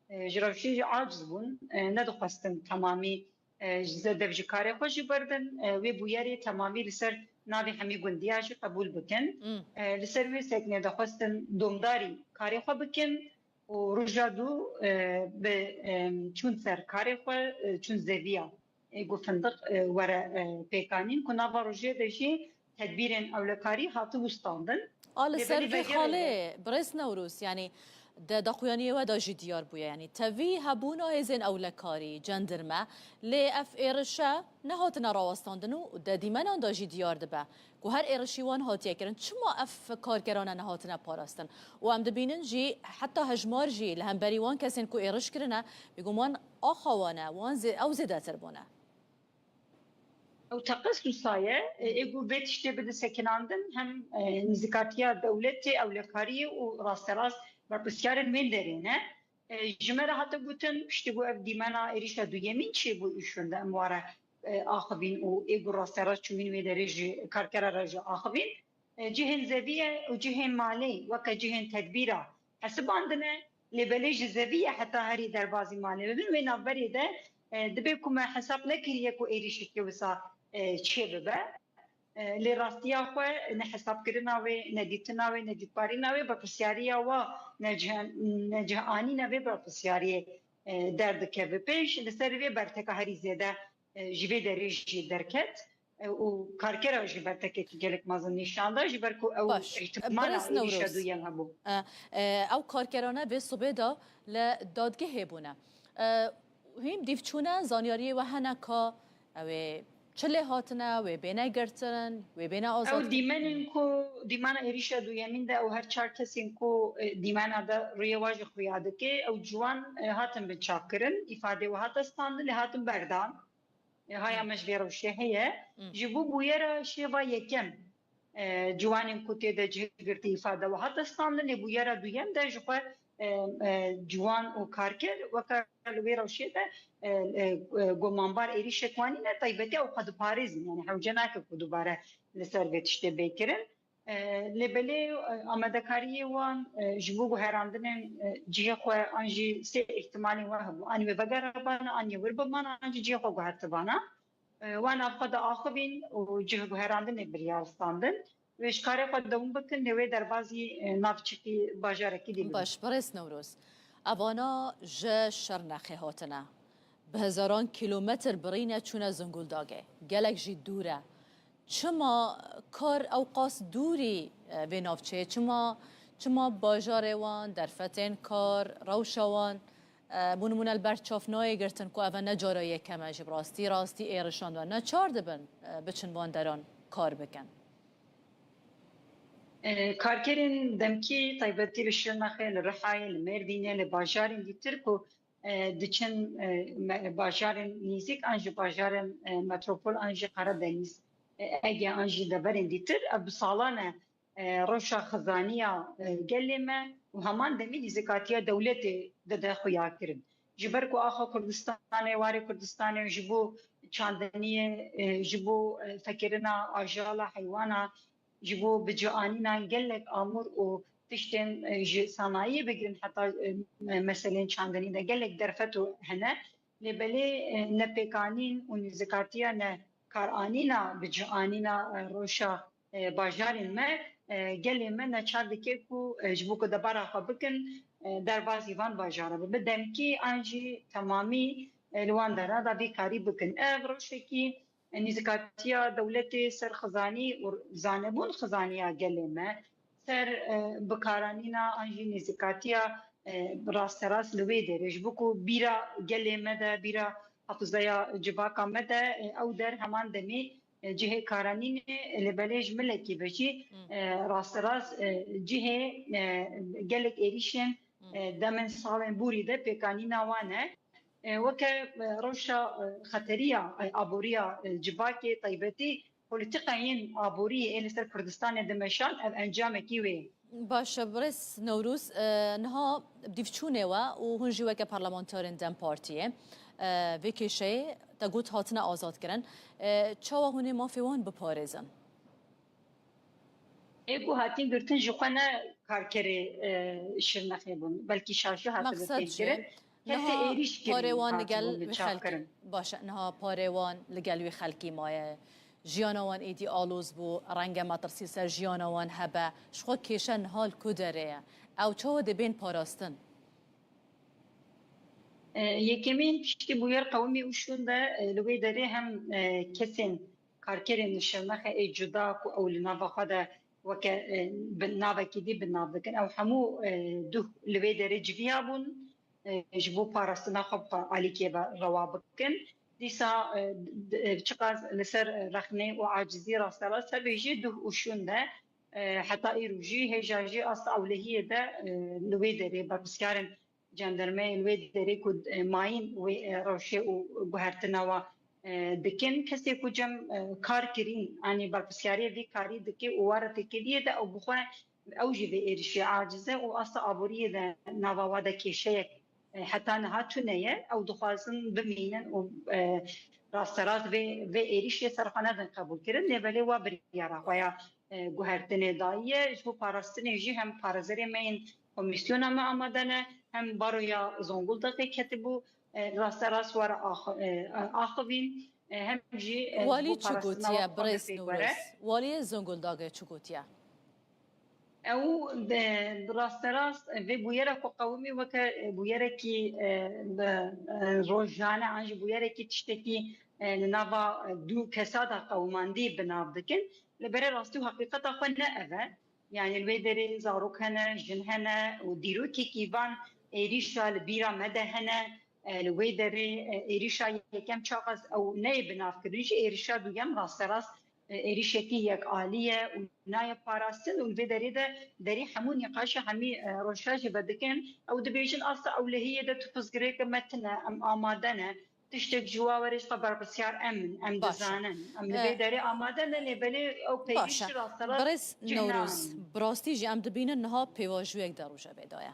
e, ji rewşê jî aciz bûn, e, nedixwestin temamî, e, ji zêdev ji karê xwe jî berdin, e, wê bûyerê temamî li ser navê hemî gundiya jî qebûl bikin. Hmm. E, li ser wê seknê dixwestin domdarî karê xwe bikin û roja dû, e, bi, e, çûn ser karê xwe, e, çûn zeviya, e, ku findiq, e, were, e, pêkanîn, ku nava rojê de jî tedbîrên ewlekarî hatin wistandin. A li Lê ser belê vê vegere xalê, de birêz Newroz, yanî di daxuyaniyê we de jî diyar bûye, yanî tevî hebûna hêzên ewlekarî, cendirme, lê ev êrişe nehatine rawestandin û di dîmenan de jî diyar dibe ku her êrişî wan hatiye kirin. Çima ev karkerane nehatine parastin? Û em dibînin jî heta hejmar jî li hemberî wan kesên ku êriş kirine, bêguman axa wan e, wan zê-, ew zêdetir bûne. Ew teqez wisa ye, e, ê ku vê tiştê bide sekinandin, hem, e, nizikatiya dewletê, ewlekariyê û rasterast berpirsyarên wê derê ne. E, ji me re hate gotin, piştî ku ev dîmena êrîşa duyemîn çêbû, îşûn de em ware, e, axivîn û ê ku rasterast çûyîn wê derê ji karkera re jî axivîn. E, cihên zevî ye û cihên malê weke cihên tedbîra hesibandine, lê belê ji zevî ye heta herî derbazî malê bibin. Wê navberê de, e, dibê ku me hesab nekiriye ku êrîşekê wisa, e, çê bibe. E, lê rastiya xwe ne hesabkirina wê, ne dîtina wê, ne dîtbarîna wê, berpirsyariya wa ne cih-, ne cih anîna vê berpirsyariyê, e, derdikeve pêş. Li ser vê berteka herî zêde, e, ji vê derê jî derket, e, û karkera jî bertekekî gelek mezin nîşan da, ji ber ku ew Baş. ihtimala Birêz êrîşa Newroz. duyem hebû. E, e, ew karkerane vê sibê de li dadgehê bûne. E, hîn dîv çûne, zanyariyê we hene ka ew ê çi lê hatine, wê bêne girtin, wê bêne Ew azad dîmenên ku, dîmena êrîşa duyemîn de ew her çar kesên ku, e, dîmena de rûyê wa jî xuya dike, ew ciwan, e, hatin binçavkirin, îfadê we hate standin, lê hatin berdan. E, haya me ji vê rewşê heye. Hmm. Ji bo bûyera şêva yekem, e, ciwanên ku tê de cih girtî îfade we hate standin, lê bûyera duyem de ji xwe, e, e, ciwan û karker weke li wê rewşê de, e, e, e, gomanbar êrîşek wan nîne, taybetî ew xwe diparêzin, yanî hewce nake ku dubare li ser vê tiştê bê kirin. E, lê belê, e, amadekariyê wan, e, ji bo guherandinên, e, cihê xwe an jî sê îhtimalên we hebû. Anî wê vegeribana, an yê wir bimana, an jî cihê xwe guhertibana. E, wan av xwe diaxivîn û cih guherandinê biryar standin. Wê ji karê xwe dewam bikin, lê wê derbazî, e, navçikî bajarekî dî bibin. Baş, birêz Newroz. Evana ji Şirnexê hatine. Bi hezaran kîlometr birîne çûne Zonguldagê. Gelek jî dûr e. Çima kar ew qas dûrî, e, vê navçeyê? Çima, çima bajarê wan, derfetên kar, rewşa wan, e, bo nimûne li ber çav nayê girtin ku ev ne cara yekem e, ji bi rastî, rastî êrişan de neçar dibin, e, biçin van deran kar bikin? E, karkerên demkî, taybetî li Şirnexê, li Rihayê, li Mêrdînê, li bajarên dîtir ku e, diçin, e, me-, bajarên nêzîk an jî bajarên, e, metropol an jî Qeredenîz, e, Ege an jî deverên dîtir. Ev bi salan e, e, rewşa xizaniya, e, gelê me û heman demî nêzîkatiya dewletê dide xuyakirin. Ji ber ku axa Kurdistanê, warê Kurdistanê ji bo çandiniyê, e, ji bo, e, fekirina ajala heywana, ji bo bi cih anîna gelek amûr û tiştên, e, ji sanayiyê bigirin heta, e, me-, meselên çandinî de gelek derfet û hene. Lê belê, e, nepêkanîn û nêzîkatiya ne karanîna bi cih anîna, e, rewşa, e, bajarên me, e, gelê me neçar dike ku, e, ji bo ku debara xwe bikin, e, derbazî van bajara bibe. Demkî an jî temamî, e, li wan dera de vî karî bikin. Ev rewşekî nîzikatiya dewletê ser xizanî û zanebûn xizaniya gelê me, ser, e, bikaranîna an jî nîzikatiya, e, rasterast li wê derê, ji bo ku bîra gelê me de, bîra hafizeya civaka me de, e, ew der heman demê, e, cihê karanînê, e, lê belê ji milekî ve jî, Hmm. e, rasterast, e, cihê, e, gelek êrîşên, Hmm. e, demên salên borî de pêkanîna wan e. E, weke, e, rewşa, e, xeteriya, e, aboriya, e, civakê taybetî polîtîkayên aboriyê ê li ser Kurdistanê dimeşan, ev encamekî wê ye. Baş e, birêz Newroz, e, niha dîvçûnê we û hûn jî weke parlamenterên DEM Partiyê, e, vê kêşeyê te got hatine azadkirin. E, çawa hûn ê mafê wan biparêzin? Ê ku hatin girtin ji xwe ne karkerê, e, Şirnexê bûn, belkî şaşî hatibû Meqsed jî, têkirin. Kesê êrîş kirin, parê wan li gel wî xelkî. Baş e, niha parê wan li gel wî xelkî maye. Jiyana wan êdî aloz bû, renge metirsî ser jiyana wan hebe. Ji xwe kêşe niha li ku derê ye? Ew çawa dê bên parastin? E, yekemîn piştî bûyer qewimî û şûn de, e, li wê derê hem, e, kesên karkerên li Şirnexê ê cuda ku ew li nava xwe de weke, e, bi navekî dî bi nav dikin. Ew hemû, e, duh li wê derê civiya bûn, e, ji bo parastina xwe bi xwe alîkê ve rewa bikin. Dîsa, e, d-, d-, çiqas li ser rexnê û acizî rasterast hebe jî duh û şûn de, e, heta îro jî hêja jî asta ewlehiyê de, e, li wê derê berpirskarên jandarmayê li wê derê ku, e, mayîn wê, e, rewşê û guhertina wa, e, dikin. Kesê ku cem, e, kar kirîn, anî berpirskariyê vî karî dike û were têkiliyê de ew bi xwe, ew jî vê êrişê aciz e û asta aboriyê de nava wa de kêşeyek, e, heta niha tune ye. Ew dixwazin bimînin û, e, rasterast vê, vê êrişê ser xwe nedin qebûlkirin. Lê belê wa biryara xwe ya, e, guhertinê dayiye. Ji bo parastinê jî hem parêzerê me yên komîsyona me amade ne, hem baroya Zonguldakê ketibû, e, rasterast were ax-, e, axivîn, e, hem jî, e, ji Walî bo çi parastina gotiye, wa birêz pêk were. Newroz? Waliyê Zonguldakê çi gotiye? Ew de, bi rasterast vê bûyera ku qewimî weke, e, bûyerekî, e, bi, e, rojane an jî bûyerekî tiştekî, e, li nava, e, du kesa de qewimandî bi nav dikin. Li berê rastî û heqîqeta xwe ne ev e. Yanî li wê derê zarok hene, jin hene û dîrokekî van êrîşa li bîra me de hene. E, li wê derê, e, êrîşa yekem çaxaz ew neyê binavkirin jî êrîşa duyem rasterast, e, êrîşekî yekalî ye û nayê parastin û li vê derê de derî hemû nîqaşa hemî, e, rewşa jî vedikin. Ew dibêjin asta ewlehiyê de tu pirsgirêke me tune, em amade ne. Tiştek ji wa were ji xwe berpirsiyar em in, em Baş e. dizanin. Em li E, vê derê amade ne, lê belê ew Baş e. pêdîş rasterast Birêz cih Newroz, nain. Bi rastî jî em dibînin niha pêvajoyek di rojevê de ye.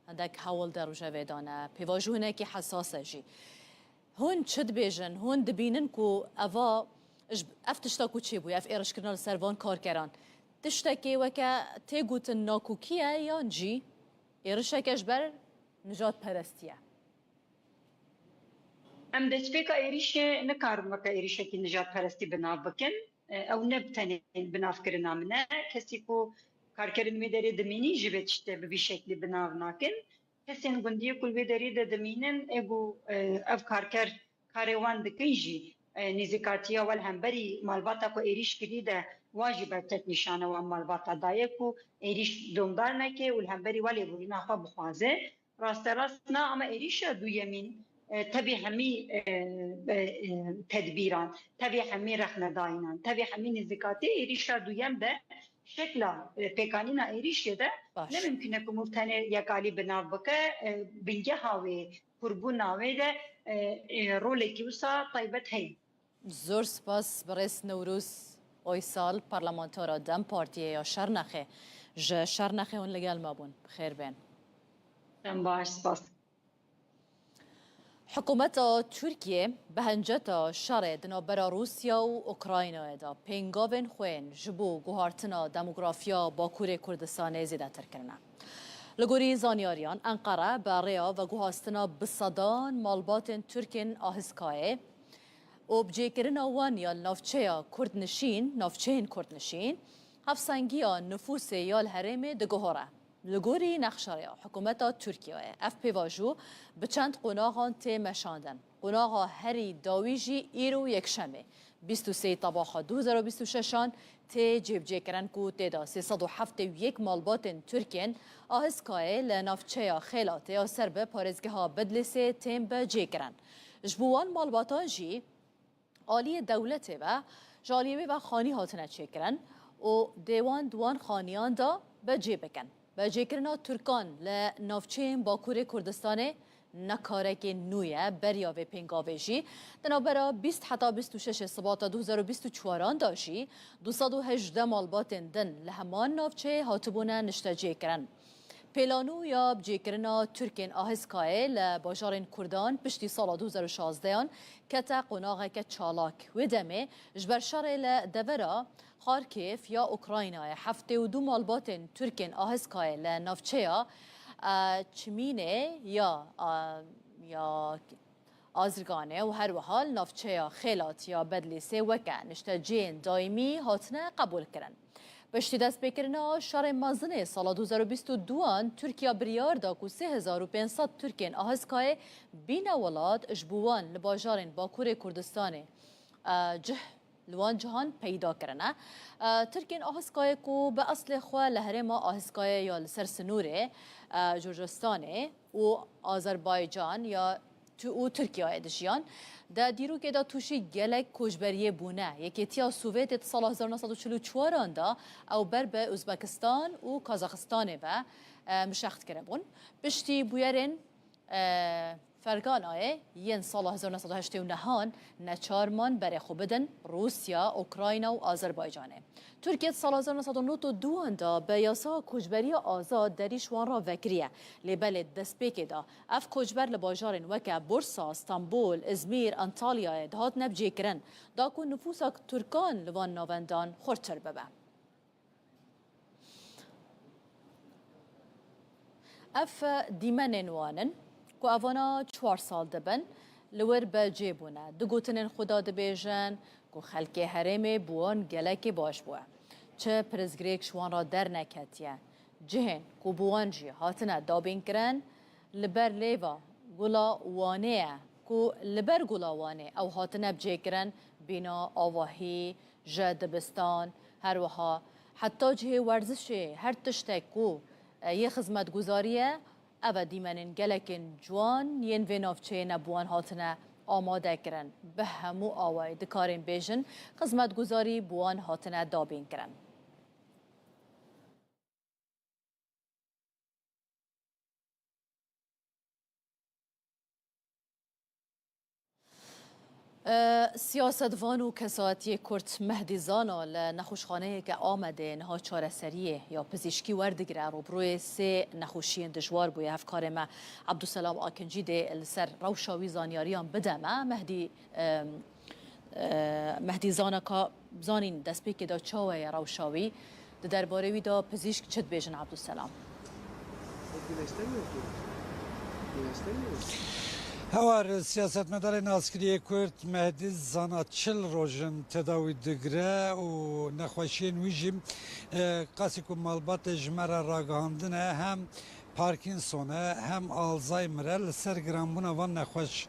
Hindek hewl di rojevê de ne. Pêvajo hinekî hesas e jî. Hûn çi dibêjin? Hûn dibînin ku eva, ji, ev tişta ku çêbûye, ev êrişkirina li ser van karkeran, tiştekê weke tê gotin nakokî ye yan jî êrişeke ji ber nijadperestî ye? Em destpêka êrîşê nikarin weke êrîşekî nijadperestî bi nav bikin. E, ew ne bi tenê binavkirina min e. Kesî ku karkerên wê derê dimînî ji vê tiştê bi vî şeklî bi nav nakin. Kesên gundiyê ku li wê derê de dimînin, ê ku, e, ev karker karê wan dikin jî, e, nêzîkatiya we li hemberî malbata ku êrîş kirî de wan jî bertek nîşana wan malbata daye ku êrîş domdar neke û li hemberî we lêborîna xwe bixwaze. Rasterast na, ama êrîşa duyemîn, e, tevî hemî, e, e, e, tedbîran, tevî hemî rexnedayînan, tevî hemî nêzîkatî êrîşa duyem de şekla, e, pêkanîna êrîşê de Baş. ne mimkun e ku mûr tenê yekalî bi nav bike, e, bingeha wê, kurbûna wê de, e, e, rolekî wisa taybet heye. Zor spas birêz Newroz Oysal, parlamentara dem Partiyê ya Şernexê. Ji Şernexê hûn li gel me bûn. Bi xêr bên. Dem baş, spas. Hikûmeta Tirkiyê bi hinceta şerê di navbera Rûsya û Ukraynayê de pêngavên xwe yên ji bo guhartina demografiya Bakurê Kurdistanê zêdetir kirine. Li gorî zanyariyan, Enqere bi rêya veguhastina bi sedan malbatên Tirk ên Ahizkayê û bi cêkirina wan ya li navçeya Kurdnişîn, navçeyên Kurdnişîn, hevsengiya nifûsê ya li herêmê diguhore. Li gorî nexşeya hikûmeta Tirkiyeyê, ev pêvajo bi çend qonaxan tê meşandin. Qonaxa herî dawî jî îro yekşemê, bîst û sê tebaxa du hezar û bîst û şeş an tê cêbicêkirin ku tê de sê sed û heftê û yek malbatên Tirk ên Ahizkayê li navçeya Xêlatê ya ser bi parêzgeha Bidlîsê tên bicêkirin. Ji bo wan malbatan jî aliyê dewletê ve, ji aliyê wê ve xanî hatine çêkirin û dê wan di wan xaniyan de bicê bikin. Bicêkirina Tirkan li navçeyên Bakurê Kurdistanê ne karekê nû ye, beriya vê pêngavê jî di navbera bîst heta bîst û şeş Sibata du hezar û bîst û çaran de jî du sed û hejdeh malbatên din li heman navçeyê hatibûne niştecêkirin. Pêlanû ya bicêkirina Tirk ên Ahizkayê li bajarên Kurdan piştî sala du hezar û şazdehan kete qonaxeke çalak. Wê demê ji ber şerê li devera Xarkêv ya Ukraynayê heftê û du malbatên Tirk ên Ahizkayê li navçeya e, Çimînê ya, e, ya Azirganê û her wiha li navçeya Xêlat ya Bedlîsê weke niştecihên daîmî hatine qebûlkirin. Piştî destpêkirina şerê mezin ê sala du hezar û bîst û duan, Tirkiye biryar da ku sê hezar û pênc sed Tirkên Ahiskayê bîne welat, ji bo wan li bajarên Bakurê Kurdistanê, e, cih li wan cihan peyda kirine. E, Tirkên Ahiskayê ku bi eslê xwe li herêma Ahiskayê ya li ser sinûrê, e, Gurcistanê û Azerbaycan ya Tu-, û Tirkiyeyê dijiyan. Di dîrokê de tûşî gelek koçberiyê bûne. Yekêtiya Sovêtê di sala hezar neh sed û çil û çaran de ew ber bi Uzbekistan û Kazaxistanê ve, e, mişext kiribûn. Piştî bûyerên, e, Ferganayê yên sala hezar neh sed û heştê û nehan neçar man berê xwe bidin Rûsya, Ukrayna û Azerbaycanê. Tirkiye di sala hezar neh sed û nod û duan de bi yasa koçberiya azad derî ji wan re vekiriye. Lê belê di destpêkê de ev koçber li bajarên weke Bursa, Stenbol, Izmîr, Antalyayê dihatine bicêkirin, da ku nifûsa Tirkan li van navendan xurtir bibe. Ev dîmenên wan in ku evana çar sal dibin li wir bi cê bûne. Di gotinên xwe de dibêjin ku xelkê herêmê bi wan gelekî baş bûye. Çi pirsgirêk ji wan re derneketiye. Cihên ku bi wan jî hatine dabînkirin, li ber lêva Gula Wanê ye ku li ber Gula Wanê ew hatine bicêkirin, bîna, avahî, ji dibistan, her wiha heta cihê werzişê, her tiştek ku, e, yê xizmetguzarî ye, ev e dîmenên gelekên ciwan yên vê navçeyê ne bi wan hatine amade kirin. Bi hemû awayî dikarên bêjin, xizmetguzarî bi wan hatine dabîn kirin. E, siyasetvan û kesayetiyê Kurd Mehdî Zana li nexweşxaneyeke Amedê niha çareseriyê ya pizîşkî werdigire. Rûbirûyê sê nexweşiyên dijwar bûye. Hevkarê me Ebdulselam Akincî dê li ser rewşa wî zanyariyan bide me. Mehdî, e, e, Mehdî Zana ka zanîn destpêkê de çawa ye rewşa wî? Di derbarê wî de pizîşk çi dibêjin, Ebdulselam? Hewar siyasetmedarê naskiriyê Kurd Mehdî Zana çil roj in tedawî digire û nexweşiyên wî jî, e, qasî ku malbatê ji me re ragihandine, hem Parkinson e, hem Alzheimer e, li ser giranbûna van nexweş,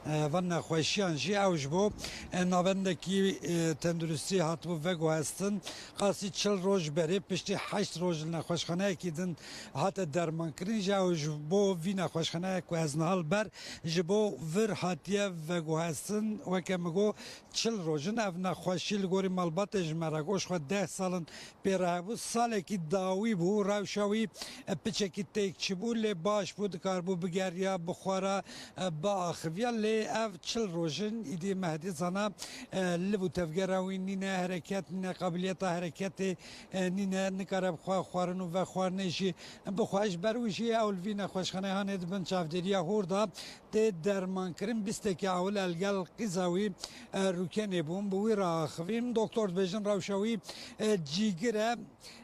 e, van nexweşiyan jî ew ji bo, e, navendekî, e, tenduristî hatibû veguhestin. Qasî çil roj berê piştî heşt roj li nexweşxaneyekî din hate dermankirin. Ji ew ji bo vî nexweşxaneyek ku ez niha li ber ji bo vir hatiye veguhestin, weke min got, çil roj in. Ev nexweşî li gorî malbatê ji me re got, ji xwe deh sal in pê re hebû. Salekî dawî bû, rewşa wî, e, piçekî têk çibû, lê baş bû, dikaribû bigeriya, bixwara, e, biaxiviya. Lê ev çil roj in, îdî Mehdî Zana, e, liv û tevgera wî nîne, hereket nîne, qabiliyeta hereketê, e, nîne, nikare bi xwe xwarin û vexwarinê jî bixwe. Ji ber wî jî ew li vî nexweşxaneyê hanê di bin çavdêriya hûr de tê dermankirin. Bîstekî ewil el gel qîza wî, e, rûkenê bûn, bi wî re axivîn. Doktor dibêjin rewşa wî, e, cîgir e,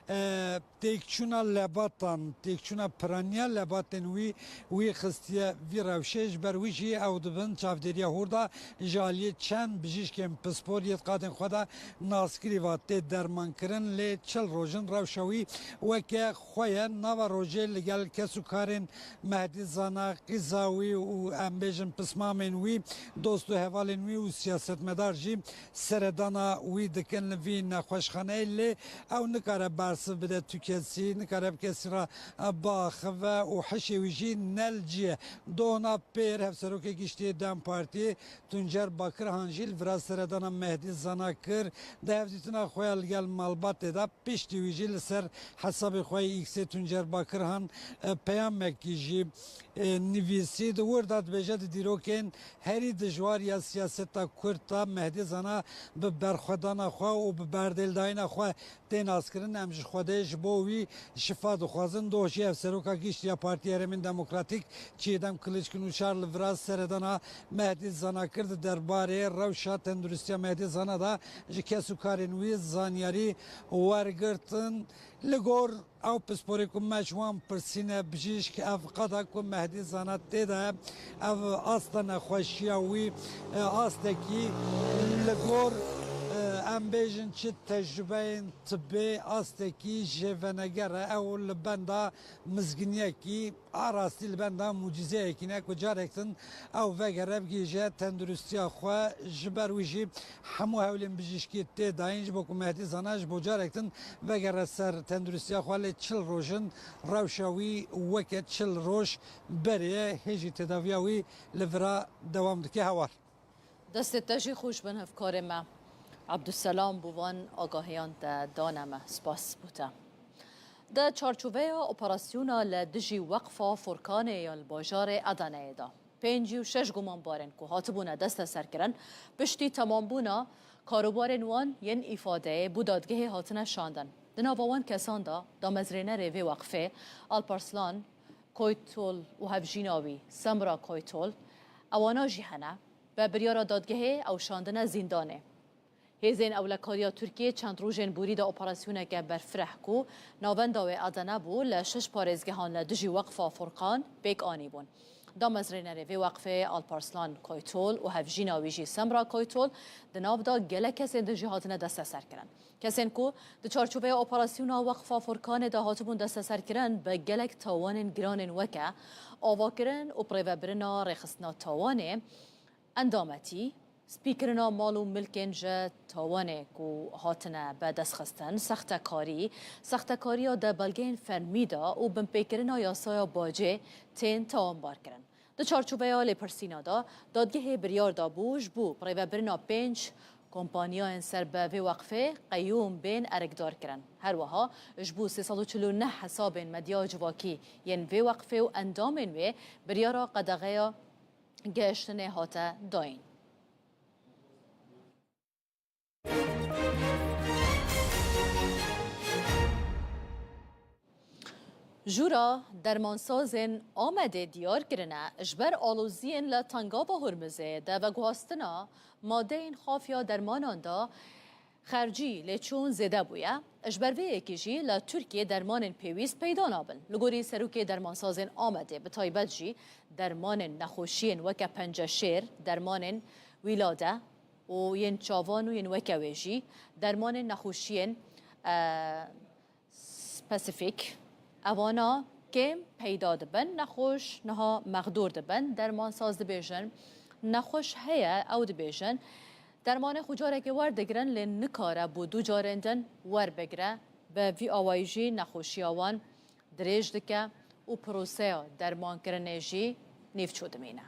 e, têkçûna lebatan, têkçûna piraniya lebatên wî, wî xistiye vî rewşê. Ji ber wî jî ew di bin çavdêriya hûr de ji aliyê çend bijîşkên pispor yê di qadên xwe de naskirî ve tê dermankirin, lê çil roj in rewşa wî weke xwe ye. Nava rojê li gel kes û karên Mehdî Zana, qîza wî û, em bêjin, pismamên wî, dost û hevalên wî û siyasetmedar jî seredana wî dikin li vî nexweşxaneyê, lê ew nikare bersiv bide tu kesî, nikare bi kesî re biaxive û hişê wî jî ne li cî ye. Dohna pêr, Hevserokê Giştî yê DEM Partiyê Tuncer Bakirhan jî li vira seredana Mehdî Zana kir. Di hevdîtina xwe ya li gel malbatê de, piştî wî jî li ser hesabê xwe yê X-ê Tuncer Bakirhan, e, peyamekî jî, e, nivîsî. Di wir de dibêje, di dîrokên herî dijwar ya siyaseta Kurd de Mehdî Zana bi berxwedana xwe û bi berdêldayîna xwe tê naskirin. Em ji Xwedê ji bo wî şifa dixwazin. Doh jî Hevseroka Giştî ya Partiya Herêmên Demokratîk Çiğdem Kılıçkılıçlar li vira seredana Mehdî Zana kir di derbarê rewşa tenduristiya Mehdî Zana de ji kes û karên wî zanyarî wergirtin. Li gor ew pisporê ku me ji wan pirsîne, bijîşk ev qada ku Mehdî Zana tê de, ev asta nexweşiya wî, e, astekî li gor, e, em bêjin çi tecrubeyên tibê astekî jêveneger e. Ew li benda mizginiyekî a rastî li benda mucîzeyekî ne ku carek din ew vegere bigihîje tenduristiya xwe. Ji ber wî jî hemû hewlên bijîşkî tê dayîn ji bo ku Mehdî Zana ji bo carek din vegere ser tenduristiya xwe, lê çil roj in rewşa wî weke çil roj berê ye, hê jî têdaviya wî li vira dewam dike. Hewar. Destê te jî xweş bin hevkarê me. Abdulselam bû van agahiyan te dane me. Spas bo te. Di çarçoveya operasyona li dijî Weqfa Furkanê ya li bajarê Edeneyê de, pêncî û şeş gumanbarên ku hatibûne desteserkirin, piştî temambûna karobarên wan yên îfadeyê bo dadgehê hatine şandin. Di nava wan kesan de damezrênerê vê weqfê Alparslan Koytol û hevjîna wî Semra Koytol, ewana jî hene. Bi biryara dadgehê ew şandine zîndanê. Hêzên ewlekariya Tirkiyê çend rojên borî de operasyoneke berfireh ku navenda wê Edene bû, li şeş parêzgehan li dijî Weqfa Furkan pêk anîbûn. Damezrênerê vê weqfê Alparslan Koytol û hevjîna wî jî Semra Koytol di nav de gelek kesên din jî hatine desteserkirin. Kesên ku di çarçoveya operasyona Weqfa Furkanê de hatibûn desteserkirin, bi gelek tawanên giranên weke avakirin û birêvebirina rêxistina tawanê, endametî, spîkirina mal û milkên ji tawanê ku hatine bi dest xistin, sextekarî, sextekariya di belgeyên fermî de û binpêkirina yasaya bacê tên tawanbarkirin. Di çarçoveya lêpirsîna de, dadgehê biryar dabû ji bo birêvebirina pênc kompaniyayên ser bi vê weqfê qeyûm bên erkdarkirin. Her wiha ji bo sê sed û çil û neh hesabên medya civakî yên vê weqfê û endamên wê biryara qedexeya gihiştinê hate dayîn. Jûra dermansazên Amedê diyar kirine, ji ber aloziyên li Tengava Hurmizê de veguhastina madeyên xafiya dermanan de xercî lêçûn zêde bûye. Ji ber vê yekê jî li Tirkiyê dermanên pêwîst peyda nabin. Li gorî Serokê Dermansazên Amedê, bi taybet jî dermanên nexweşiyên weke penceşêr, dermanên wîlade, û yên çavan û yên weke wê jî dermanên nexweşiyên, e, spesîfîk, ewana kêm peyda dibin, nexweş niha mexdûr dibin. Dermansaz dibêjin, nexweş heye, ew dibêjin, dermanê xwe carekê werdigirin, lê nikare bo du carên din werbigire. Bi vî awayî jî nexweşiya wan dirêj dike û proseya dermankirinê jî nîvçû dimîne.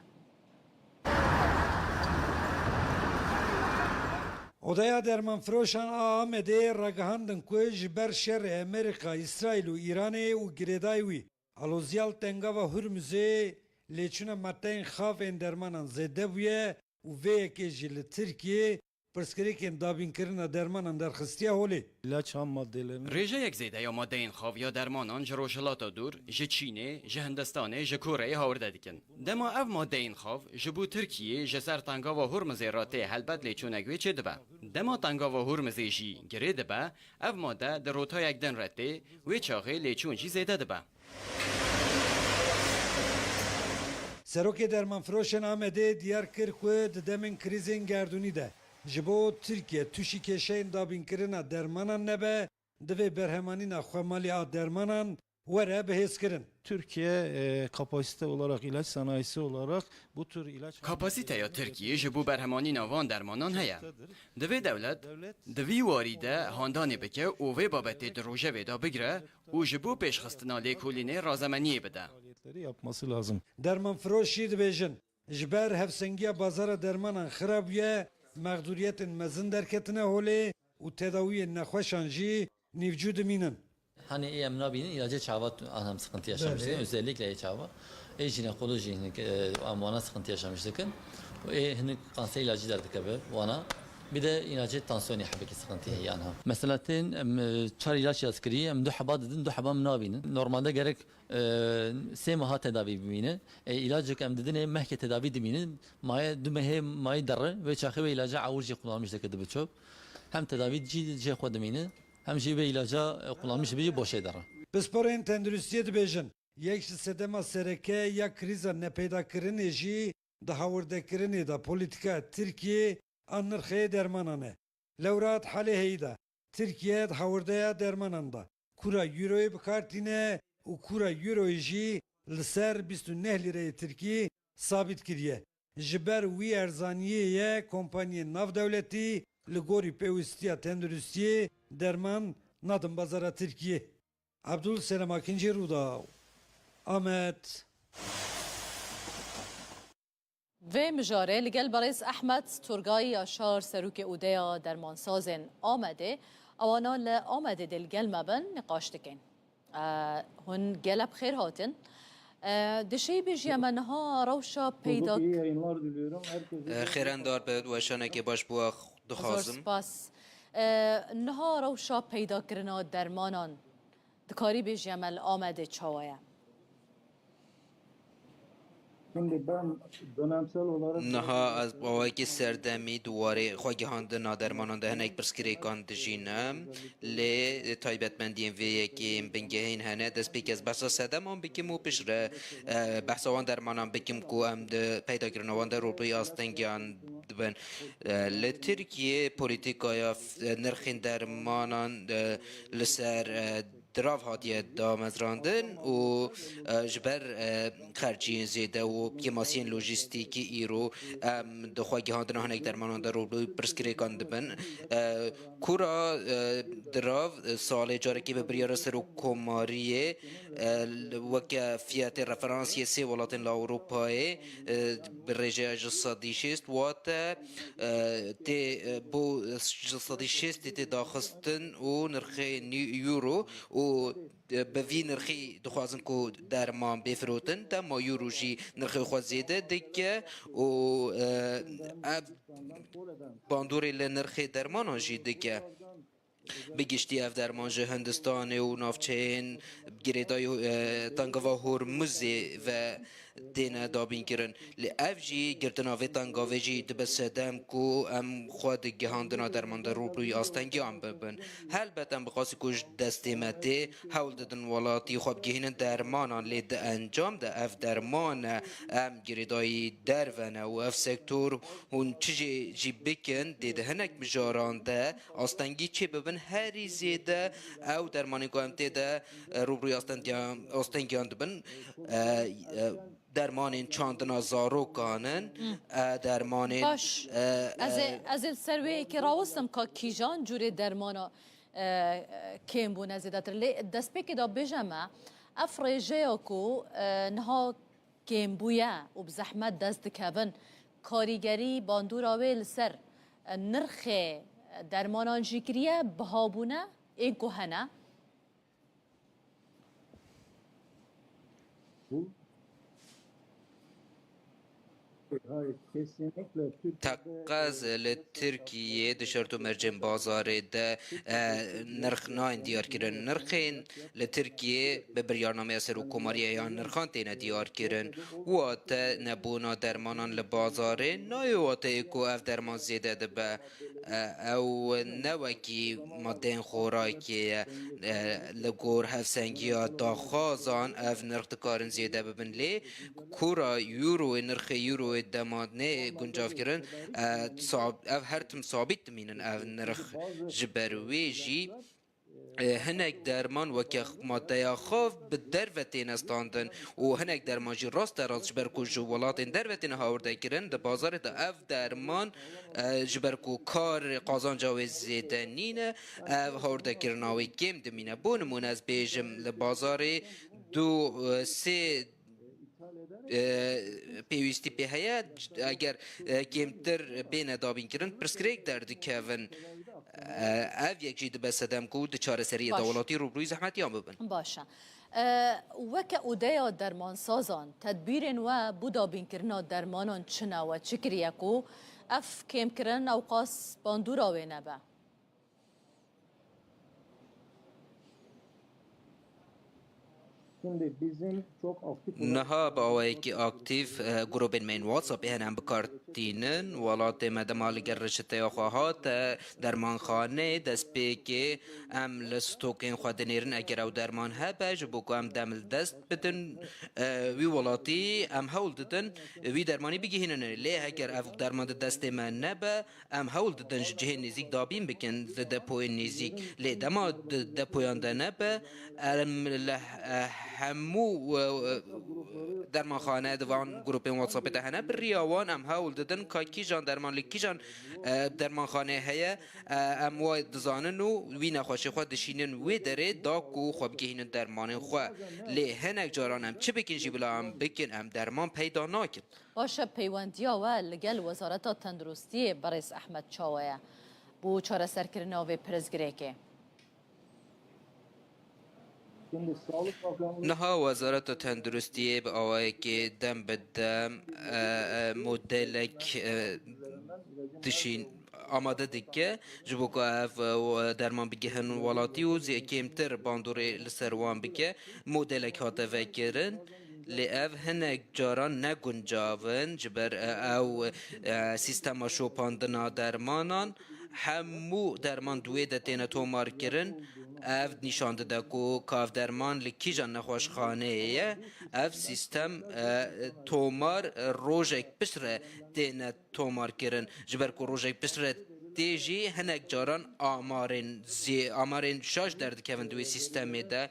Odeya Dermanfiroşan a Amedê ragihandin ku ji ber şerê Amerîka, Îsraîl û Îranê û girêdayî wî, aloziya li Tengava Hurmizê lêçûna madeyên xav ên dermanan zêde bûye û vê yekê jî li Tirkiyê pirsgirêkên dabînkirina dermanan derxistiye holê. İlaç ham maddelerini Rêjeyek zêde ya madeyên xav ya dermanan ji Rojhilata Dûr, ji Çînê, ji Hindistanê, ji Koreyê hawirde dikin. Dema ev madeyên xav ji bo Tirkiyê ji ser Tengava Hurmizê re tê, helbet lêçûnek wê çêdibe. Dema Tengava Hurmizê jî girê dibe, ev made di rotayek din re tê, wê çaxê lêçûn jî zêde dibe. Serokê Dermanfiroşên Amedê diyar kir ku di demên krîzên gerdûnî de ji bo Tirkiye tûşî kêşeyên dabînkirina dermanan nebe, divê berhemanîna xwemalî a dermanan were bihêzkirin. Türkiye, e, kapasite olarak, ilaç sanayisi olarak bu tür ilaç Kapasiteya Tirkiyê ji bo berhemanîna van dermanan heye. Divê dewlet di vî warî de handanê bike û vê babetê di rojevê de bigire û ji bo pêşxistina lêkolînê razemeniyê bide. Faaliyetleri yapması lazım. Dermanfiroş jî dibêjin, ji ber hevsengiya bazara dermanan xira bûye, mexdûriyetên mezin derketine holê û tedawiyên nexweşan jî nîvcû dimînin. Hani em nabînin ilacê çava tu-, anam sıkıntı yaşamıştık. Belê. Özellikle çava. E, jinekoloji, e, em wana sıkıntı yaşamıştık. E, hani kanser ilacı da dikebe wana. Bir de ilacê tansiyonê hebekî sıkıntı heye anha. Mesela tên, em, çar ilaç yaz kirî, em du heba didin, du heba em nabînin. Normalde gerek, e, sê meha tedavî bimîne. E, ilacek em didinê mehkê tedavî dimînin. Maye du mehê mayî derre, wê çaxê wê ilaca awir jî kullanmış dike dibe çöp. Hem tedavî jî jê xwe dimîne, hem jî wê ilaca, e, kullanmiş dibe jî boşê derre. Pisporên tenduristiyê dibêjin, yek ji sedema sereke ya krîza nepeydakirinê jî di hawirdekirinê de polîtîkaya Tirkiyê a nirxê dermanan e. Lewra di halê heyî de Tirkiye di hawirdeya dermanan de kura Euroyê bi kar tîne û kura Euroyê jî li ser bîst û neh lîreyê Tirkî sabît kiriye. Ji ber wî erzaniyê ye kompaniyên navdewletî li gorî pêwîstiya tenduristiyê derman nadin bazara Tirkiyê. Abdul Selam Akinci, Rûdaw, Amed. Vê mijarê li gel berêz Ehmed Turgay Yaşar, serokê odeya dermansazên Amedê, ewana li Amedê dê li gel me bin, niqaş dikin. E, hûn gelek bi xêr hatin. E, dişê bêjiye me niha rewşa peyda. Bulduk iyi yayınlar diliyorum. Herkese. E, xêrendar be, weşanekê baş bo we dixwazim. Zor spas. E, niha rewşa peydakirina dermanan dikarî bêjiye me li Amedê çawa ye? Şimdi ben dönemsel olarak. Niha ez bi awayekî serdemî di warê xwegihandina dermanan de hinek pirsgirêkan dijînim, lê taybetmendiyên vê yekê yên bingehîn hene. Destpêkê ez behsa sedeman bikim û piştre, e, behsa wan dermanan bikim ku em di peydakirina wan de rûbirûyî astengiyan dibin. E, li Tirkiyê polîtîkaya f-, nirxên dermanan, e, li ser, e, dirav hatiye damezrandin û, e, ji ber, e, xerciyên zêde û kêmasiyên lojîstîkî îro em di xwegihandina hinek dermanan de rûbirûyî pirsgirêkan dibin. E, kura, e, dirav, e, salê carekê bi biryara Serokkomariyê, e, li, weke fiyatê referansiyê sê welatên li Ewropayê, e, bi rêjeya ji sedî şêst wate, e, tê, e, bo ji sedî şêstî tê daxistin û nirxê nî-, euro û, e, bi vî nirxî dixwazin ku derman bê firotin, dema euro jî nirxê xwe zêde dike û, e, ev bandorê li nirxê dermanan jî dike. Bi giştî ev derman ji Hindistanê û navçeyên girêdayî, e, Tengava Hormuzê ve têne dabînkirin. Lê ev jî, girtina vê tengavê jî dibe sedem ku em xwe di gihandina derman de rûbirûyî astengiyan bibin. Helbet em bi qasî ku ji destê me tê, hewl didin welatî xwe bigihînin dermanan, lê di encam de ev derman e, em girêdayî derve ne û ev sektor hûn çi jê jî bikin, dê di hinek mijaran de astengî çê bibin, herî zêde ew dermanên ku em tê de, e, rûbirûyî astendiyan-, astengiyan dibin, e, e, dermanên çandina zarokan in, e, dermanên, Baş. e, Ez ê, e, ez ê li ser wê yekê rawestim ka kîjan cûrê dermana, e, e, kêm bûne zêdetir. Lê destpêkê de bêje me, ev rêjeya ku, e, niha kêmbûye û bi zehmet dest dikevin, karîgerî bandora wê li ser, e, nirxê, e, dermanan jî kiriye, bihabûne ên ku hene? Teqez li Tirkiyê di şert û mercên bazarê de, e, nirx nayên diyarkirin. Nirxên li Tirkiyê bi biryarnameya Serokkomariyê ya nirxan têne diyarkirin. Wate nebûna dermanan li bazarê nayê wateyê ku ev derman zêde dibe. E, ew ne wekî madeyên xorakê ye. E, li gor hevsengiya daxwazan ev nirx dikarin zêde bibin, lê kura euroyê, nirxê euroyê dema nê guncavkirin, e, sab-, ev her tim sabît dimînin ev nirx. Ji ber wê jî, e, hinek derman weke madeya xav bi derve têne standin û hinek derman jî raste rast ji ber ku ji welatên derve têne hawirde kirin, di bazarê de ev derman, e, ji ber ku kar qazanca wê zêde nîne, ev hawrdekirina wê kêm dimîne. Bo nimûne ez bêjim li bazarê du, e, sê, e, pêwîstî pê heye, eger, e, kêmtir bêne dabînkirin, pirsgirêk derdikevin. E, ev yek jî dibe sedem ku di çareseriyê de Baş. welatî rûbirûyî zehmetiyan bibin. Baş e. E, weke odeya dermansazan, tedbîrên we bo dabînkirina dermanan çi ne we çi kiriye ku ev kêmkirin ewqas bandora wê nebe? Şimdi bizim çok aktif olarak Niha bi awayekî aktîf, e, grûbên me yên WhatsAppê hene em bi kar tînin. Welatê me dema li gel reçeteya xwe hate dermanxaneyê, destpêkê em li stokên xwe dinêrin eger ew derman hebe, ji bo ku em dem li dest bidin, e, wî welatî, em hewl didin wî dermanî bigihînin. Lê heger ev derman di destê me nebe, em hewl didin ji cihên nêzîk dabîn bikin, di depoyên nêzîk. Lê dema di depoyan de nebe, em li he-, hemû, e, e, dermanxane di van grûpên WhatsAppê de hene, bi riya wan em hewl didin ka kîjan derman li kîjan, e, dermanxaneyê heye, e, em wa dizanin û wî nexweşê xwe dişînin wê derê da ku xwe bigihînin dermanên xwe. Lê hinek caran em çi bikin jî bila em bikin, em derman peyda nakin. Baş e, peywendiya we li gel Wezareta Tenduristiyê, birêz Ehmed, çawa ye bo çareserkirina vê pirsgirêkê? Şimdi Sağlık Bakanlığı Niha Wezareta Tenduristiyê bi awayekê dem bi dem, e, e, modelek, e, dişîn amade dike, ji bo ku ev, e, derman bigihin welatî û zê-, kêmtir bandorê li ser wan bike. Modelek hate vekirin. Lê ev hinek caran ne guncav in, ji ber, e, ew, e, sîstema şopandina dermanan, hemû derman di wê de têne tomarkirin. Ev nîşan dide ku ka ev derman li kîjan nexweşxaneyê ye. Ev sîstem, e, tomar, e, rojek piştre têne tomarkirin. Ji ber ku rojek piştre tê jî hinek caran amarên zê-, amarên şaş derdikevin di wê sîstemê de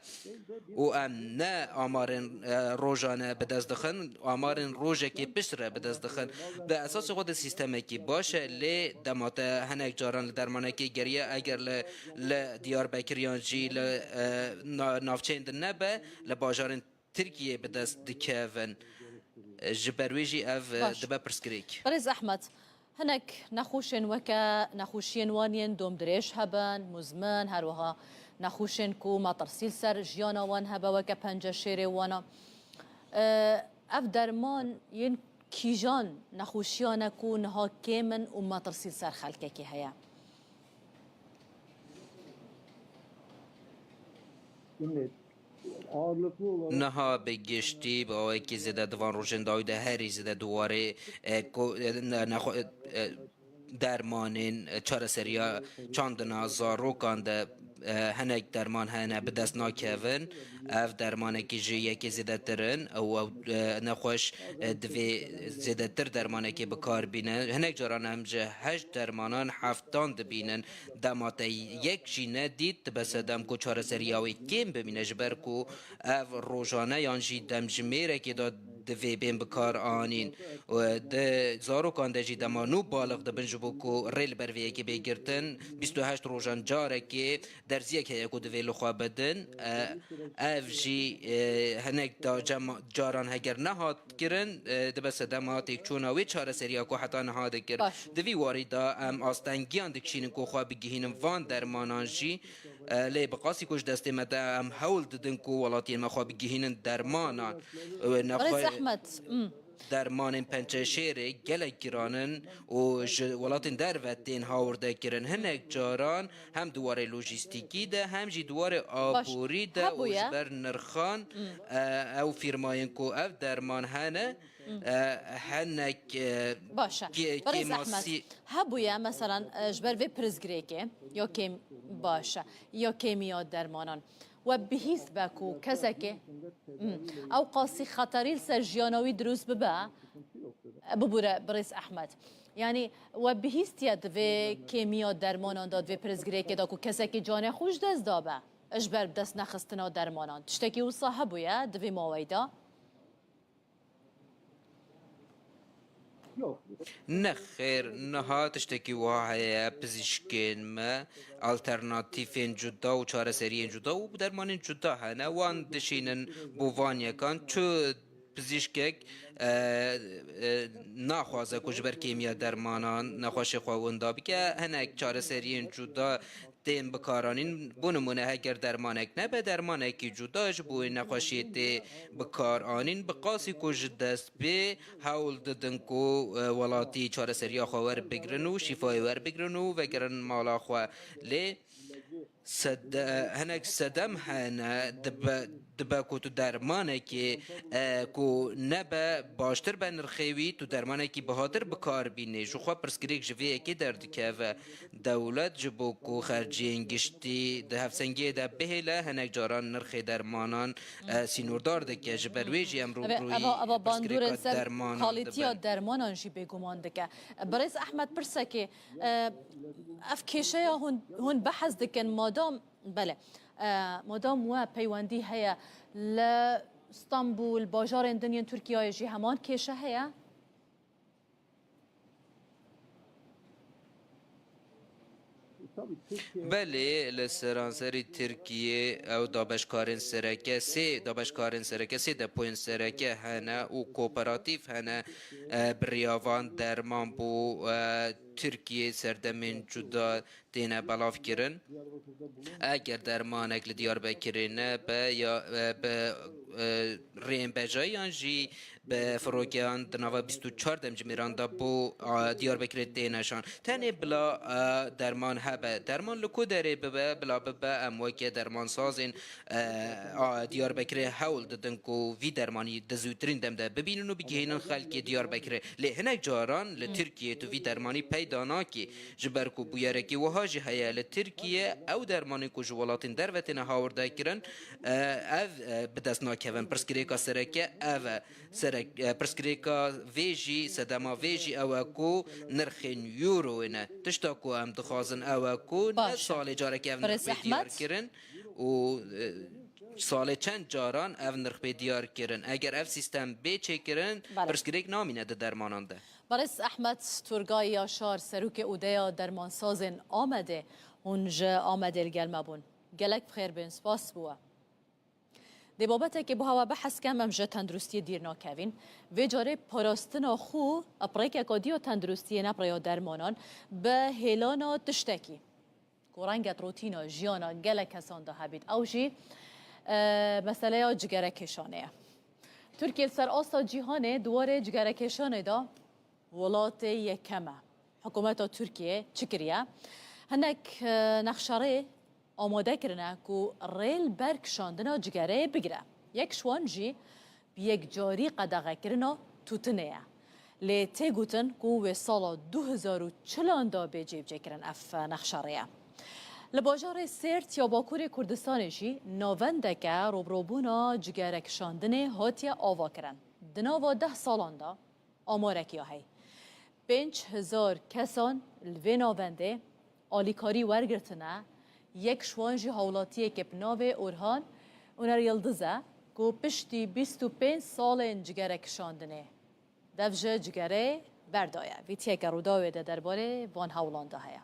û em ne amarên, e, rojane bi dest dixin, amarên rojekê piştre bi dest dixin. Bi esasê xwe de sîstemekî baş e, lê dema te hinek caran li dermanekê geriya, eger li, li Diyarbekir yan jî li, e, na-, navçeyên din nebe, li bajarên Tirkiyeyê bi dest dikevin. Ji ber wê jî ev, e, Baş. dibe pirsgirêk. Birêz Ehmed, hinek nexweşên weke nexweşiyên wan yên domdirêj hebin, muzmin, her wiha nexweşên ku metirsî li ser jiyana wan hebe weke penceşêrê wana. E, ev derman yên kîjan nexweşiyan e ku niha kêm in û metirsî li ser xelkekê heye? Şimdi ağırlıklı olarak Niha bi giştî bi awayekî zêde di van rojên dawî de herî zêde di warê, e, ko-, e, ne-, nexwe-, e, e, dermanên, e, çareseriya çandina zarokan de, e, hinek derman hene bi dest nakevin. Ev dermanekî ji yekê zêdetir in. Ew, ew, e, nexweş, e, divê zêdetir dermanekê bi kar bîne. Hinek caran em ji heşt dermanan heftan dibînin. Dema te yek jî nedît, dibe sedem ku çareseriya wê kêm bimîne, ji ber ku ev rojane yan jî demjimêrekê de divê bên bi kar anîn. Û di zarokan de jî dema nû balix dibin, ji bo ku rê li ber vê yekê bê girtin, bîst û heşt rojan carekê derziyek heye ku divê li xwe bidin. E, ev jî, e, hinek da cema-, caran heger nehat kirin, e, dibe sedema têkçûna wê çareseriya ku heta niha dikir. Baş. Di vî warî de em astengiyan dikişînin ku xwe bigihînin van dermanan jî. E, lê bi qasî ku ji destê me de em hewl didin ku welatiyên me xwe bigihînin dermanan. E, nexwe- Birêz Ehmed, hmm. Dermanên pençeşêrê gelek giran in û ji welatên derve tên hawirde kirin. Hinek caran hem di warê lojîstîkî de hem jî di warê Baş. aborî de û Hebûye. ji ber nirxan, Hmm. e, ew fîrmayên ku ev derman hene, Hmm. e, hinek, e, Baş e. kê-, Birêz kêmasî- Ehmed, hebûye, meselan, e, ji ber vê pirsgirêkê, ya kêm-, baş e, ya kêmiya dermanan. We bihîst be ku kesekê, hmm, ew qasî xeterî li ser jiyana wî dirust bibe, e, bibûre, birêz Ehmed. Yanî we bihîstiye di vê kêmiya dermanan de, di vê pirsgirêkê de ku kesekê canê xwe ji dest dabe, ji ber bi dest nexistina dermanan. Tiştekî wisa hebûye di vê maweyê de? Yok. Nexêr, niha tiştekî wiha heye, pizîşkên me alternatîfên cuda û çareseriyên cuda û dermanên cuda hene. Wan dişînin bo van yekan. Çi pizîşkek, e, e, naxwaze ku ji ber kêmiya dermanan nexweşê xwe winda bike. Hinek çareseriyên cuda tên bikaranîn. Bo nimûne, heger dermanek nebe, dermanekî cuda ji bo wê nexweşiyê tê bikaranîn. Bi qasî ku ji dest bê, hewl didin ku, e, welatî çareseriya xwe werbigrin û şîfayê werbigrin û vegerin mala xwe. Lê sede-, hinek sedem hene, dibe, dibe ku tu dermanekê, e, ku nebe baştir be nirxê wî, tu dermanekî bihatir bi kar bînî. Ji xwe pirsgirêk ji vê yekê derdikeve. Dewlet ji bo ku xerciyên giştî di hevsengiyê de bihêle, hinek caran nirxê dermanan, e, sînordar dike. Ji ber wê jî em Eve, rûbirûyî eva, eva bandorên pirsgirêka ser dermanan kalîtiya dibin. Dermanan jî bêguman dike. Birêz Ehmed, pirsekê, e, ev kêşeya hûn, hûn behs dikin, madam, bele, e, madam we peywendî heye li Stenbul, bajarên din yên Tirkiyeyê jî heman kêşe heye? Belê, li seranserî Tirkiyê ew dabeşkarên sereke, sê dabeşkarên sereke, sê depoyên sereke hene û kooperatîf hene, e, bi rêya van derman bo, e, Tirkiyê serdemên cuda têne belavkirin. Eger dermanek li Diyarbekirê nebe ya, e, bi, e, rênbejayan jî bi firokeyan di nava bîst û çar demjimêran de bo, a, Diyarbekirê têne şan. Tenê bila, a, derman hebe. Derman li ku derê bibe, bila bibe, em weke dermansazên, e, a, Diyarbekirê hewl didin ku vî dermanî di zûtirîn dem de bibînin û bigihînin xelkê Diyarbekirê. Lê hinek caran li Tirkiyê tu vî dermanî peyda nakî. Ji ber ku bûyerekî wiha jî heye li Tirkiye, ew dermanên ku ji welatên derve têne hawirdekirin, e, ev, e, bi dest nakevin. Pirsgirêka sereke ev e. Serek, e, pirsgirêka vê jî, sedema vê jî ew e ku nirxên euroyê ne. Tişta ku em dixwazin ew e ku ne Baş e. Salê carekê ev Birêz nirx bê diyar Ehmed. Kirin û, e, salê çend caran ev nirx bê diyar kirin. Eger ev sîstem bê çêkirin, Belê. Pirsgirêk namîne di dermanan de. Birêz Ehmed Turgay Yaşar, serokê Odeya Dermansazên Amedê, hûn ji Amedê li gel me bûn. Gelek bi xêr bên, spas bo we. Dê babetekê bo hewe behs kem, em ji tenduristiyê dîr nakevîn. Vê carê parastina xwe, pirêkeka dî ya tenduristiyê ne bi rêya dermanan, bi hêlana tiştekî ku renge di rotîna jiyana gelek kesan de hebît. Ew jî, e, meseleya cigerekêşanê ye. Tirkiye li ser asta cîhanê di warê cigerekêşanê de welatê yekem e. Hikûmeta Tirkiyê çi kiriye? Hinek, e, nexşerê amade kirine ku rê li ber kişandina cigereyê bigire. Yek ji wan jî bi yekcarî qedexekirina tûtinê ye. Lê tê gotin ku wê sala du hezar û çilan de bê cêbicêkirin ev nexşerê ye. Li bajarê Sêrt ya Bakurê Kurdistanê jî navendeke rûbirûbûna cigerekişandinê hatiye avakirin. Di nava deh salan de, amarekî ya hey. Pênc hezar kesan li vê navendê alîkarî wergirtine, yek ji wan jî hawlatiyeke bi navê Orhan Oner Yildiz e, ku piştî bîst û pênc salên cigerekişandinê dev ji cigerê berdaye. Vîtiyeke Rûdawê de derbarê van hewlan de heye.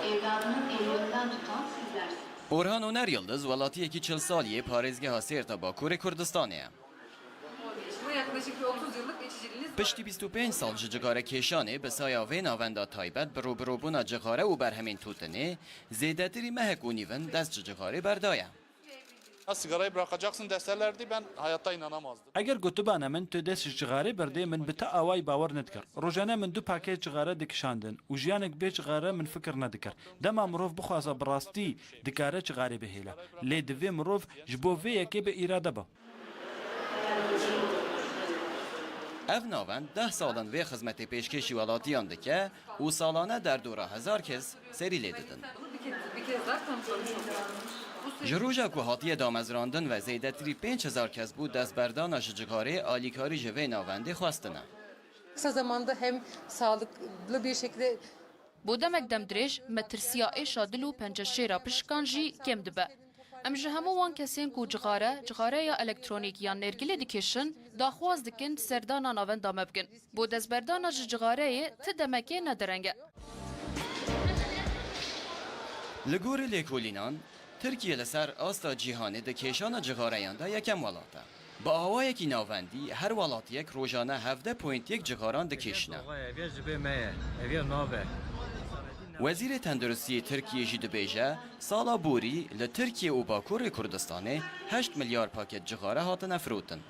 Evladının ellerinden tutan sizlersiniz. Orhan Oner Yildiz welatiyekî çil salî yê parêzgeha Sêrta Bakurê Kurdistanê ye. Bu yaklaşık bir otuz yıllık geçiciliğiniz var. Piştî bîst û pênc sal ji cixare kêşanê bi saya vê navenda taybet bi rûbirûbûna cixare û berhemên tûtinê, zêdetirî mehek û nîv in dest ji cixarê berdaye. Ha, sigarayı bırakacaksın deselerdi ben hayatta inanamazdım. Eger gotibane min tu dest ji cixarê berdê, min bi ti awayî bawer nedikir. Rojane min du pakêt cixare dikişandin û jiyanek bê cixare min fikir nedikir. Dema mirov bixwaze bi rastî dikare cixarê bihêle. Lê divê mirov ji bo vê yekê bi îrade be. Ev navend deh sal in vê xizmetê pêşkêşî welatiyan dike û salane derdora hezar kes serî lê didin. Ji roja ku hatiye damezrandin ve zêdetirî pênc hezar kes bû destberdana ji cixarê alîkarî ji vê navendê xwestine. Kısa zamanda hem sağlıklı bir şekilde Bo demek demdirêj, metirsiya êşa dil û penceşêra pişikan jî kêm dibe. Em ji hemû wan kesên ku cixare, cixareya elektronîk yan nêrgilê dikêşin, daxwaz dikin serdana navenda me bikin. Bo destberdana ji cixareyê ti demekê ne dereng e. Li gorî lêkolînan, Tirkiye li ser asta cîhanê di kêşana cixareyan de yekem welat e. Bi awayekî navendî, her welatiyek rojane hevdeh point yek cixaran dikêşine. Ev ya ji bê me ye, ev ya nav e. Wezîrê Tenduristiyê Tirkiyê jî dibêje, sala borî li Tirkiye û Bakurê Kurdistanê heşt milyar paket cixare hatine firotin.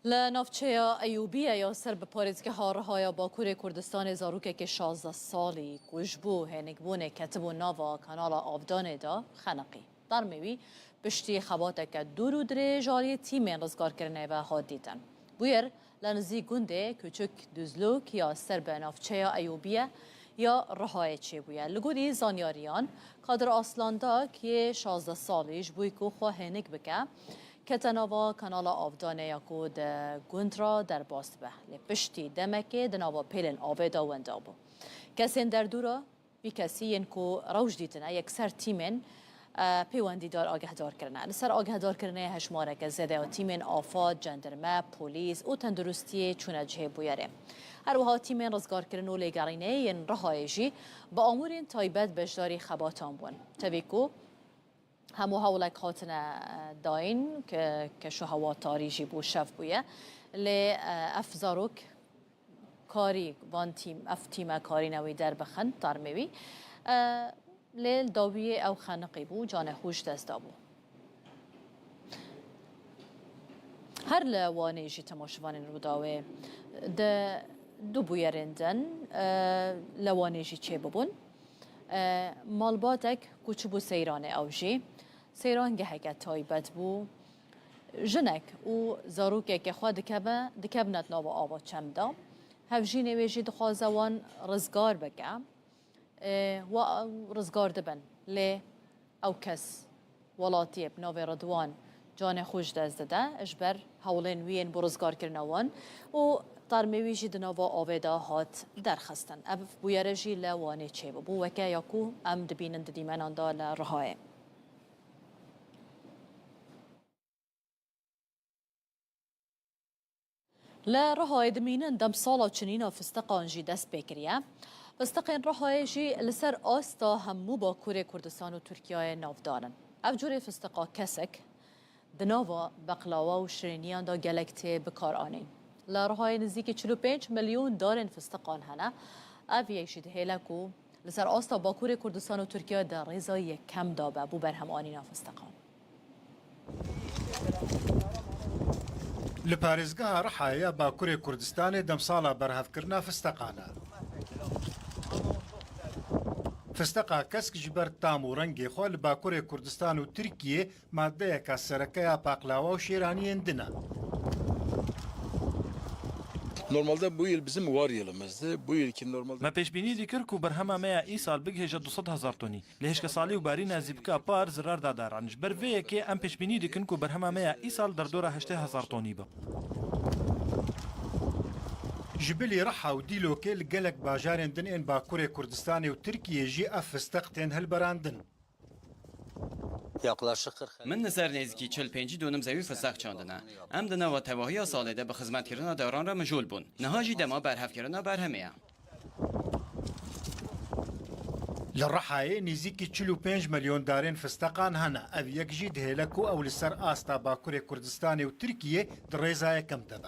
Li navçeya Eyûbiye ya ser bi parêzgeha Rihaya Bakurê Kurdistanê zarokekê şazdeh salî ku ji bo hênikbûnê ketibû nava kanala avdanê de xeniqî. Tarmê wî piştî xebateke dûr û dirêj aliyê tîmên rizgarkirinê ve hat dîtin. Bûyer li nizîk gundê Küçük Düzlük ya ser bi navçeya Eyûbiye ya Rihayê çêbûye. Li gorî zanyariyan, Kadir Aslandak yê şazdeh salî ji bo ku xwe hênik bike, kete nava kanala avdanê ya ku di gund re derbas dibe. Lê piştî demekê di nava pêlên avê de wenda bû. Kesên derdora vî kesî yên ku rewş dîtine, yekser tîmên, e, pêwendîdar agehdar kirine. Li ser agehdarkirinê hejmareke zêde ya tîmên afad, cendirme, polîs û tenduristiyê çûne cihê bûyerê. Her wiha tîmên rizgarkirin û lêgerînê yên Rihayê jî bi amûrên taybet beşdarî xebatan bûn. Tevî ku hemû hewlek hatine, e, dayîn, ke-, keşûhewa tarî jî bû, şev bûye. Lê, e, ev zarok karî van tîm, ev tîme karîne wî derbixin, tarmê wî. E, lê li dawiyê ew xeniqî bû, canê xwe ji dest dabû. Her li Wanê jî temaşevanên Rûdawê di du bûyerên din, e, li Wanê jî çêbibûn. E, malbatek ku çûbû seyranê ew jî. Seyrangeheke taybet bû. Jinek û zarokekê xwe dikeve-, dikevne di nava ava çem de. Hevjînê wê jî dixwaze wan rizgar bike. Ê, wa ew rizgar dibin. Lê ew kes, welatiyê bi navê Ridwan, canê xwe ji dest dide, ji ber hewlên wî yên bo rizgarkirina wan û tarmê wî jî di nava avê de hat derxistin. Ev bûyere jî li Wanê çêbû. Bû weke ya ku em dibînin di dîmenan de li Rihayê. Li Rihayê dimînin, demsala çinîna fistiqan jî dest pê kiriye. Fistiqên Rihayê jî li ser asta hemû Bakurê Kurdistan û Tirkiyeyê navdar in. Ev curê fistiqa kesik di nava beqlawa û şirîniyan de gelek tê bikaranîn. Li Rihayê nizîkî çil û pênc milyon darên fistiqan hene. Ev yek jî dihêle ku li ser asta Bakurê Kurdistan û Tirkiye di rêza yekem de be bo berhemanîna fistiqan. Li parêzgeha Rihayê ya Bakurê Kurdistanê demsala berhevkirina fisteqan e. Fisteqa kesk ji ber tam û rengê xwe li Bakurê Kurdistan û Tirkiyê maddeyeka sereke ya paqlawa û şêraniyên din e. Normalde bu yıl bizim var yılımızdı. Bu yılki normalde Me pêşbînî dikir ku berhema me ya îsal bigihêje du sed hezar tonî. Lê hişke salî û barîna zî bike par zirar da daran. Ji ber vê yekê em pêşbînî dikin ku berhema me ya îsal derdora heştê hezar tonî be. Ji bilî Riha û Dîlokê li gelek bajarên din ên Bakurê Kurdistanê û Tirkiyê jî ev fisteq tên hilberandin. Yaklaşık kırk. Min li ser nêzîkî çil pêncî dönüm zewî fisteq çandine. Em di nava tevahiya salê de bi xizmetkirina daran re mijûl bûn. Niha jî dema berhevkirina berhemê ye. Li Rihayê nêzîkî çil û pênc milyon darên fisteqan hene. Ev yek jî dihêle ku ew li ser asta Bakurê Kurdistanê û Tirkiyê di rêza yekem de be.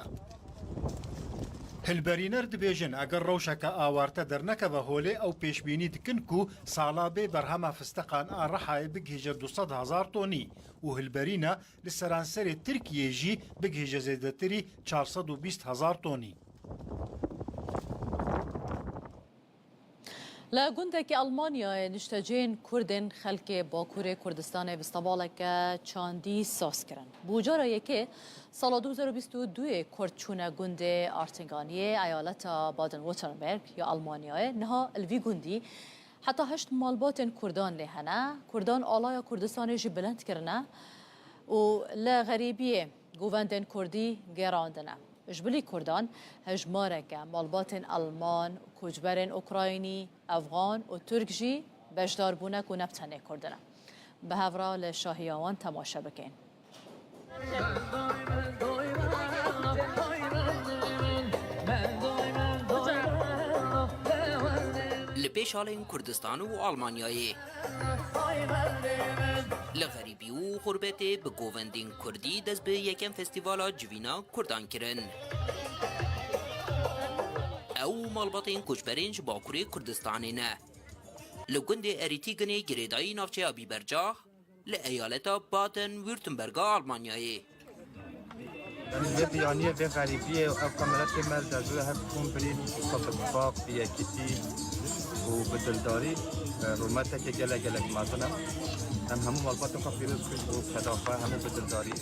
Hilberîner dibêjin, eger rewşeke awarte dernekeve holê, ew pêşbînî dikin ku sala bê berhema fisteqan a Rihayê bigihîje du sed hezar tonî û hilberîna li seranserê Tirkiyê jî bigihîje zêdetirî çar sed û bîst hezar tonî. Li gundekî Almanyayê niştecihên Kurdên xelkê Bakurê Kurdistanê bi stevaleke çandî saz kirin. Bû cara yekê sala du hezar û bîst û duyê Kurd çûne gundê Artinganiyê, eyaleta Baden-Württemberg ya Almanyayê. Niha li vî gundî heta heşt malbatên Kurdan lê hene. Kurdan alaya Kurdistanê jî bilind kirine û li xerîbiyê govendên Kurdî gêrandine. Ji bilî Kurdan, hejmareke malbatên Alman, koçberên Ukraynî, Efxan û Tirk jî beşdar bûne ku ne bi tenê Kurd in. Bi hev re li şahiya wan temaşe bikin. Li pêş alên Kurdistan û Almanyayê. Li xerîbî û xurbetê bi govendên kurdî dest bi yekem festîvala civîna kurdan kirin. Ew malbatên koçberên ji Bakurê Kurdistanê ne. Li gundê Erîtîginê girêdayî navçeya Bîbercah, li eyaleta Baden-Württemberga Almanyayê. Yanî vê biyaniyê, vê xerîbiyê û ev xwe miletê me li derdora hev kom birîn, xwe bi tifaq, bi yekîtî û bi dildarî, e, rûmeteke gelek gelek mezin e. Em hemû malbatê xwe pîroz bikin ji bo keda xwe, hemû bi dildarî.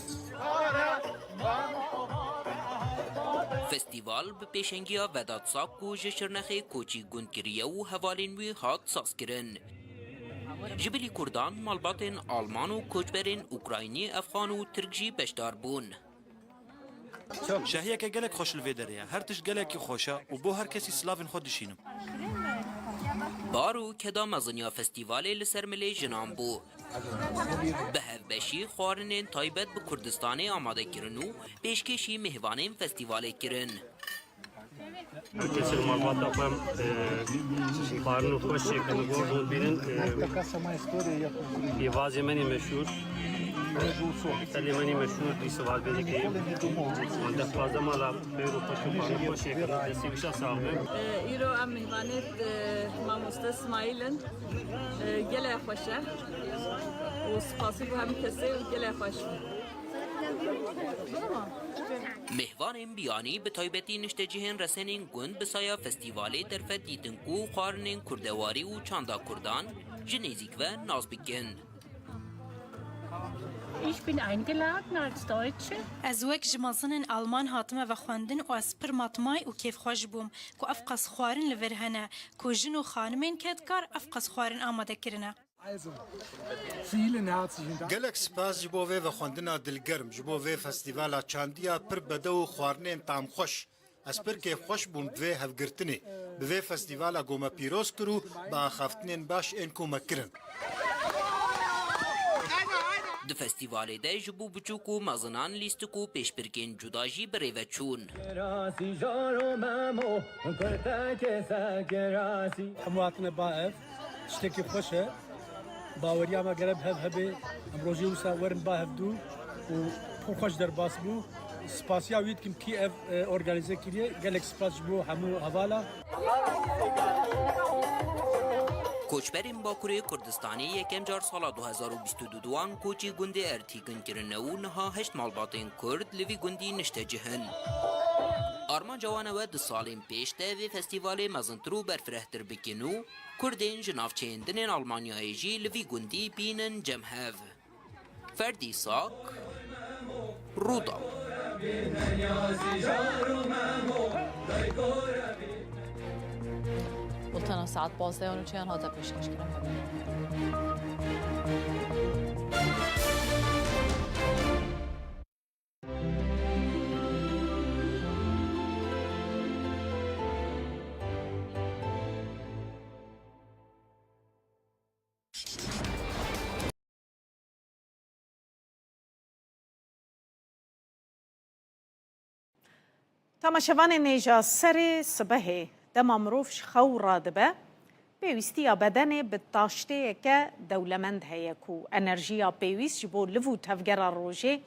Festîval bi pêşengiya Vedat Sak ku ji Şirnexê koçî gund kiriye û hevalên wî hat sazkirin. Ji bilî kurdan, malbatên alman û koçberên ukraynî, efxan û tirk jî beşdar bûn. Şehiyeke gelek xweş li vê derê ye. Her tişt gelekî xweş e û bo her kesî silavên xwe dişînim. Bar û keda mezin ya festîvalê li ser milê jinan bû. Bi hevbeşî xwarinên taybet bi Kurdistanê amade kirin û pêşkêşî mêvanên festîvalê kirin. Kesê malbata xwe, e, xwarin û xweş çêkin, gor hûn bînin, e, pîvazê menî meşhûr, telê menî meşhûr, dîsa vat bê dikeyim. Wan deh pazdeh mala xêr û xweş û xwarin û xweş çêkin, destê wîşa sax be. E, îro em mêvanê, e, mamoste Smaîl in. E, gelek xweş e. Û spasî bo hemî kesê û gelek xweş. Mêvanên biyanî, bi taybetî niştecihên resenên gund, bi saya festîvalê derfet dîtin ku xwarinên kurdewarî û çanda kurdan ji nêzîk ve nas bikin. Ich bin eingeladen als Deutsche. Ez wek ji mezinên Alman hatime vexwendin û ez pir matmay û kêfxweş bûm ku ev qas xwarin li vir hene, ku jin û xanimên kedkar ev qas xwarin amade kirine. Gelek spas ji bo vê vexwendina dilgerm, ji bo vê festîvala çandiya pir bedew û xwarinên tamxweş. Ez pir kêfxweş bûm bi vê hevgirtinê. Bi vê festîvala ku me pîroz kir û bi axaftinên baş ên ku me kirin. Di festîvalê de ji bo biçûk û mezinan lîstik û pêşbirkên cuda jî bi rê ve çûn. Hemû hatine ba ev. Tiştekî xweş e. Baweriya me gere bi hev hebe. Em rojê wisa werin ba hevdû û pir xweş derbas bû. Spasiya wî dikim kî ev, e, organîze kiriye. Gelek spas ji bo hemû hevala. Koçberên Bakurê Kurdistanê yekem car sala du hezar û bîst û du duan koçî gundê Ertîgin kirine û niha heşt malbatên Kurd li vî gundî niştecih in. Armanca wan ew e di salên pêş de vê festîvalê mezintir û berfirehtir bikin û Kurdên ji navçeyên din ên Almanyayê jî li vî gundî bînin cem hev. Ferdî Sak, Rûdawê. Bultena saet pazdeh û nûçeyan hate pêşkêşkirin. Temaşevanên hêja, serê sibehê dema mirov ji xew radibe, pêwîstiya bedenê bi taşteyeke dewlemend heye ku enerjiya pêwîst ji bo liv û tevgera rojê,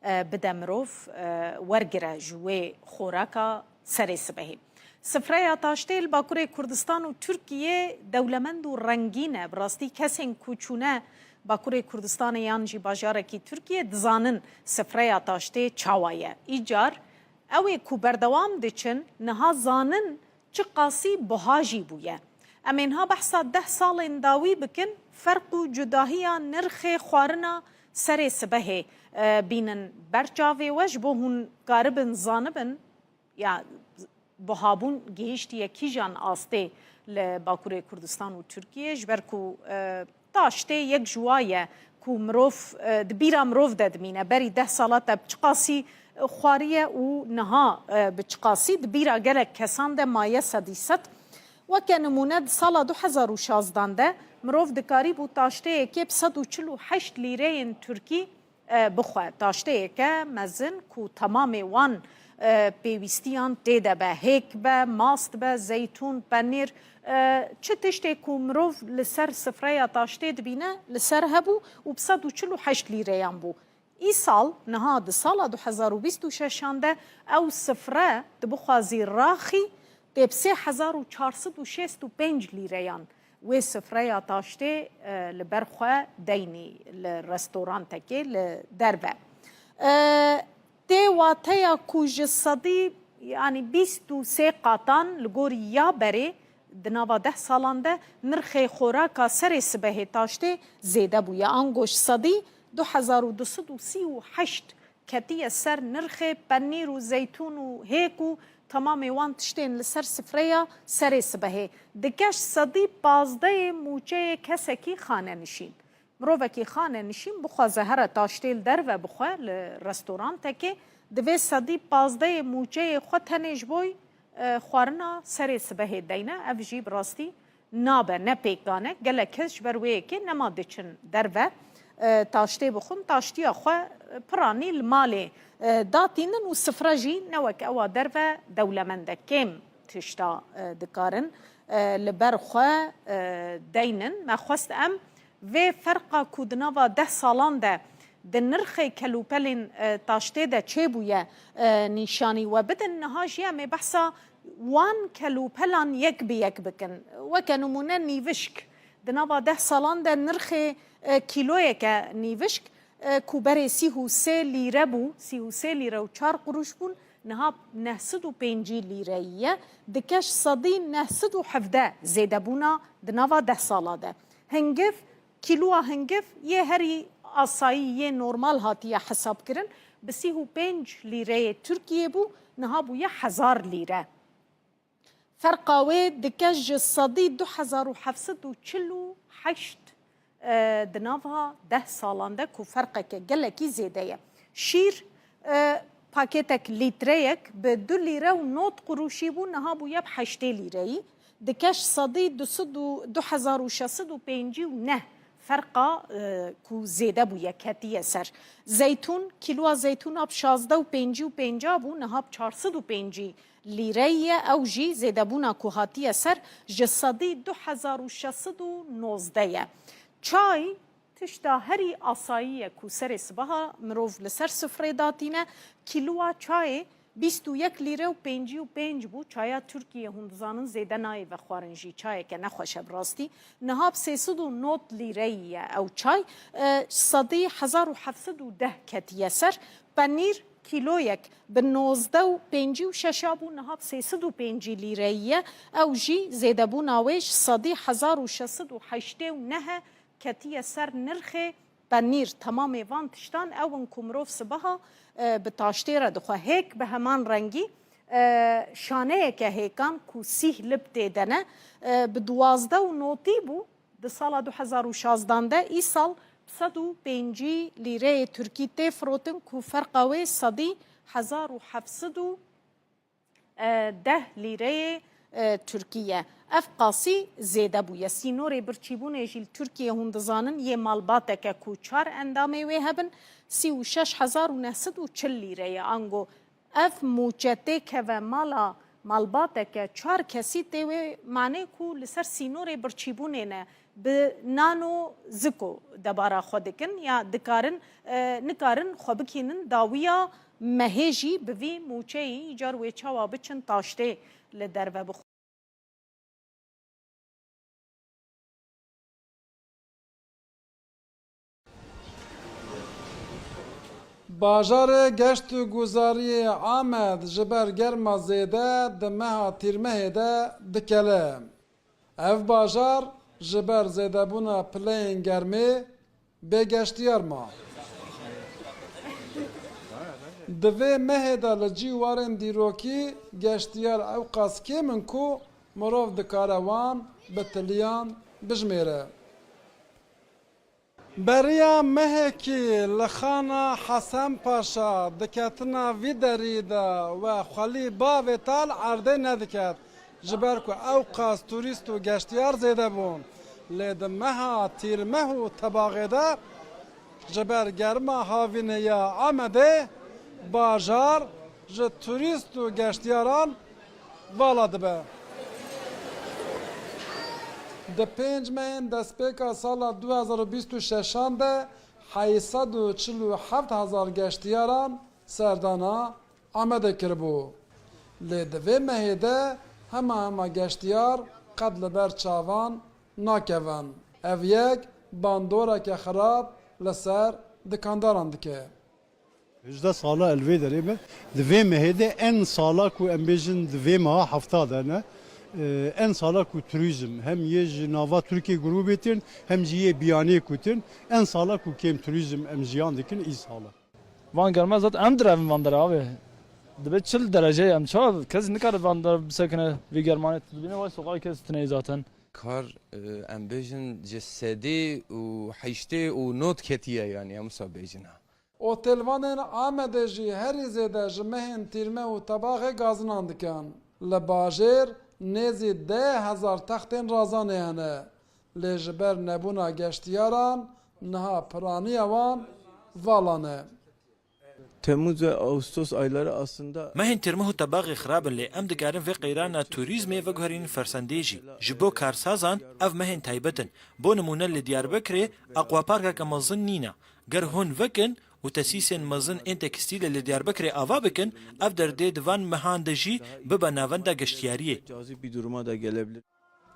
e, bide mirov, e, wergire ji wê xoraka serê sibehê. Sifreya taştê li Bakurê Kurdistan û Tirkiyê dewlemend û rengîn e. Bi rastî kesên ku çûne Bakurê Kurdistanê yan jî bajarekî Tirkiyê dizanin sifreya taştê çawa ye. Îcar ew ê ku berdewam diçin niha zanin çiqasî buha jî bûye. Em ê niha behsa deh salên dawî bikin, ferq û cudahiya nirxê xwarina serê sibehê, e, bînin ber çavê we, ji bo hûn karibin zanibin, ya, buhabûn gihiştiye kîjan astê li Bakurê Kurdistan û Tirkiyê, ji ber ku, e, taştê yek ji wa ye ku mirov, e, di bîra mirov de dimîne. Berî deh sala te bi çiqasî, e, xwariye û niha, e, bi çiqasî di bîra gelek kesan de maye sedî sed. Weke nimûne, di sala du hezar û şazdan de mirov dikarîbû taşteyekê bi sed û çil û heşt lîreyên Tirkî, e, bixwe. Taşteyeke mezin ku temamê wan e, pêwîstiyan tê de be. Hêk be, mast be, zeytûn, penîr, e, çi tiştê ku mirov li ser sifreya taştê dibîne, li ser hebû û bi sed û çil û heşt lîreyan bû. Îsal, niha di sala du hezar û bîst û şeşan de ew sifre tu bixwazî raxî, tê bi sê hezar û çar sed û şêst û pênc lîreyan. Wê sifreya taştê, e, li ber xwe deynî li restorantekê li derve. E, tê wateya ku ji sedî, yanî bîst û sê qatan li gor ya berê di nava deh salan de nirxê xoraka serê sibehê taştê zêde bûye. Ango ji sedî du hezar û du sed û sî û heşt ketiye ser nirxê penîr û zeytûn û hêk û temamê wan tiştên li ser sifreya serê sibehê. Dike ji sedî pazdehê mûçeyê kesekî xanenişîn. Mirovekî xanenişîn bixwaze here taştê li derve bixwe li restorantekê, divê sedî pazdehê mûçeyê xwe tenê ji bo, e, xwarina serê sibehê deyne. Ev jî bi rastî nabe, ne pêkan e. Gelek kes ji ber wê yekê nema diçin derve. E, taştê bixwin, taştiya xwe, e, piranî li malê, e, datînin û sifre jî ne wek ewa derve dewlemend e. Kêm tişta, e, dikarin, e, li ber xwe, e, deynin. Me xwest em vê ferqa ku di nava deh salan de di nirxê kelûpelên, e, taştê de çêbûye, e, nîşanî we bidin. Niha jî em ê behsa wan kelûpelan yek bi yek bikin. Weke nimûne nîvişk. Di nava deh salan de nirxê, e, kîloyeke nîvişk, e, ku berê sî û sê lîre bû, sî û sê lîre û çar quruş bûn, niha neh sed û pêncî lîreyî ye. Dike ji sedî neh sed û hevdeh zêdebûna di nava deh sala de. Hingiv, kîloa hingiv yê herî asayî, yê normal hatiye hesabkirin, bi sî û pênc lîreyê Tirkiyê bû, niha bûye hezar lîre. Ferqa wê dike ji sedî du hezar û heft sed û çil û heşt, e, di nava deh salan de ku ferqeke gelekî zêde ye. Şîr, e, pakêtek lîtreyek bi du lîre û nod quruşî bû, niha bûye bi heştê lîreyî. Dike ji sedî du sed û, du hezar û şeş sed û pêncî û neh ferqa, e, ku zêde bûye, ketiye ser. Zeytûn, kîloa zeytûna bi şazdeh û pêncî û pênca bû, niha bi çar sed û pêncî lîreyê ye, ew jî zêdebûna ku hatiye ser ji sedî du hezar û şeş sed û nozdeh ye. Çay, tişta herî asayî ye ku serê sibaha mirov li ser sifrê datîne. Kîloa çayê bîst û yek lîre û pêncî û pênc bû. Çaya Tirkiyê, hûn dizanin, zêde nayê vexwarin jî, çayeke nexweş e bi rastî. Niha bi sê sed û nod lîreyî ye ew çay. E, sedî hezar û heft sed û deh ketiye ser. Penîr, kîloyek bi nozdeh û pêncî û şeş a bû, niha bi sê sed û pêncî lîreyî ye. Ew jî zêdebûna wê ji sedî hezar û şeş sed û heştê û neh e, ketiye ser nirxê penîr. Temamê van tiştan ew in ku mirov sibeha, e, bi taştê re dixwe. Hêk bi heman rengî, e, şaneyeke hêkan ku sîh lib tê de ne, e, bi duwazdeh û notî bû. Di sala du hezar û şazdan de, îsal bi sed û pêncî lîreyê Tirkî tê firotin ku ferqa wê sedî hezar û heft sed û deh lîreyê, e, Tirkî ye. Ev qasî zêde bûye. Sînorê birçîbûnê jî li Tirkiyê, hûn dizanin, yê malbateke ku çar endamê wê hebin, sî û şeş hezar û neh sed û çil lîre ye. Ango ev mûçe têkeve mala malbateke çar kesî, tê wê manê ku li ser sînorê birçîbûnê ne, bi nan û ziko debara xwe dikin ya dikarin, e, nikarin xwe bikînin dawiya mehê jî bi vî mûçeyî, îcar wê çawa biçin taştê li derve bixwin. Bajarê geşt û guzariyê Amed ji ber germa zêde di meha Tîrmehê de dikele. Ev bajar ji ber zêdebûna pileyên germê bê geştiyar ma. Di vê mehê de li cî warên dîrokî geştiyar ewqas kêm in ku mirov dikare wan bi tiliyan bijmêre. Beriya mehekî li xana Hesen Paşa diketina vî derî de we xwelî bavê tal erdê nediket, ji ber ku ewqas turîst û geştiyar zêde bûn. Lê di meha Tîrmeh û Tebaxê de ji ber germa havînê ya Amedê bajar ji turîst û geştiyaran vala dibe. Di pênc mehên destpêka sala du hezar û bîst û şeşan de heyt sed û çil û heft hezar geştiyaran serdana Amedê kiribû. Lê di vê mehê de hema hema geştiyar qet li ber çavan nakevin. Ev yek bandoreke xirab li ser dikandaran dike. Hejdeh sala li vê derê me. Di vê mehê de en sala ku em bêjin di vê meha hefta de ne, e, en sala ku turîzm hem yê ji nava Tirkiyê grûbê tên, hem jî yê biyanê ku tên, en sala ku kêm turîzm em jiyan dikin, î sala. Van germa zaten em direvin van dere abi. Dibe çil dereceyê em çawa kes nikare van dere bisekine vî germanê. Tu dibîne vay sokağa kes tine zaten. Kar, e, em bêjin ji sedê û heştê û not ketiye, yanî em wisa bêjin ha. Otelvanên Amedê jî herî zêde ji mehên tîrme û tebaxê gazinan dikin. Li bajêr nêzî deh hezar textên razanê hene. Lê ji ber nebûna geştiyaran niha piraniya wan vala ne. Temmuz ve Ağustos ayları aslında Mehên tîrmeh û tebaxê xirab in, lê em dikarin vê qeyrana turîzmê veguherînin fersendê jî. Ji bo karsazan ev mehên taybet in. Bo nimûne li Diyarbekirê aquaparkeke mezin nîne. Ger hûn vekin û tesîsên mezin ên tekstîlê li Diyarbekirê ava bikin, ev derdê di van mehan de jî bibe navenda geştiyariyê. Cazip bir duruma da gelebilir.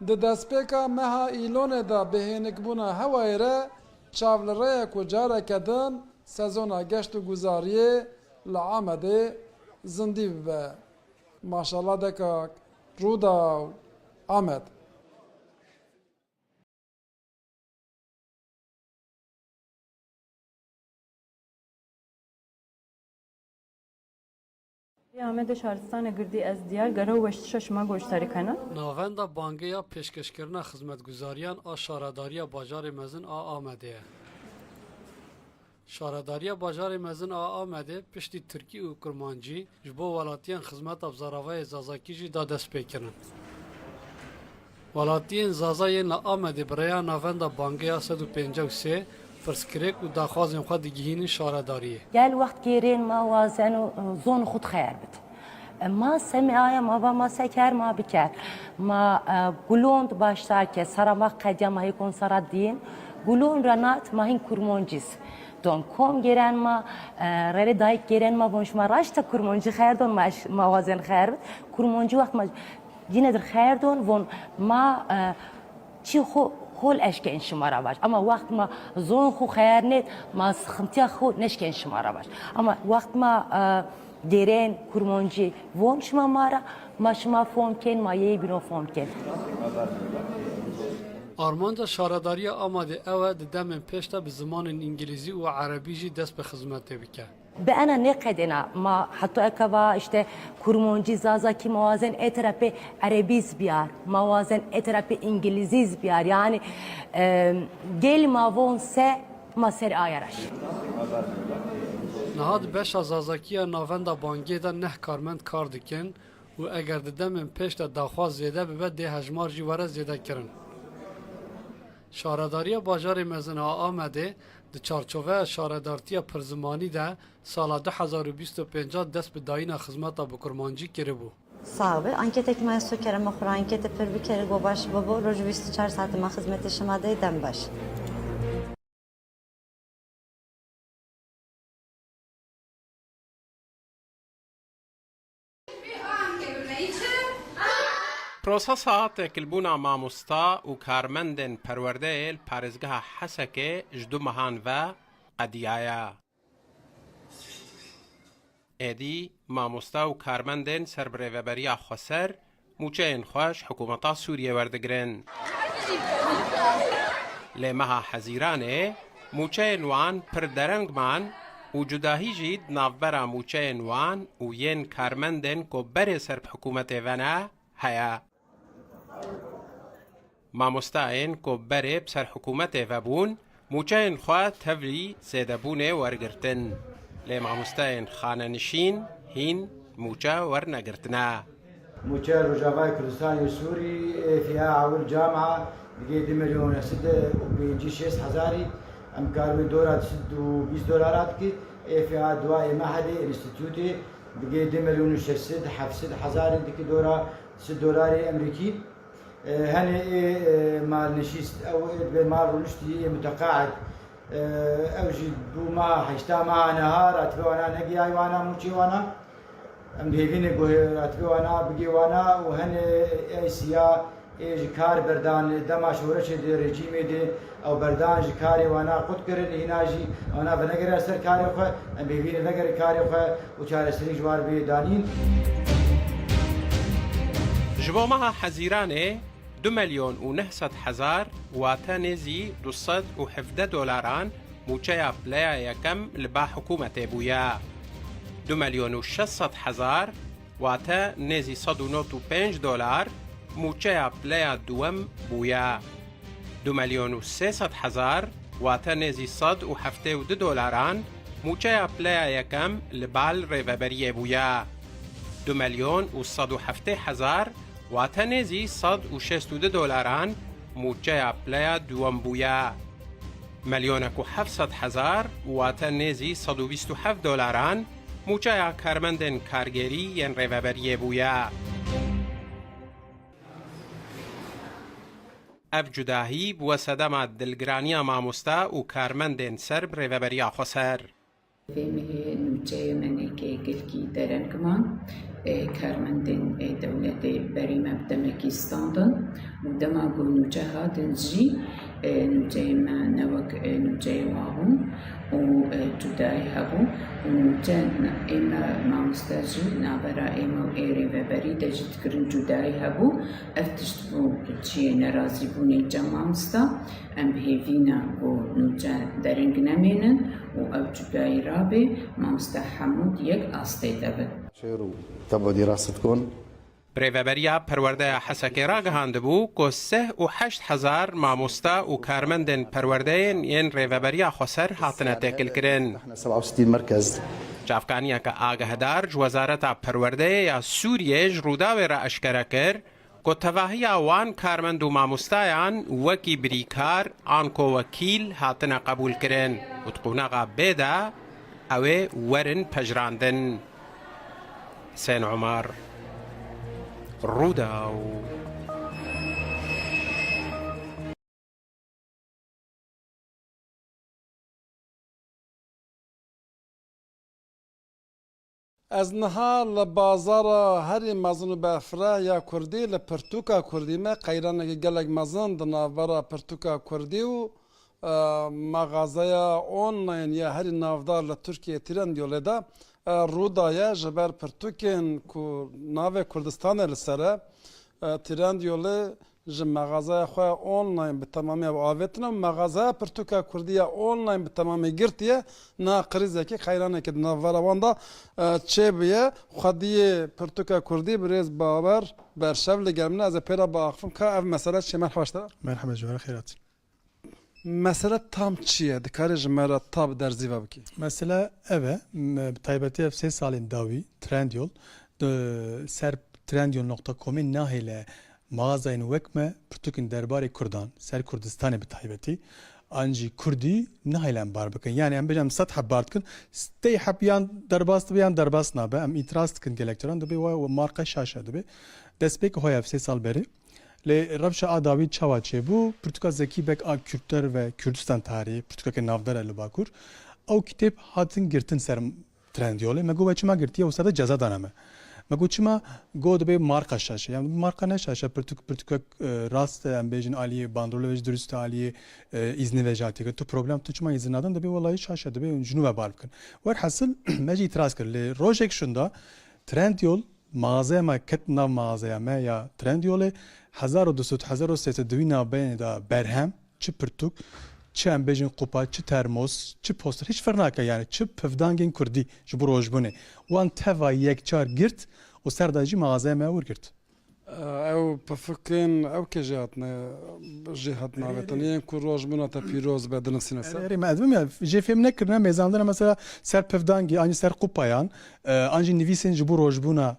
Di destpêka meha Îlonê de bi hênikbûna hewayê re çav li rê ye ku careke din sezona geşt û guzariyê li Amedê zindî bibe. Maşallah dekak, Rûdaw, Amed. Li Amedê şaristanê girdî ez diyar gere û weştişa şima goştarî kena. Navenda bangê ya pêşkeşkirina xizmetguzariyan a Şaredariya Bajarê Mezin a Amedê ye. Şaredariya Bajarê Mezin a Amedê piştî tirkî û kurmancî ji bo welatiyên xizmeta bi zaravayê zazakî jî da destpêkirin. Welatiyên zaza yên li Amedê bi rêya navenda bangê ya sed û pêncî û sê pirsgirêk û daxwazên xwe digihînin şaredariyê. Gel wext gêrên ma wazen û, e, zon xud xeyr bit. E, ma semê aya ma va ma seker ma biker. Ma, e, gulond başta ke sara ma qediya ma hê kon sara dîn. Gulon ranat ma hin kurmoncîs. Don kom gêren ma, e, rere dayik gêren ma von şima raşta kurmoncî xeyr don ma, ma wazen xeyr bit. Kurmoncî wext ma Cîne dir xeyr don, von ma, e, çi xo hol eşken şima ra vaj. Ama wext ma zon xo xeyr nêt, ma sıxıntıya xo neşken şima ra vaj. Ama wext ma, e, gêrên kurmoncî von şima ma ra, ma şima fom ken, ma yê bîno fom ken. Armanca Şaredariya Amadê ew e di demên pêş de bi zimanên îngilîzî û erebî jî dest bi xizmetê bike. Bi ena nêqedêna ma heta eka va işte kurmoncî, zazakî ma wazen ê terepê erebîz biyar, ma wazen ê terepê îngilîzîz biyar. Yani, e, gel ma von se ma ser aya raş. Niha di beşa zazakiya navenda bangê de neh karmend kar dikin û eger di demên pêş de daxwaz zêde bibe dê hejmar jî were zêde kirin. Şaredariya Bajarê Mezin a Amedê di çarçoveya şaredartiya pirzimanî de Sala du hezar û bîst û pênc dest bi dayîna xizmeta bi kurmancî kiribû. Sax be. Anketek me so kerema xwe re ankete pir bikere, go baş babo, roj bîst û çar saetê me xizmetê şima de, dem baş. Prosesa têkilbûna mamosta û karmendên perwerdeyê li parêzgeha Hesekê ji du mehan ve qediyaye. Êdî mamosta û karmendên ser bi rêveberiya xweser mûçeyên xwe ji hikûmeta Sûriyê werdigirin. Lê meha Hezîranê mûçeyên wan pir dereng man û cudahî jî di navbera mûçeyên wan û yên karmendên ku berê ser bi hikûmetê ve ne heye. Mamostayên ku berê bi ser hikûmetê ve bûn, mûçeyên xwe tevlî zêdebûnê wergirtin. Lê mamostayên xanenişîn hîn mûçe wernegirtine. Mûçeya Rojavayê Kurdistanê Sûrî, êfiya ewil camia digê du milyon sed û pêncî şêst hezarî, em karibin dora du sed û bîst dolara dikî, êfiya duwa ê mehedê, înstîtûtê, Bigê du milyon û şeş sed, heft sed hezarê dike dora, sed dolarê Emerîkî. E, henê ê, e, malnişîst, ew ê dibê mal rûniştî, ê muteqaid. E, ew jî bû meha heşta meha neha, ratibê wana negiyay wana, mûçê wana. Em hêvî ne ku ratibê wana bigê wana û henê ê siya ê ji kar berdan, dema şoreşê di rejîmê de ew berdan ji karê wana qut kirin, hîna jî wana venegere ser karê xwe, em hêvî ne vegere karê xwe û çareserî ji wan bê danîn. Ji bo meha Hezîranê du milyon û neh sed hezar, wate nêzî du sed û hevdeh dolaran, mûçeya pileya yekem li ba hikûmetê bûye. Du milyon û şeş sed hezar, wate nêzî sed û nod û pênc dolar, mûçeya pileya duwem bûye. Du milyon û sê sed hezar, wate nêzî sed û heftê û du dolaran, mûçeya pileya yekem li bal rêveberiyê bûye. Du milyon û sed û heftê hezar, wate nêzî sed û şêst û du dolaran, mûçeya pileya duwem bûye. Milyonek û heft sed hezar, wate nêzî sed û bîst û heft dolaran, mûçeya karmendên kargerî yên rêveberiyê bûye. Ev cudahî bûye sedema dilgiraniya mamoste û karmendên ser bi Rêveberiya Xweser. Vê mehê nûçeyê me neke gelkî dereng man. E, karmendên, e, dewletê berî me bi demekî standin û dema ku nûçe hatin jî, e, nûçeyê me ne wek, e, nûçeyê wa bûn û, e, cudayî hebû û nûçe ê me mamoste jî navbera ê me û ê rêveberî de jî dikirin cudayî hebû. Ev tişt bû çiyê nerazîbûnê cem mamosta. Em bi hêvî ne ku nûçe dereng nemênin û ev cudayî rabe, mamoste hemû di yek astê de bin. Şêr û tebadî rast dikon. Rêveberiya Perwerdeya Hesekê ragihandibû ku sih û heşt hezar mamoste û karmendên perwerdeyên yên Rêveberiya Xweser hatine têkilkirin. Çavkaniyeke agahdar ji Wezareta Perwerdeyê ya Sûriyê ji Rûdawê re eşkere kir ku tevahiya wan karmend û mamostayan wekî birîkar anko wekîl hatine qebûlkirin û di qonaxa bê de ew ê werin pejirandin. Husên Omar, Rûdaw. Ez niha li bazara herî mezin û berfireh ya kurdî li pirtûka kurdî me qeyranekî gelek mezin di navbera pirtûka kurdî û, e, mexazeya online ya herî navdar li Tirkiyê Trendyolê de, e, rû daye ji ber pirtûkên ku navê Kurdistanê li ser e, e, Trendyolê ji mexazeya xwe online bi temamî ew avêtine û mexazeya pirtûka kurdî ya online bi temamî girtiye. Niha krîzekî, qeyranekî di navbera wan de, e, çêbûye. Xwediyê pirtûka kurdî birêz Bawer Berşev li gel min e. Ez ê pê re biaxifim ka ev mesele çi ye. Merhaba ji te re. Merhaba ji we re, xêr hatî. Mesele tam çi ye? Dikarî ji me re ta bi derzî ve bikî? Mesele ev e, m-, bi taybetî ev sê salên dawî Trendyol, di ser trendyol nokta comê nahêle mağazayên wek me pirtûkên derbarê Kurdan, ser Kurdistanê bi taybetî, an jî Kurdî nahêle em bar bikin. Yani em bêjin em sed heb bar dikin, sê heb yan derbas dibe yan derbas nabe. Em îtiraz dikin gelek caran, dibê wa marka şaş e dibê. Destpêkê xwe ye ev sê sal berê. Lê rewşa a dawî çawa çêbû? Pirtûka Zekî Beg a Kürtler ve Kürdistan Tarihi, pirtûkeke navdar e li Bakur. Ew kitêb hatin girtin ser Trendyolê. Me got, we çima girtiye û sade ceza dane me? Me got, çima? Got, dibê marka şaş e. Yani marka ne şaş e, pirtûk, pirtûkek, e, rast e, em bêjin aliyê bandrolê ve jî dirust e, aliyê, e, îznê ve jî hatî kirin. Tu problem, tu çima îzin nadin? Dibê, welahî şaş e, dibê ji nû ve bar bikin. Werhasil, me jî îtiraz kir. Lê rojek şûnda Trendyol, mağazaya me ket nav mağazaya me ya Trendyolê, hezar û du sed, hezar û sê sed di wî navbeyê de berhem, çi pirtûk, çi em bêjin qupa, çi termos, çi poster, hiç ferq nake yani, çi pivdangên kurdî ji bo rojbûnê. Wan teva yekcar girt û ser de jî mağazaya me wir girt. Ew pifukên ew kê jê hatine, jê hatin avêtin, yên ku rojbûna te pîroz be dinivîsîne ser? Erê, erê, me ez bim ya, jê fêm nekirine, mêzandina mesela ser pivdangî, an jî ser qupayan, e, an jî nivîsên ji bo rojbûna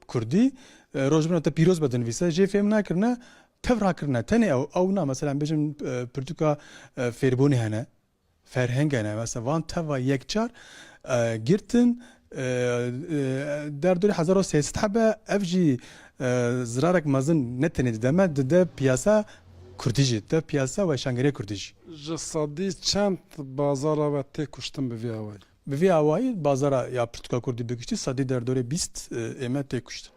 kurdî, e, rojbûna te pîroz be dinivîse, jê fêm nekirine, tev rakirine. Tenê ew, ew na, mesela, em bêjin, e, pirtûka, e, fêrbûnê hene, ferheng hene, mesela, van teva yekcar, e, girtin, E, e, derdorê hezar û sê sed hebe, ev jî, e, zirarek mezin ne tenê dide me, dide piyasa kurdî jî, dide piyasa weşangerê kurdî jî. Ji sedî çend bazara we tê kuştin bi vî awayî? Bi vî awayî bazara ya pirtûka kurdî bi giştî sedî derdorê bîst, e, ê me tê kuştin.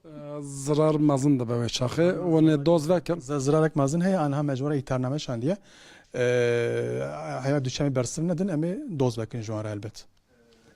E, zirar mezin dibe wê çaxê, hûn ê doz vekin. Z-, zirarek mezin heye, anha me ji we re îhtarname şandiye. E, heya duşemê bersiv nedin, em ê doz vekin ji wan re helbet.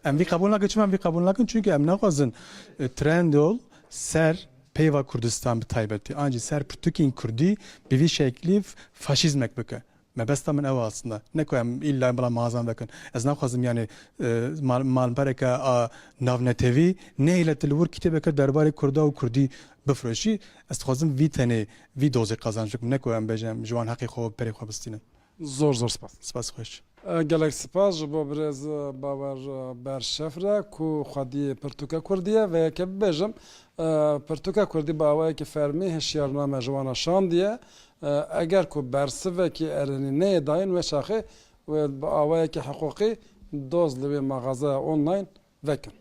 Em vî qebûl nakin, çima em vî qebûl nakin? Çunke em naxwazin, e, Trendyol ser peyva Kurdistan bi taybetî, an jî ser pirtûkên kurdî bi vî şeklî f-, faşîzmek bike. Mebesta min ew e aslında. Ne ku em îlla bila mexazan vekin. Ez naxwazim, yani, e, mal-, malpereke a navnetewî nehêle tu li wir kitêbeke derbarê kurda û kurdî bifroşî. Ez dixwazim vî tenê, vî dozê qazanc bikim. Ne ku em bêjin em ji wan heqê xwe, perê xwe bistînin. Zor zor spas. Spas xweş. E, gelek spas ji bo birêz, e, Bawer, e, Berşef re ku xwediyê pirtûke kurdî ye. Vê yekê bibêjim, e, pirtûke kurdî bi awayekî fermî hişyarname ji wan re şandiye. E, eger ku bersivekî erênî neyê dayîn, wê çaxê wê bi awayekî hiqûqî doz li wê maxazeya online vekin.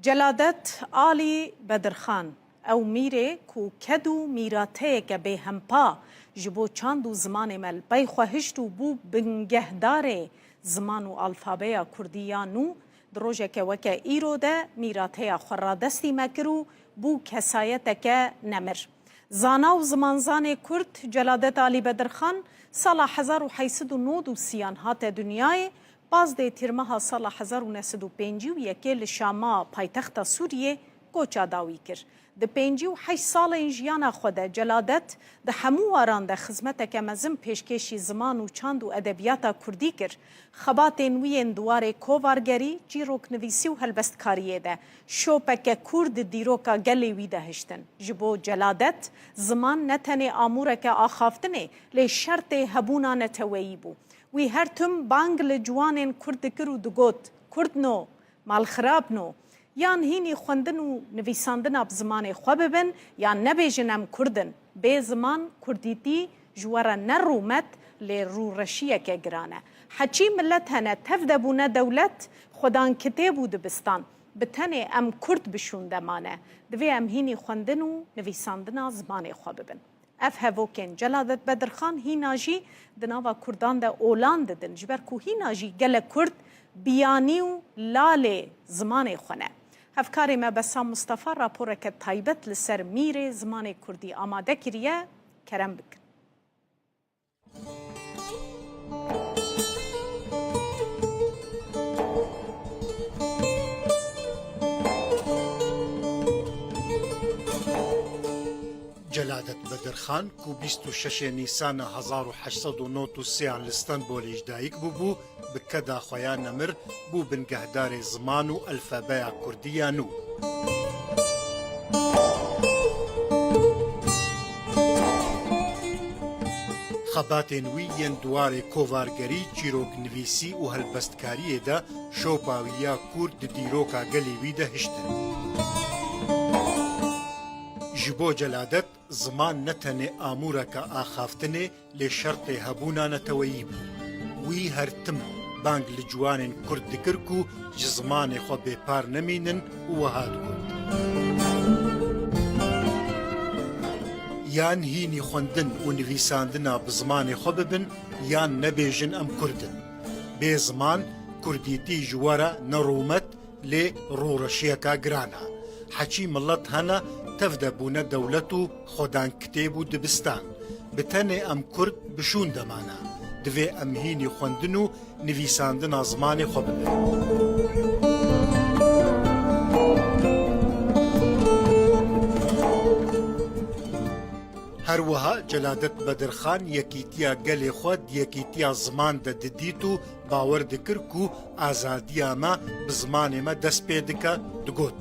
Celadet Alî Bedirxan, ew mîrê ku ked û mîrateyeke bêhempa ji bo çand û zimanê me li pey xwe hişt û bû bingehdarê ziman û alfabeya kurdî ya nû, di rojeke weke îro de mîrateya xwe radestî me kir û bû kesayeteke nemir. Zana û zimanzanê kurd Celadet Alî Bedirxan sala hezar û heyt sed û nod û sî an hate dinyayê, pazdeh tîrmeha sala hezar û neh sed û pêncî û yekê li Şama, paytexta Sûriyê, koça dawî kir. Di pêncî û heşt salên jiyana xwe de Celadet di hemû waran de xizmeteke mezin pêşkêşî ziman û çand û edebiyata kurdî kir. Xebatên wî yên di warê kovargerî, çîroknivîsî û helbestkariyê de şopeke kûr di dîroka gelê wî de hiştin. Ji bo Celadet, ziman ne tenê amûreke axaftinê, lê şertê hebûna neteweyî bû. Wî her tim bang li ciwanên kurd dikir û digot, Kurdno, malxirabno! Yan hînî xwendin û nivîsandina bi zimanê xwe bibin, yan nebêjin em kurd in. Bê ziman, kurdîtî ji we re ne rûmet, lê rûreşiyeke giran e. Heçî milet hene tev de bûne dewlet, xwedan kitêb û dibistan. Bi tenê em kurd bi şûnde mane. Divê em hînî xwendin û nivîsandina zimanê xwe bibin. Ev hevokên Celadet Bedirxan hîna jî di nava kurdan de olan didin, ji ber ku hîna jî gelek kurd biyanî û lalê zimanê xwe ne. Hevkarê me Besam Mustafa raporeke taybet li ser mîrê zimanê kurdî amade kiriye, kerem bikin. Celadet Bedirxan, ku bîst û şeşê Nîsana hezar û heşt sed û nod û sê an li Stenbolê ji dayik bûbû, bi keda xwe ya nemir bû bingehdarê ziman û alfabeya kurdî ya nû. Xebatên wî yên di warê kovargerî, çîroknivîsî û helbestkariyê de şopa wî ya kûr di dîroka gelê wî de hiştin. Ji bo Celadet, ziman ne tenê amûreke axaftinê, lê şertê hebûna neteweyî bû. Wî her tim bang li ciwanên kurd dikir ku ji zimanê xwe bêpar nemînin û wiha digot, Yan hînî xwendin û nivîsandina bi zimanê xwe bibin, yan nebêjin em kurd in. Bê ziman, kurdîtî ji we re ne rûmet, lê rûreşiyeka giran e. Heçî milet hene tev de bûne dewlet û xwedan kitêb û dibistan. Bi tenê em kurd bi şûn de mane. Divê em hînî xwendin û nivîsandina zimanê xwe bibin. Her wiha Celadet Bedirxan yekîtiya gelê xwe di yekîtiya ziman de didît û bawer dikir ku azadiya me bi zimanê me dest pê dike, digot,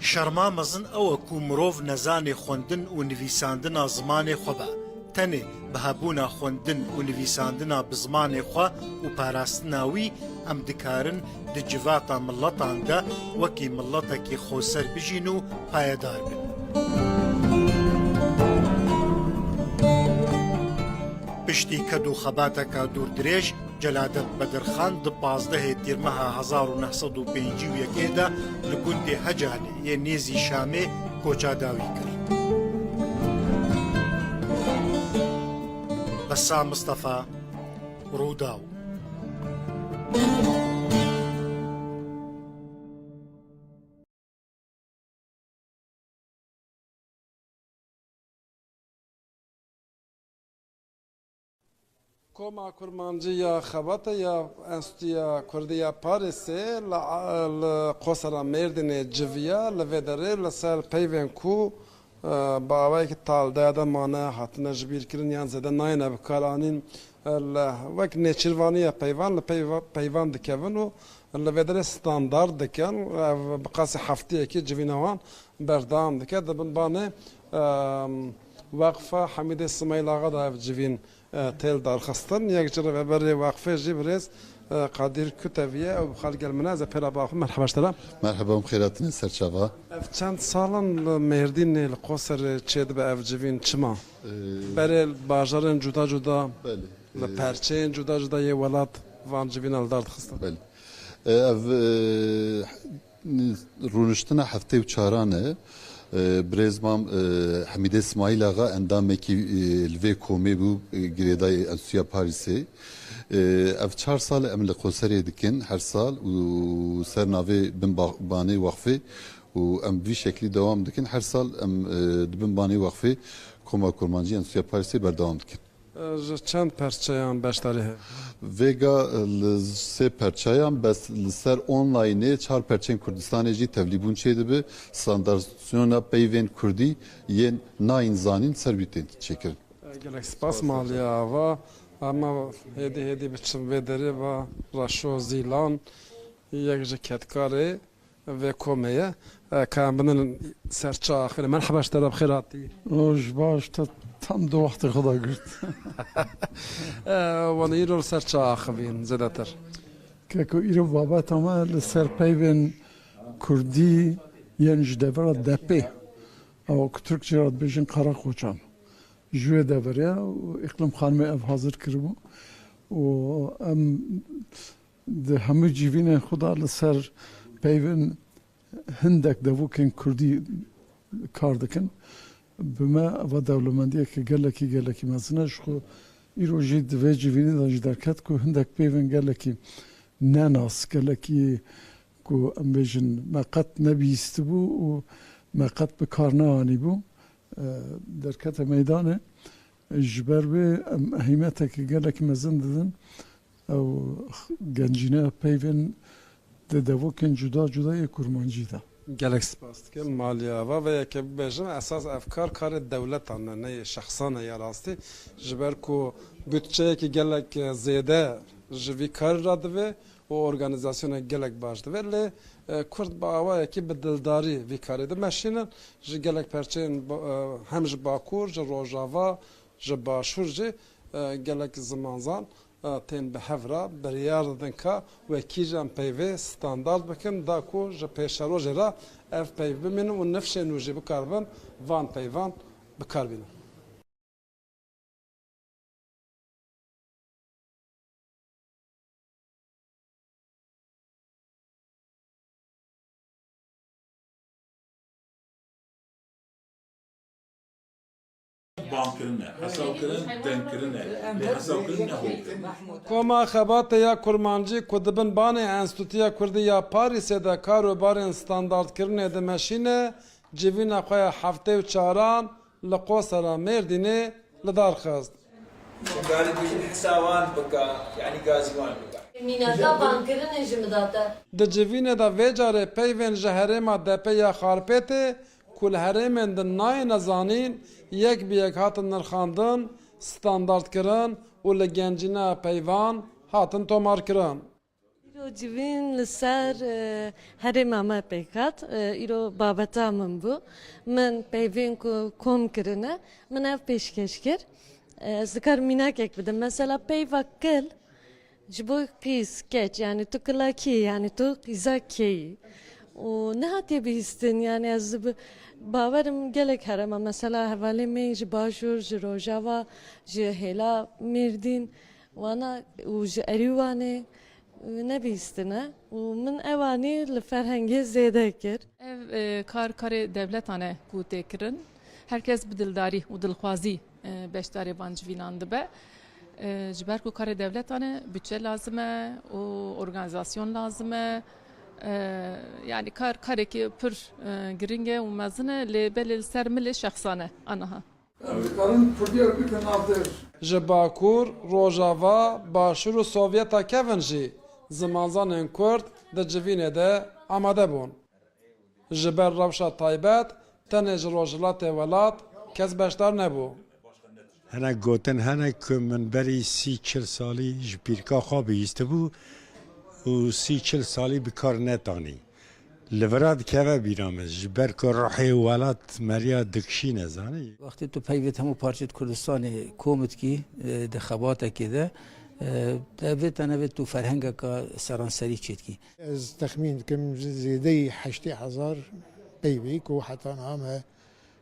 Şerma mezin ew e ku mirov nezanê xwendin û nivîsandina zimanê xwe be. Tenê bi hebûna xwendin û nivîsandina bi zimanê xwe û parastina wî, em dikarin di civata miletan de wekî miletekî xweser bijîn û payedar bin. Piştî ked û xebateke dûrdirêj, Celadet Bedirxan di pazdehê Tîrmeha hezar û neh sed û pêncî û yekê de li gundê Hecalê yê nêzî Şamê koça dawî kir. Bessam Mistefa, Rûdaw. Koma Kurmancî ya Xebata ya Enstîtuya Kurdî ya Parîsê li, li Qosera Mêrdînê civiya, li vê derê li ser peyvên ku, e, bi awayekî taldeya de mane, hatine jibîrkirin yan zêde nayêne bikaranîn, e, li, wek nêçîrvaniya peyvan li peyva-, peyvan dikevin û li vê derê standard dikin. Ev bi qasî heftiyekî civîna wan berdewam dike. Di bin banê, em, Weqfa Hemîdê Simayîl Axa de ev civîn, e, tê lidarxistin. Yek ji rêveberê Weqfê jî birêz, e, Qadîr Kutev ye. Ew bi xal gel min e. Ez ê pê re biaxivim. Merheba ji te re. Merheba, em xêr hatine ser çava. Ev çend sal in li Mêrdînê, li Qoserê çêdibe ev civîn, çima? Ee, Berê li bajarên cuda cuda, Belê. Li Ee, perçeyên cuda cuda yê welat van civîna li dar dixistin. Belê. Ee, ev, ee, rûniştina heftê û çaran e. Ee, birêz mam, ee, Hemîdê Simayîl Axa endamekî, ee, li vê komê bû, ee, girêdayê Enstîtuya Parîsê. Ee, ev çar sal e em li Qoserê dikin her sal û ser navê bin ba-, banê wexfê û em bi vî şeklî dewam dikin. Her sal em, ee, di bin banê wexfê Koma Kurmancî Enstîtuya Parîsê berdewam dikin. Ji çend perçeyan beşdarî heye? Vêga li sê perçeyan, bes li ser onlineê çar perçeyên Kurdistanê jî tevlîbûn çêdibe. Standardizasyona peyvên Kurdî yên nayên zanîn ser wî tên çêkirin. Gelek spas Maliya Ava. Ama hêdî hêdî biçim vê derê va Reşo Zîlan, yek ji kedkarê vê komê ye. E, ka em binin ser çawa axivîne. Merheba ji te re, bi xêr hatî. Roj baş, te tam di wextê xwe de girt. E, wan îro li ser çawa axivîn zêdetir? Keko, îro babeta me li ser peyvên kurdî yên ji devera Depê. Ew ku Tirkçe re dibêjin Karakoçan. Ji wê deverê ye û Îqlim Xanimê ev hazir kiribû. Û em di hemû civînên xwe de li ser peyvên hindek devokên kurdî kar dikin. Bi me eva dewlemendiyeke gelekî, gelekî mezin e. Ji xwe îro jî di vê civînê de jî derket ku hindek peyvên gelekî nenas, gelekî ku em bêjin me qet nebihîstibû û me qet bi kar neanîbû, e, derkete meydanê. Ji ber wê em ehîmetekî gelekî mezin didin. Ew gencîneya peyvên di devokên cuda cuda yê kurmancî de. Gelek spas dikim Maliya Ava. Vê yekê bibêjim, esas ev kar karê dewletan e, ne yê şexsan e ya rastî. Ji ber ku budçeyekî gelek zêde ji vî karî re divê û organîzasyonek gelek baş divê. Lê, e, Kurd bi awayekî bi dildarî vî karê dimeşînin. Ji gelek perçeyên ba-, e, hem ji Bakur, ji Rojava, ji Başûr jî, e, gelek zimanzan, e, tên bi hev re biryar didin ka wekî jî em peyvê standard bikin, da ku ji pêşerojê re ev peyv bimînin û nifşên nû jî bikaribin van peyvan bi kar bînin. Bangkirin e, hesabkirin, dengkirin e, lê hesabkirin ne holkirin. Koma Xebatê ya Kurmancî ku di bin banê Enstîtuya Kurdî ya Parîsê de kar û barên standardkirinê dimeşîne, civîna xwe ya heftê û çaran li Qosera Mêrdînê li dar xist. Karî bêjin hesa wan bika, yanî gazî wan bika. Mînaka bankirinê ji min da te. Di civînê de vê carê peyvên ji herêma Depê ya Xarpêtê ku li herêmên din nayêne zanîn, yek bi yek hatin nirxandin, standardkirin û li gencîneya peyvan hatin tomarkirin. Îro civîn li ser, e, herêma me pêk hat. E, îro babeta min bû. Min peyvên ku kom kirine, min ev pêşkêş kir. E, ez dikarim mînakek bidim. Mesela peyva kil ji bo qîz, keç, yanî tu kilakî, yanî tu qîza kê yî. û nehatiye bihîstin. Yani ez bi-, bawerim gelek herema, mesela hevalê me ji Başûr, ji Rojava, ji hêla Mêrdîn, wana û ji Erîwanê nebihîstine û min ewanî li ferhengê zêde kir. Ev, e, kar karê dewletan e ku tê kirin. Her kes bi dildarî û dilxwazî, e, beşdarê van civînan dibe. E, ji ber ku karê dewletan e, budçe lazim e û organîzasyon lazim e. E, yani kar, karekî pir, e, giring e û mezin e, lê belê li ser milê şexsan e aniha. Em dikarin Kurdiya bikin navdêr. Ji Bakur, Rojava, Başûr û Sovyeta kevin jî zimanzanên Kurd di civînê de amade bûn. Ji ber rewşa taybet, tenê ji rojhilatê welat kes beşdar nebû. Hinek gotin hene ku min berî sî çil salî ji pîrka xwe bihîstibû û sî çil salî bi kar netanî. Li vira dikeve bîra min, ji ber ku ruhê welat meriya dikişîne, zanî. Wextê tu peyvêt hemû parçêt Kurdistanê kom dikî, e, di xebatekê de, e, te vê tenevê tu ferhengeka seranserî çêdikî. Ez texmîn dikim zêdeyî heştê hezar peyvê ku heta niha me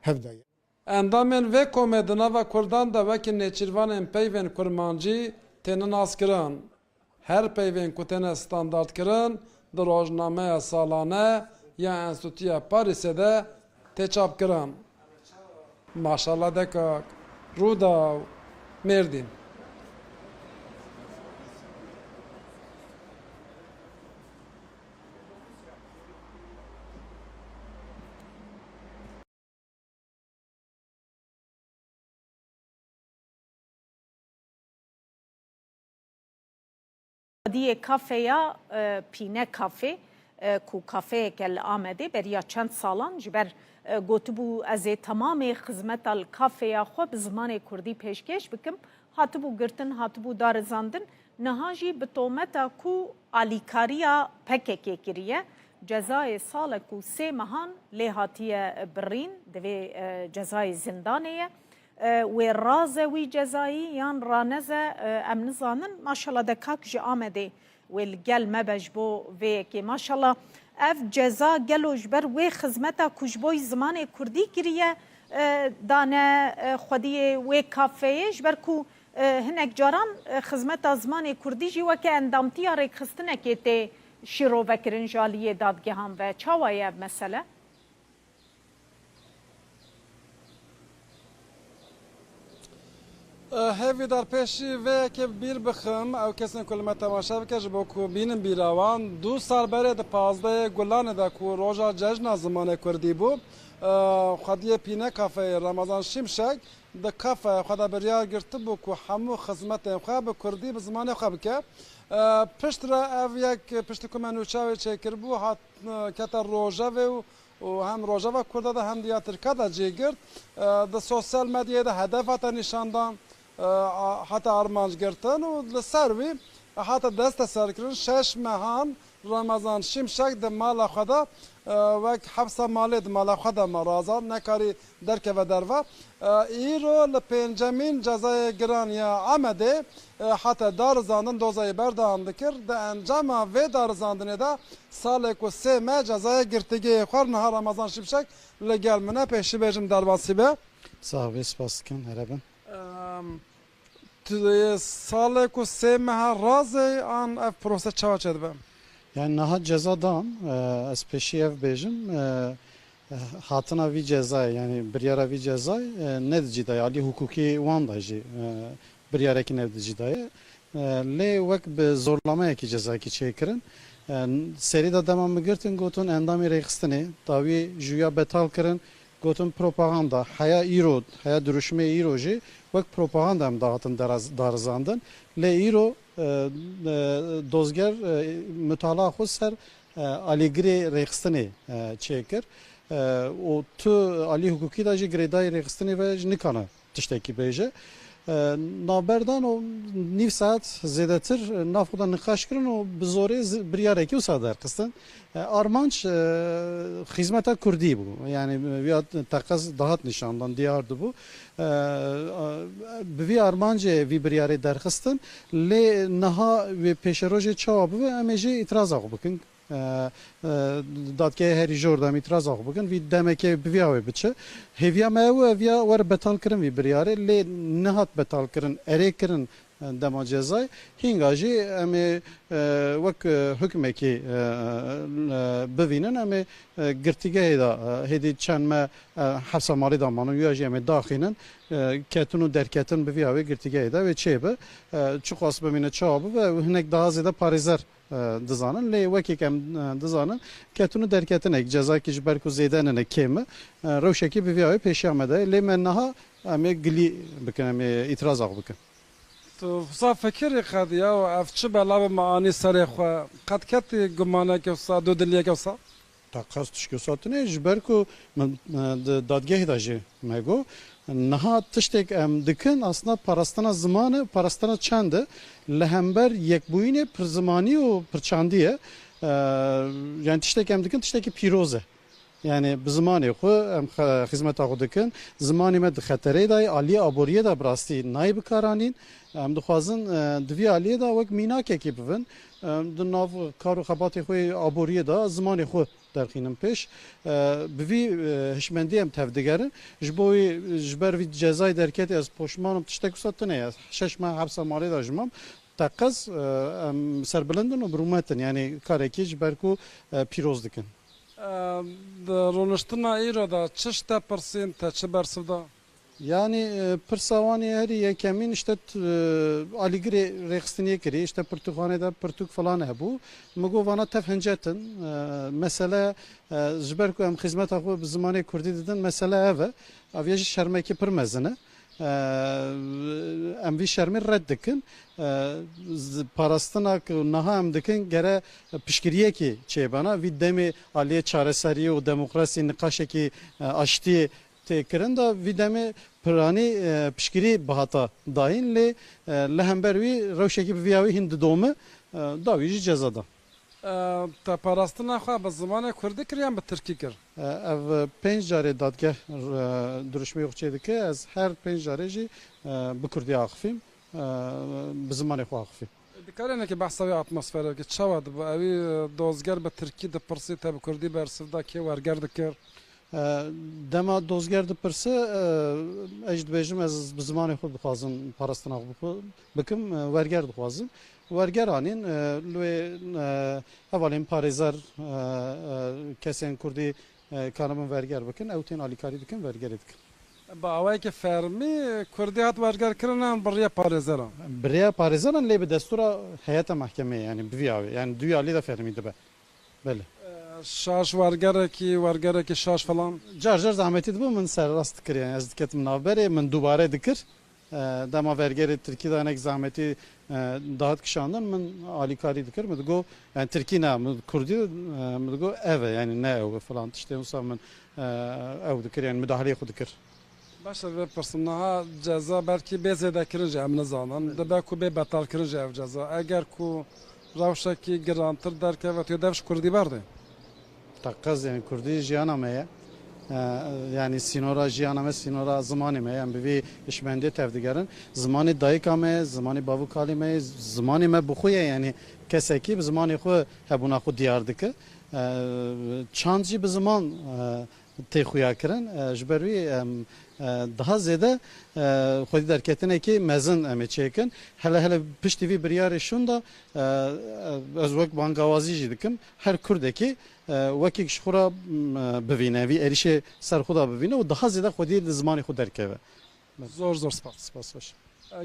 hev daye. Endamên vê komê di nava Kurdan de wekî nêçîrvanên peyvên kurmancî têne naskirin. Her peyvên ku têne standardkirin di rojnameya salane ya Enstîtuya Parîsê de tê çapkirin. Maşallah Dekak, Rûdaw, Mêrdîn. Xwediyê kafeya, e, Pîne Kafe, e, ku kafeyeke li Amedê beriya çend salan ji ber, e, gotibû, "Ez ê temamê xizmeta li kafeya xwe bi zimanê kurdî pêşkêş bikim", hatibû girtin, hatibû darizandin. Niha jî bi tometa ku alîkariya P K K kiriye, cezayê salek û sê mehan lê hatiye birîn, divê, e, cezayê zindanê ye. E, wê raze wî cezayî yan raneze, e, em nizanin. Maşallah Dekak ji Amedê wê li gel me be ji bo vê yekê. Maşallah ev ceza gelo ji ber wê xizmeta ku ji bo zimanê kurdî kiriye, e, dane, e, xwediyê wê kafeyê, ji ber ku, e, hinek caran, e, xizmeta zimanê kurdî jî weke endamtiya rêkxistinekê tê şîrove kirin ji aliyê dadgehan ve. Çawa ye ev mesele? E, hêvîdar pêşî vê yekê bi bîr bixim, ew kesên ku li me temaşe bike, ji bo ku bînin bîra wan, du sal berê di pazdehê Gulanê de ku roja cejna zimanê kurdî bû, e, xwediyê Pîne Kafeyê Remezan Şimşek di kafeya xwe de biryar girtibû ku hemû xizmetên xwe bi kurdî, bi zimanê xwe bike. E, piştre ev yek piştî ku me nûçe wê çêkiribû, hat, e, kete rojevê û û hem rojeva Kurda de hem diya Tirka de cê girt. E, di sosyal medyayê de hedef hate nîşandan, e, a-, hate armanc girtin û li ser wî hate desteserkirin. Şeş mehan Remezan Şimşek di mala xwe de, e, wek hepsa malê di mala xwe de ma razand, nekarî derkeve derve. E, îro li pêncemîn cezayê giran ya Amedê, e, hate darizandin, dozayê berdewam dikir. Di encama vê darizandinê de salek û sê meh cezayê girtîgehê xwar. Niha Ramazan Şimşek li gel min e, pêşî bêjim derbasî be. Sax bê, spas dikim, here bin. Em, tu, salek û sê meha razê an ev prose çawa çêdibe? Yani niha ceza dan, e, ez pêşî ev bêjim, e, hatina vî cezayê, yani biryara vî cezayê, e, ne di cî de ye, alî hukukî wan de jî, e, biryarekî ne di cî de ye. E, lê wek bi zorlameyekî cezayekî çêkirin. E, serî de dema min girtin, gotin endamê rêxistinê, dawiyê jûya betal kirin, gotin propaganda, heya îro, heya dirûşmê îro jî wek propaganda em dahatin daraz-, darizandin. Lê îro, e, e, dozger, e, mutala xwe ser, e, alîgirê rêxistinê, e, çêkir. E, û tu alî hukukî de jî girêdayî rêxistinê ve jî nikane tiştekî bêje. E, navberdan û nîv saet zêdetir nav xwe de niqaş kirin û bi zorê zi-, biryarekî wisa derxistin. E, armanc, e, xizmeta kurdî bû. Yani, e, viya teqez dahat nîşandan diyar dibû. E, e, bi vî armancê vî biryarê derxistin. Lê niha wê pêşerojê çawa bibe, em ê jî îtiraza xwe bikin. e, e, dadgehê herî jor de em îtiraza xwe bikin, vî demekê bi vî awê biçe. Hêviya me ew e, ev ya were betalkirin vî biryarê, lê nehat betalkirin, erê kirin, e, dema cezayê. Hînga jî em ê, e, wek, e, hukmekî, e, e, bivînin, em ê, e, girtîgehê de, e, hêdî çend me, e, hepsa malî de manin, ya jî em ê daxînin, e, ketin û derketin bi vî awê girtîgehê de wê çêbe. E, çiqas bimîne çawa bibe, ew hinek daha zêde parêzer e, dizanin. Lê wekî ke em, e, dizanin, ketin û derketinek, cezayekî ji ber ku zêde nine kêm e, e, rewşekî bi vî awê pêşiya me de ye. Lê me niha em ê gilî bikin, em ê îtiraza xwe bikin. Tu wisa fikirî qediya û ev çi bela bi me anî serê xwe? Qet ketî gumaneke wisa, dudiliyeke wisa? Teqez tişkê wisa tune, ji ber ku min, e, di dadgehê de jî me got, niha tiştek em dikin, aslında parastina ziman e, parastina çand e, li hember yekbûyînê pirzimanî û pirçandî ye. E, yani tiştek em dikin, tiştekî pîroz e. Yani bi zimanê xwe em xe-, xizmeta xwe dikin. Zimanê me di xeterê de ye, aliyê aboriyê de bi rastî nayê bikaranîn. Em dixwazin, e, di vî aliyê de wek mînakekî bibin. Em di nav kar û xebatê xwe yê aboriyê de zimanê xwe derxînin pêş. E, bi vî, e, hişmendî em tevdigerin. Ji bo wî, ji ber vî cezayê derketî ez poşman im, tiştek wisa tune ye. Şeş meh hepsa malê de jî mam. Teqez, e, em serbilind in û bi rûmet in. Yanî karekî ji ber ku, e, pîroz dikin. E, di rûniştina îro de çi ji te pirsîn, te çi bersiv da? Yanî, e, pirsa wan ê herî yekemîn, işte, t-, e, alîgirê rêxistiniyê kirî, işte, pirtûkxanê de pirtûk filan hebû. Min got, vana tev hincet in. E, mesele, e, ji ber ku em xizmeta xwe bi zimanê kurdî didin, mesele ev e. Ev yê jî şermekî pir mezin e. E, em vî şermê red dikin. E, z-, parastina ku niha em dikin, gere piştgiriyekî çêbana. Vî demê aliyê çareseriyê û demokrasî niqaşekî, e, aştiyê tê kirin de vî demê piranî, e, piştgirî bihata dayîn, lê, e, li hember wî rewşekî bi vî awî hîn didome, e, dawî jî ceza da. E, te parastina xwe bi zimanê kurdî kir yan bi tirkî kir? E, ev pênc carê dadgeh, e, duruşmê xwe çêdike, ez her pênc carê jî, e, bi kurdî axifîm, e, bi zimanê xwe axifîm. Dikarî hinekî behsa wê atmosferê bikî, çawa dibû? Ewî, e, dozger bi tirkî dipirsî, te bi kurdî bersiv da, kê werger dikir? E, dema dozger dipirse, e, ez dibêjim, ez bi zimanê xwe dixwazim parastina xwe bixwe-, bikim, e, werger dixwazim. Werger anîn, e, li wê, e, hevalên parêzer, e, e, kesên kurdî, e, karibin werger bikin, ew tên alîkarî dikin, wergerê dikin. Bi awayekî fermî kurdî hat wergerkirin an bi rêya parêzeran? Bi rêya parêzeran, lê bi destûra heyeta mehkemeyê, yanî bi vî awê, yanî duyê alî de fermî dibe. Belê. E, şaş wergerekî, wergerekî şaş falan? Car car zehmetî dibû, min serrast dikir, yanî ez diketim navberê, min dubare dikir. E, dema vergerê tirkî de hinek zehmetî, e, dihat kişandin, min alîkarî dikir. Min digot, yani tirkî ne, min kurdî, e, min digot ev e, yani ne ew e falan tiştê. Wisa min, e, ew dikir, yani müdahaleyê xwe dikir. Baş e, vê pirsim niha ceza belkî bê zêdekirin jî em nizanin. Dibe ku bê betalkirin jî ev ceza. Eger ku rewşekî girantir derkeve, tu dev ji kurdî berdê? Teqez, yani kurdî jiyana me ye. E, yani sînora jiyana me, sînora zimanê me ye. Em bi vî hişmendê tevdigerin. Zimanê dayika me ye, zimanê bav û kalê me ye, zimanê me bi xwe ye. Yani kesekî bi zimanê xwe hebûna xwe diyar dike. E, çand jî bi ziman, e, tê xuya kirin. E, ji ber wî em, e, daha zêde, e, xwedî derketinekî mezin em ê çêkin. Hele hele piştî vî biryarê şûn de, e, e, ez wek bangawazî jî dikim. Her kurdekî, e, wekî ji xwe re, m, e, bivîne, vî êrîşê ser xwe de bivîne û daha zêde xwedî li zimanê xwe derkeve. Zor zor spas. Spas, baş.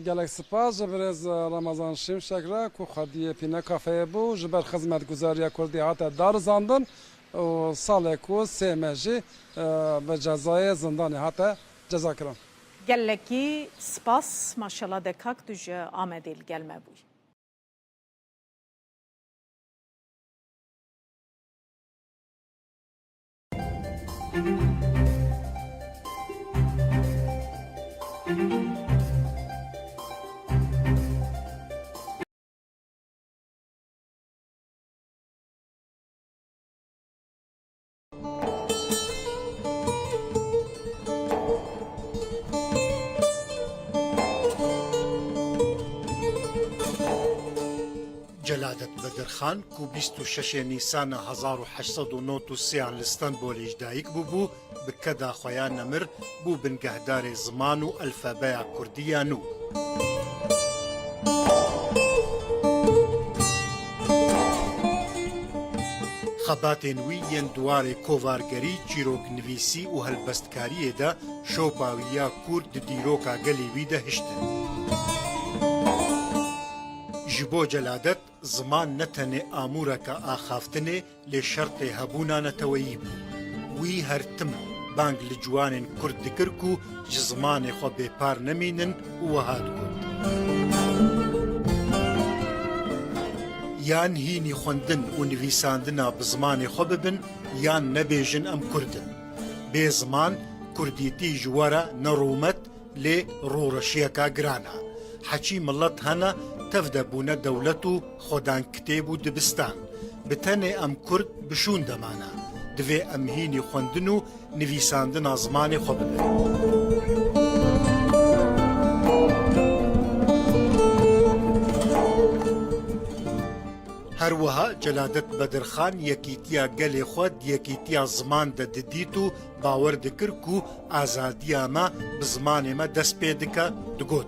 Gelek spas ji birêz Remezan Şimşek re ku xwediyê Pîne Kafeyê bû, ji ber xizmetguzariya kurdî hate darizandin û salê ku sê meh jî, e, bi cezayê zindanê hate cezakirin. Gelekî spas, maşallah de kak tu ji Amedê li gel me bûyî. Celadet Bedir Xan ku bîst û şeş Nîsana hezar û heşt sed û nod û sê an li Stenbolê ji dayik bûbû, bi keda xwe ya nemir bû bingehdarê ziman û elfebeya kurdî ya nû. Xebatên wî yên di warê kovargerî, çîroknivîsî û helbestkariyê de şopa wî ya kûr di dîroka gelê wî de hiştin. Ji bo Celadet, ziman ne tenê amûreke axaftinê, lê şertê hebûna neteweyî bû. Wî her tim bang li ciwanên Kurd dikir ku ji zimanê xwe bêpar nemînin û wiha digot: Yan hînî xwendin û nivîsandina bi zimanê xwe bibin, yan nebêjin em Kurd in. Bê ziman, kurdîtî ji we re ne rûmet, lê rûreşiyeka giran e. Heçî milet hene tev de bûne dewlet û xwedan kitêb û dibistan. Bi tenê em Kurd bi şûn de mane. Divê em hînî xwendin û nivîsandina zimanê xwe bibin. Her wiha Celadet Bedirxan yekîtiya gelê xwe di yekîtiya ziman de didît û bawer dikir ku azadiya me bi zimanê me dest pê dike, digot: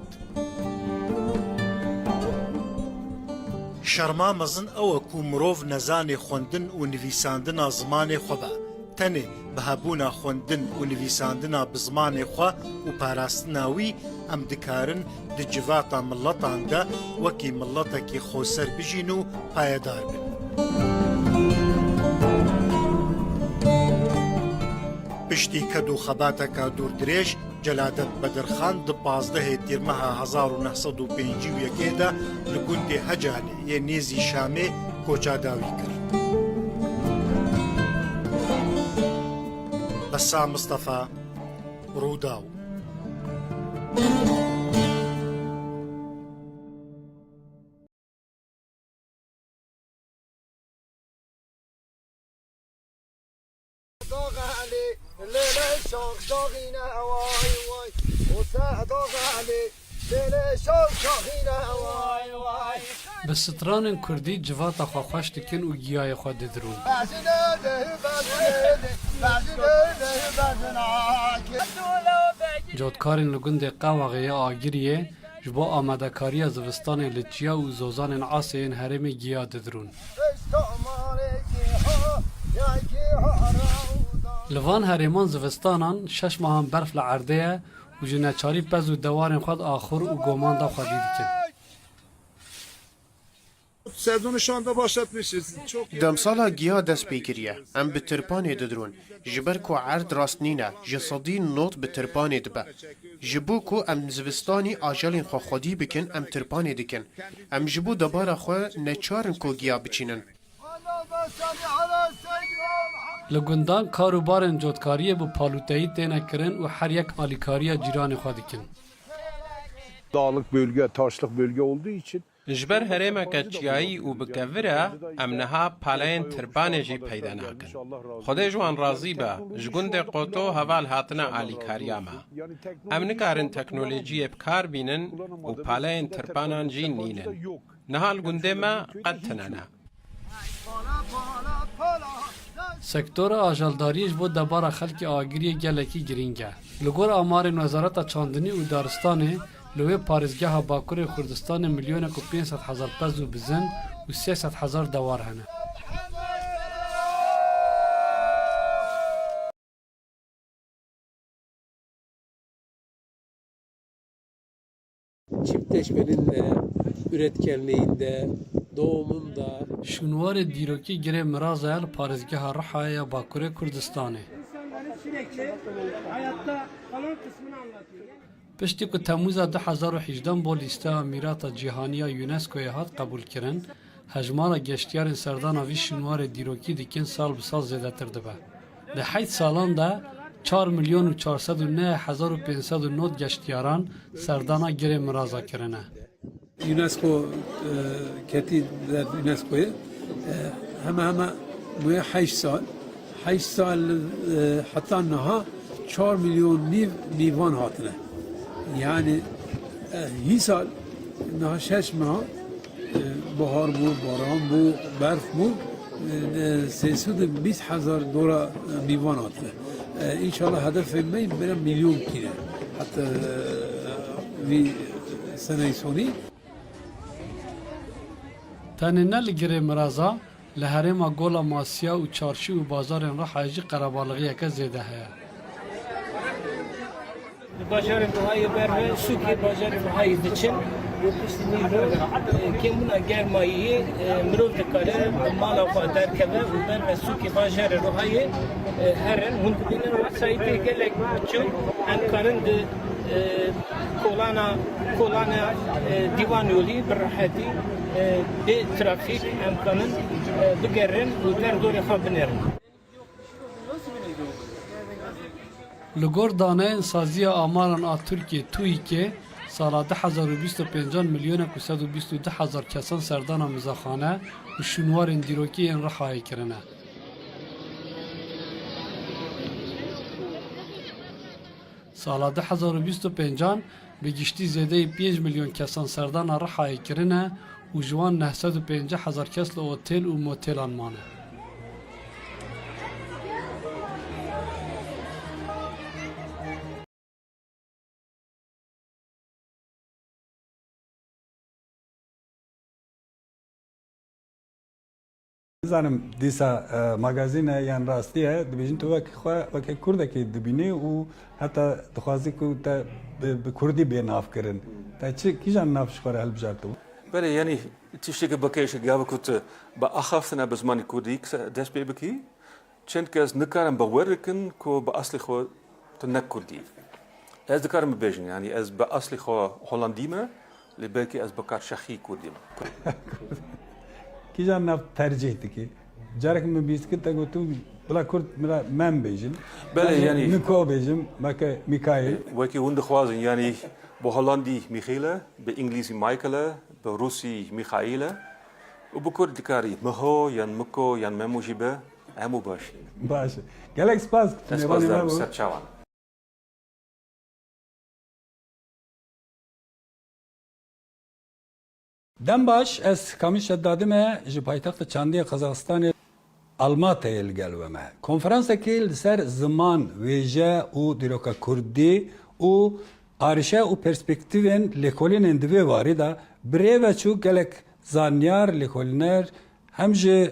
Şerma mezin ew e ku mirov nezanê xwendin û nivîsandina zimanê xwe be. Tenê bi hebûna xwendin û nivîsandina bi zimanê xwe û parastina wî, em dikarin di civata miletan de wekî miletekî xweser bijîn û payedar bin. Piştî ked û xebateka dûrdirêj, Celadet Bedirxan di pazdehê Tîrmeha hezar û neh sed û pêncî û yekê de li gundê Hecanê yê nêzî Şamê koça dawî kir. Bessam Mistefa, Rûdaw. Bi stranên kurdî civata xwe xweş dikin û giyayê xwe didirûn. Cotkarên li gundê Qewaxê ya Agiriyê ji bo amadekariya zivistanê li çiya û zozanên asê yên herêmê giya didirûn. Li van herêman zivistanan şeş mehan berf li erdê ye û ji neçarî pez û dewarên xwe di axur û goman de xwedî dikin. Sezonu şu anda başlatmışız. Çok Demsala giya dest pê kiriye. Em bi tirpanê didirûn. Ji ber ku erd rast nîne, ji sedî nod bi tirpanê dibe. Ji bo ku em zivistanî ajelên xwe xwedî bikin, em tirpanê dikin. Em ji bo debara xwe neçar in ku giya biçînin. Li gundan kar û barên cotkariyê bi palûteyî têne kirin û her yek alîkariya cîranê xwe dikin. Dağlık bölge, taşlık bölge olduğu için Ji ber herêmeke çiyayî û bi kevir e, em niha paleyên tirpanê jî peyda nakin. Xwedê ji wan razî be, ji gundê Qoto heval hatine alîkariya me. Em nikarin teknolojiyê bi kar bînin û paleyên tirpanan jî nînin. Niha li gundê me qet tune ne. Sektora ajeldariyê ji bo debara xelkê Agiriyê gelekî girîng e. Li gor amarên Wezareta Çandinî û Daristanê, li wê parêzgeha Bakurê Kurdistanê milyonek û pênc sed hezar pez û bizin û sê sed hezar dewar hene. Çiftleşmenin de, üretkenliğin de, doğumun da. Şûnwarê dîrokî girê miraza ye li parêzgeha Rihayê ya Bakurê Kurdistanê. İnsanların sürekli hayatta kalan kısmını anlatıyor. Piştî ku Temûza du hezar û hejdeh bo lîsteya mîrata cîhanî ya UNESCOyê hat qebûlkirin, hejmara geştiyarên serdana vî şûnwarê dîrokî dikin sal bi sal zêdetir dibe. Di heyt salan de çar milyon û çar sed û neh hezar û pênc sed û nod geştiyaran serdana girê miraza kirine. UNESCO, e, ketî ber UNESCOyê, e, heme heme bûye heşt sal. Heşt sal, e, heta niha çar milyon nîv mîvan hatine. Yani, e, hî sal niha şeş meha, e, Bahar bû, baran bû, berf bû, e, sê sed û bîst hezar dora, e, mîvan hatine. E, înşallah hedefê me bira milyon kî ne. Heta, e, vî seneyê sonî. Tenê ne li girê miraza, li herêma Gola Masiya û çarşî û bajarên Rihayê jî qerebalixiyeke zêde heye. Li bajarê Rihayê ber ve sûkê bajarê Rihayê diçin û piştî nîro, e, kêmbûna germayiyê, e, mirov dikare bi mala xwe derkeve û ber ve sûkê bajarê Rihayê, e, herin. Hûn dibînin wesayîtê gelek biçûk em karin di, e, kolana, kolana, e, Dîwan Yolî bi rehetî, e, bê trafîk em kanin, e, bigerin û derdorê xwe binêrin. Li gor daneyên Saziya Amaran a Tirkiyê, TUİKê, sala du hezar û bîst û pêncan milyonek û sed û bîst û du hezar kesan serdana mizaxane û şûnwarên dîrokî yên Rihayê kirine. Sala du hezar û bîst û pêncan bi giştî zêdeyî pênc milyon kesan serdana Rihayê kirine û ji wan neh sed û pêncî hezar kes li otêl û motêlan mane. Nizanim dîsa, e, magazîn e yan rastî ye, dibêjin tu wek xwe, weke Kurdekî dibînî û heta dixwazî ku te bi, bi Kurdî bê navkirin. Te çi, kîjan nav ji xwe re hilbijartibû? Belê, yanî tiştekî bi kêşe gav ku tu bi axaftina bi zimanê Kurdî kise-, dest pê bikî. Çend kes nikarin bawer bikin ku bi aslê xwe tu ne Kurd î. Ez dikarim bibêjim, yanî ez bi aslê xwe Holandî me, lê belkî ez bi karşexî Kurdî me. Kîjan nav tercîh dikî? Carek min bîst kir te got tu bila Kurd bila Mem bêjin. Belê, yanî yanî Miko bêjim, meke Mikail. Wekî hûn dixwazin, yanî bi Holandî Michiel e, bi Îngilîzî Michael e, bi Rûsî Michail e û bi Kurd dikarî Miho yan Miko yan Memo jî be. Hemû baş in. Baş e. Gelek spas. Ez mêvanê spas me darim, bû. Ser çavan. Dem baş, ez Kamîl Şedadî me, ji paytexta çandî ya Qazaxistanê Almatayê li gel we me. Konferansekê li ser ziman, wêje û dîroka kurdî û arîşe û perspektîvên lêkolînên di vê warî de bi rê ve çû gelek zanyar, lêkolîner, hem ji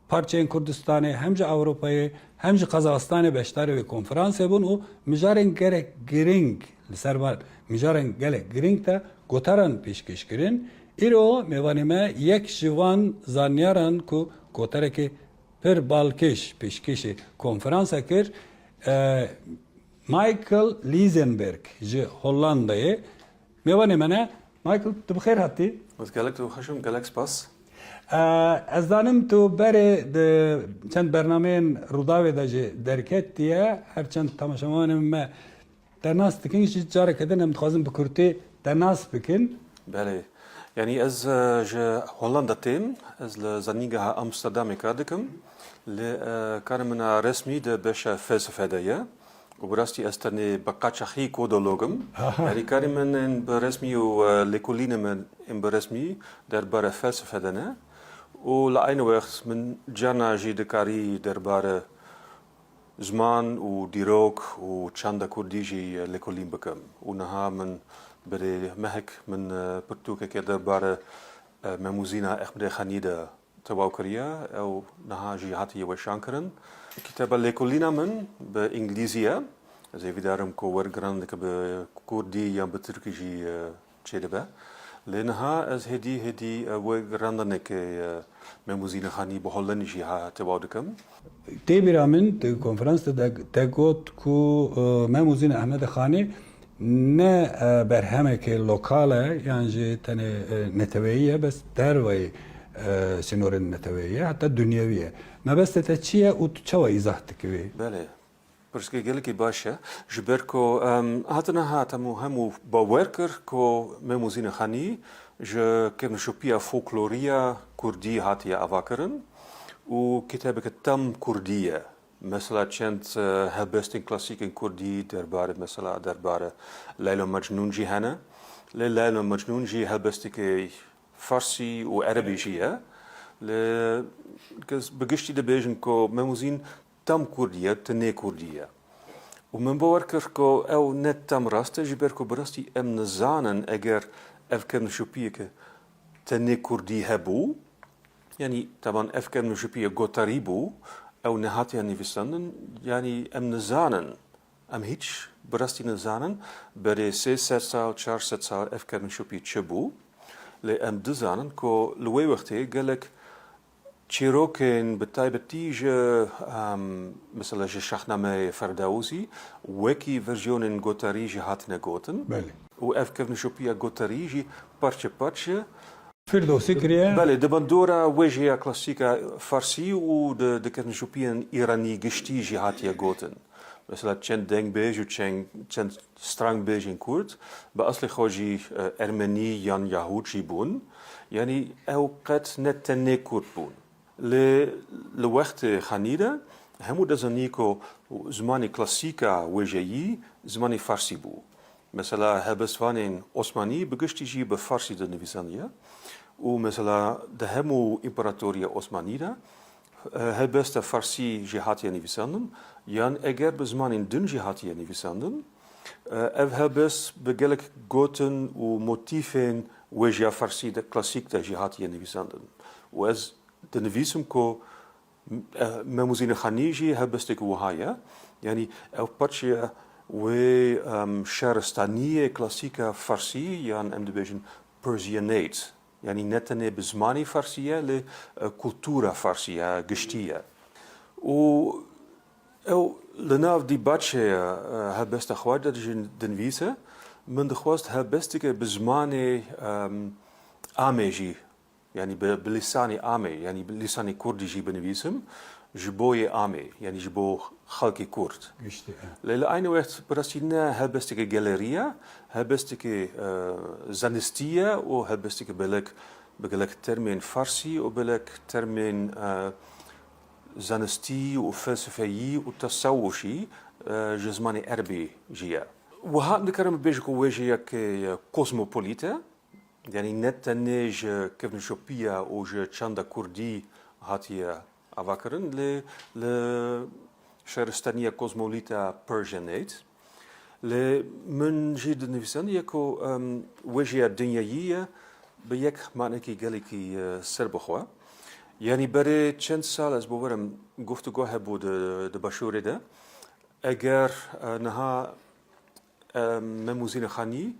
parçeyên Kurdistanê, hem ji Ewropayê, hem ji Qazaxistanê beşdarê wê konferansê bûn û mijarên gelek girîng li ser van mijarên gelek girîng de gotaran pêşkêş kirin. Îro mêvanê me yek ji van zanyaran ku gotarekê pir balkêş pêşkêşê konferansa kir, e, Michael Liesenberg ji Hollandayê. Mêvanê me ne. Michael, tu bi xêr hatî. Ez gelek tu xweş im, gelek spas. Ee, ez zanim tu berê di çend bernameyên Rûdawê de jî derketiye. Her çend temaşevanên me te nas dikin, ji careke din em dixwazin bi kurtî te nas bikin. Belê. Yanî ez, e, ji Hollanda têm. Ez li Zanîngeha Amsterdamê kar dikim. Lê, e, karê min a resmî di beşa felsefe de ye. Û bi rastî ez tenê bi qaçaxî kodolog im. Yanî karê min ên bi resmî û, e, lêkolînê min ên bi resmî derbare felsefe de ne. Û li aynî wext min carna jî dikarî derbare ziman û dîrok û çanda kurdî jî lêkolîn bikim. Û niha min berê mehek min, e, pirtûkeke derbare, e, Memûzîna Ehmedê Xanî de tewaw kiriye, ew niha jî hatiye weşankirin. Kitêba lêkolîna min bi îngilîzî ye. Ez hêvîdar im ku wergiran dike bi kurdî yan bi tirkî jî, e, çêdibe. Lê niha ez hêdî hêdî, e, wergirandanekê, e, Memûzîna Xanî bi holendî jî ha tewaw dikim. Tê bîra min di konferans de te got ku, e, Memûzîna Ehmedê Xanî ne, e, berhemekê lokal e, yan jî tenê, e, neteweyî ye, bes dervayî, e, sînorên neteweyî ye, heta dinyewî ye. Mebestê te çi ye û tu çawa îzah dikî wê? Belê. Pirsgirêk gelekî baş e. Ji ber ku, em, hatina hat hemû, hemû bawer kir ku Memûzîna Xanî ji kêmşopiya folkloriya kurdî hatiye avakirin û kitêbeke tam kurdî ye. Mesela çend, e, helbestên klasîk ên kurdî derbare, mesela derbare Leyla Mecnûn jî hene. Lê Leyla Mecnûn jî helbestekê Farsî û erebî jî ye. Lê kes bi giştî dibêjin ku Mem û Zîn tam kurdî ye, tinê kurdî ye. Û min bawer kir ku ew ne tam rast e, ji ber ku bi rastî em nizanin eger ev kevnişopiyeke tenê kurdî hebû, yanî teban ev kevnişopiye gotarî bû, ew nehatiye nivîsandin, yanî em nizanin, em hîç bi rastî nizanin berê sê sed sal, çar sed sal ev kevnişopî çi bû. Lê em dizanin ku li wê wextê gelek çîrokên bi taybetî ji, em, mesela ji Şahnameyê Ferdewsî wekî versiyonên gotarî jî hatine gotin. Belê. Û ev kevnişopiya gotarî jî parçe parçe Firdewsî kiriye. Belê, di bandora wêjeya klasîka farsî û di, di kevnişopiyên îranî giştî jî hatiye gotin. Mesela çend dengbêj û çend, çend strangbêjên kurd bi eslê xwe jî, e, ermenî yan yahûd jî bûn. Yanî ew qet ne tenê kurd bûn. Lê li wextê Xanî de hemû dizanî ku zimanê klasîka wêjeyî zimanê farsî bû. Mesela helbestvanên Osmanî bi giştî jî bi farsî dinivîsandiye û mesela di hemû împaratoriya Osmanî de, e, helbesta farsî jî hatiye nivîsandin, yan eger bi zimanên din jî hatiye nivîsandin, e, ev helbest bi gelek gotin û motîfên wêjeya farsî de klasîk de jî hatiye nivîsandin. Û ez dinivîsim ku, e, Mem û Zînê Xanî jî helbestek wiha ye. Yanî ew parçeya wê, em, şaristaniyê klasîka farsî yan em dibêjin Persianate. Yanî ne tenê bi zimanê farsî ye, lê, e, kultura farsî ye, giştî ye. Û ew li nav dîbaçeya, e, helbesta xwe de jî dinivîse, min dixwest helbesteke bi zimanê, em, amê jî, yanî bi, bi lîsanê amê, yanî bi lîsanê kurdî jî binivîsim, ji bo yê amê, yanî ji bo xelkê kurd. Giştî, e. Lê li aynî wext bi rastî ne helbesteke gelerî ye, helbesteke, e, zanistî ye û helbesteke belek, bi gelek termên farsî û belek termên, e, zanistî û felsefeyî û tesewuşî, e, ji zimanê erebî jî ye. Wiha em dikarin bibêjin ku wêjeyeke kozmopolît e, yanî ne tenê ji kevnişopiya û ji çanda kurdî hatiye avakirin, lê li şaristaniya kozmopolît a Persianate. Lê min jî dinivîsandiye ku, em, wêjeya dinyayî ye bi yek manekî gelekî, e, serbixwe. Yanî berê çend sal ez bawer im guftûgo hebû di, di başûrê de. Eger, e, niha, e, Mem û Zînê Xanî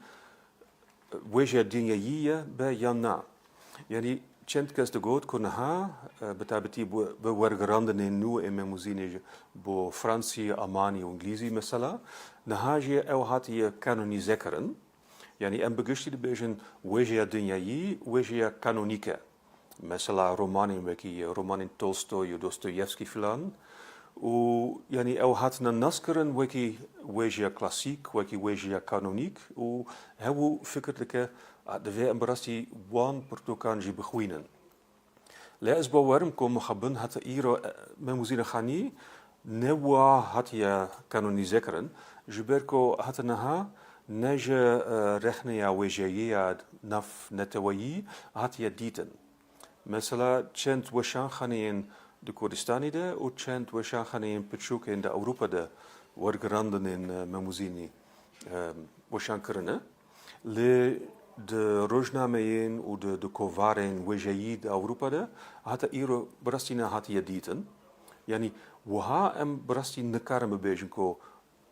wêjeya dinyayî ye be yan na? Yanî çend kes digot ku niha, e, bi taybetî bi, bi wergerandinên nû ê Mem û Zînê ji bo Fransî, Amanî û Îngilîzî mesela, niha jî ew hatiye kanonîze kirin. Yanî em bi giştî dibêjin wêjeya dinyayî, wêjeya kanonîk e. Mesela romanên wekî romanên Tolstoy û Dostoyevskî filan û, yanî, ew hatine naskirin wekî wêjeya klasîk, wekî wêjeya kanonîk û hemû fikir dike, a, divê em bi rastî wan pirtûkan jî bixwînin. Lê ez bawer im ku mixabin heta îro, e, Mem û Zînê Xanî ne wiha hatiye kanonîze kirin, ji ber ku heta niha ne ji, e, rexneya wêjeyê ya navneteweyî hatiye dîtin. Mesela çend weşanxaneyên di Kurdistanê de û çend weşanxaneyên piçûk ên di Ewropa de wergerandinên, e, Mem û Zînî, e, weşan kirine. Lê di rojnameyên û di, di kovarên wêjeyî di Ewropa de heta îro bi rastî nehatiye dîtin. Yanî wiha em bi rastî nikarin bibêjin ku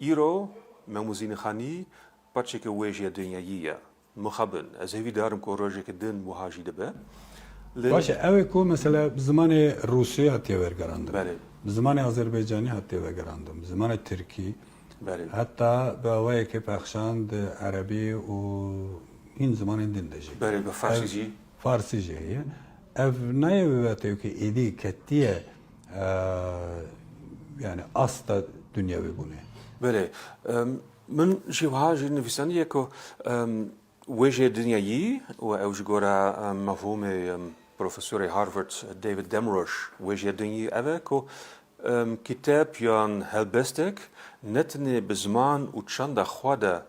îro Mem û Zînê Xanî parçeke wêjeya dinyayî ye. Mixabin. Ez hêvîdar im ku rojeke din wiha jî dibe. Lê Baş e, ew ê ku mesela bi zimanê rûsî hatiye wergerandin. Belê. Bi zimanê azerbaycanî hatiye wergerandin. Bi zimanê tirkî. Belê. Heta bi awayekê pexşan di erebî û hîn zimanên din de jî. Belê, bi farsî Ev jî. Farsî jî heye. Ev nayê wê wetê ku êdî ketiye, e, yani asta dinyewîbûnê. Belê. Em, min jî wiha jî nivîsandiye ku, em, wêjeyê dinyayî û ew ji gora, em, mefhûmê, em, profesorê Harvard David Damrosch wêjeyê dinyayî ev e ku, em, kitêb yan helbestek ne tenê bi ziman û çanda xwe de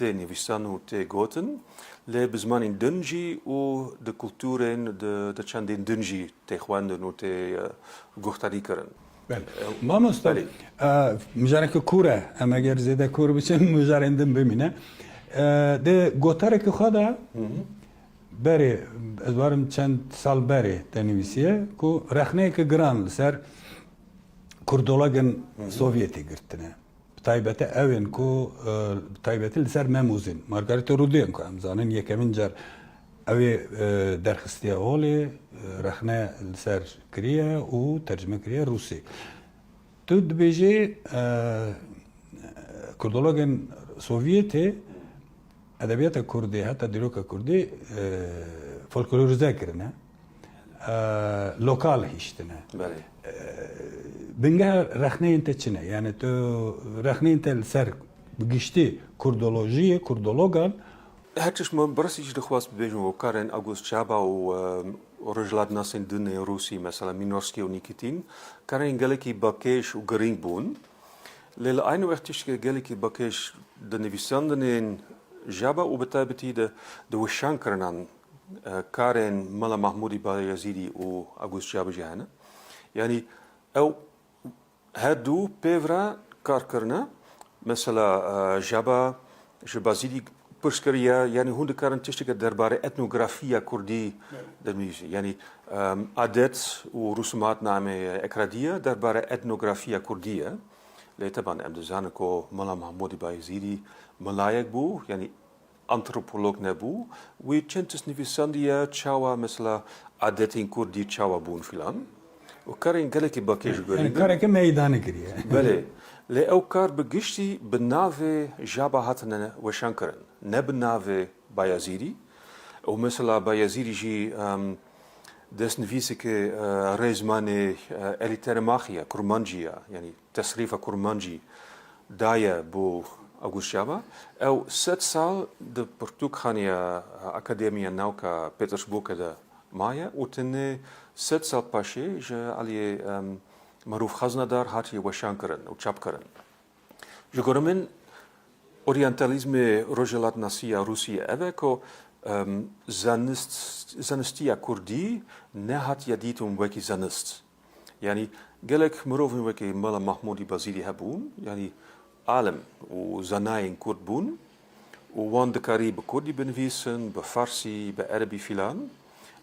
tê nivîsan û tê gotin, lê bi zimanên din jî û di kulturên, di, di çandên din jî tê xwendin û tê, e, guhdarî kirin. Belê. Mamosta, Belê. e, mijareke kûr e. Em eger zêde kûr biçin, mijarên din bimîne. E, di gotareke xwe de Hı hı. berê, ez warim çend sal berê te nivîsiye ku rexneyeke giran li ser kurdologên Hı hı. Sovyetê girtine. Bi taybetî ew ên ku, e, bi taybetî li ser Mem û Zîn, Margarîta Rûdiyên ku em zanin yekemîn car ew ê, e, derxistiye holê, e, rexne li ser kiriye û tercime kiriye rûsî. Tu dibêjî, e, kurdologên Sovyetê edebiyata kurdî, heta dîroka kurdî, e, folklorîze kirine, e, lokal hiştine. Belê. E, bingeha rexneyên te çi ne? Yani tu rexneyên te li ser bi giştî kurdolojiyê, kurdologan. Her tişt min bi rastî jî dixwest bibêjim, û karên August Çaba û, e, rojhilatnasên din ê Rûsî, mesela Minorskî û Nîkîtîn, karên gelekî bakêş û girîng bûn. Lê li aynî wext tişteke gelekî bakêş di nivîsandinên Çaba û bi taybetî de di weşankirinan, e, karên Mela Mahmûdî Bayezîdî û August Çaba jî hene. Yanî ew her du pêv re kar kirine. Mesela, e, Çaba ji Bayezîdî pirs kiriye, yanî hûn dikarin tişteke derbarê etnografiya kurdî Evet. dinivîsî. Yanî, em, adet û rûsumat namê Ekradiye derbarê etnografiya kurdî ye. Lê teban em dizanin ku Mela Mahmûdî Bayezîdî melayek bû, yanî antropolog nebû. Wî çend tişt nivîsandiye, çawa mesela adetên kurdî çawa bûn filan. Û karên gelekî bakê ji Yani gorî. Kareke meydanê kiriye. Belê. Lê ew kar bi giştî bi navê Çaba hatine weşan kirin. Ne bi navê Bayezîdî. Û mesela Bayezîdî jî, em, destnivîseke, e, rêzmanê, e, Elî Teremaxî ye, kurmancî ye. Yanî tesrîfa kurmancî daye bo August Çaba. Ew sed sal di pirtûkxaneya Akademiya Nawka Petersburgê de maye û tenê sed sal paşê ji aliyê, em, Merûf Xeznedar hatiye weşankirin û çapkirin. Ji gora min, oryantalîzmê rojhilatnasiya Rûsiyê ev e ku, em, zanist, zanistiya kurdî nehatiye dîtin wekî zanist. Yanî gelek mirovên wekî Mela Mahmûdî Bazîdî hebûn, yanî alim û zanayên kurd bûn û wan dikarî bi kurdî binivîsin, bi farsî, bi erebî filan.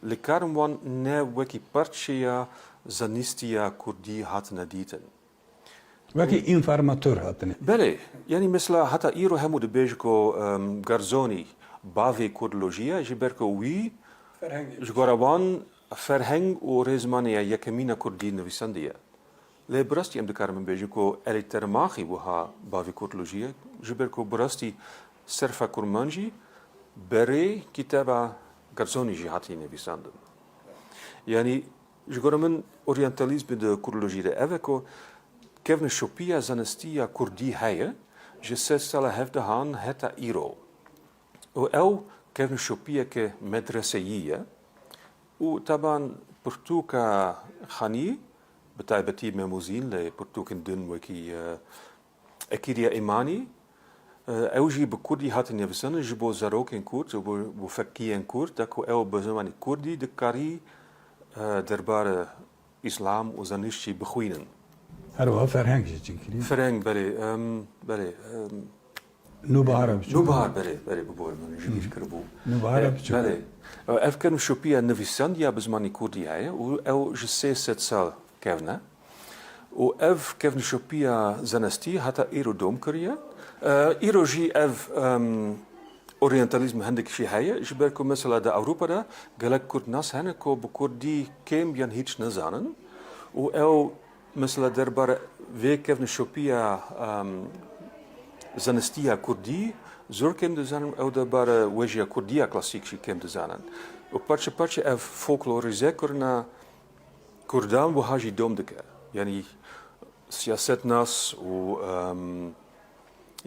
Lê karên wan ne wekî parçeya zanistiya kurdî hatine dîtin. Wekî înformator hatine. Belê, yanî mesela heta îro hemû dibêje ku, em, Garzonî bavê kurdolojî ye, ji ber ku wî Ferhengê. ji gora wan ferheng û rêzmaniya yekemîn a kurdî nivîsandiye. Lê bi rastî em dikarin bibêjin ku Elî Termaxî wiha bavê kurdolojî ye, ji ber ku bi rastî serfa kurmancî berê kitaba Garzonî jî hatî nivîsandin. Yanî ji gora min oryantalîzmê di kurdolojî de ev e ku kevnişopiya zanistiya kurdî heye, ji sed sala hevdehan heta îro. Û ew kevnişopiyeke medreseyî ye. Û teban pirtûka Xanî, bi taybetî Mem û Zîn, lê pirtûkên din wekî, e, Ekîriya Îmanî, e, ew jî bi kurdî hatin nivîsandin ji bo zarokên kurd û bo, bo fekiyên kurd, da ku ew bi zimanê kurdî dikarî, e, derbarê Îslam û zanîşt jî bixwînin. Her wiha ferheng jî çêkirî. Ferheng, belê, em, belê, em, Nûbahara biçûk. Nûbahar, belê, belê, bibore min ji bîr kiribû. Nûbahara E, biçûk. Belê. Ev kevnişopiya nivîsandiya bi zimanê kurdî heye û ew ji sê sed sal kevn e. Û ev kevnişopiya zanistî heta îro dom kiriye. E, îro jî ev, em, oryantalîzm hindek jî heye, ji ber ku mesela di Ewropa de gelek kurdnas hene ku bi kurdî kêm yan hîç nizanin. Û ew mesela derbarê vê kevnişopiya, em, zanistiya kurdî zor kêm dizanin, ew derbarê wejiya kurdiya klasîk jî kêm dizanin. Û parçe parçe ev folklorîze kirina kurdan wiha jî dom dike. Yanî siyasetnas û, em,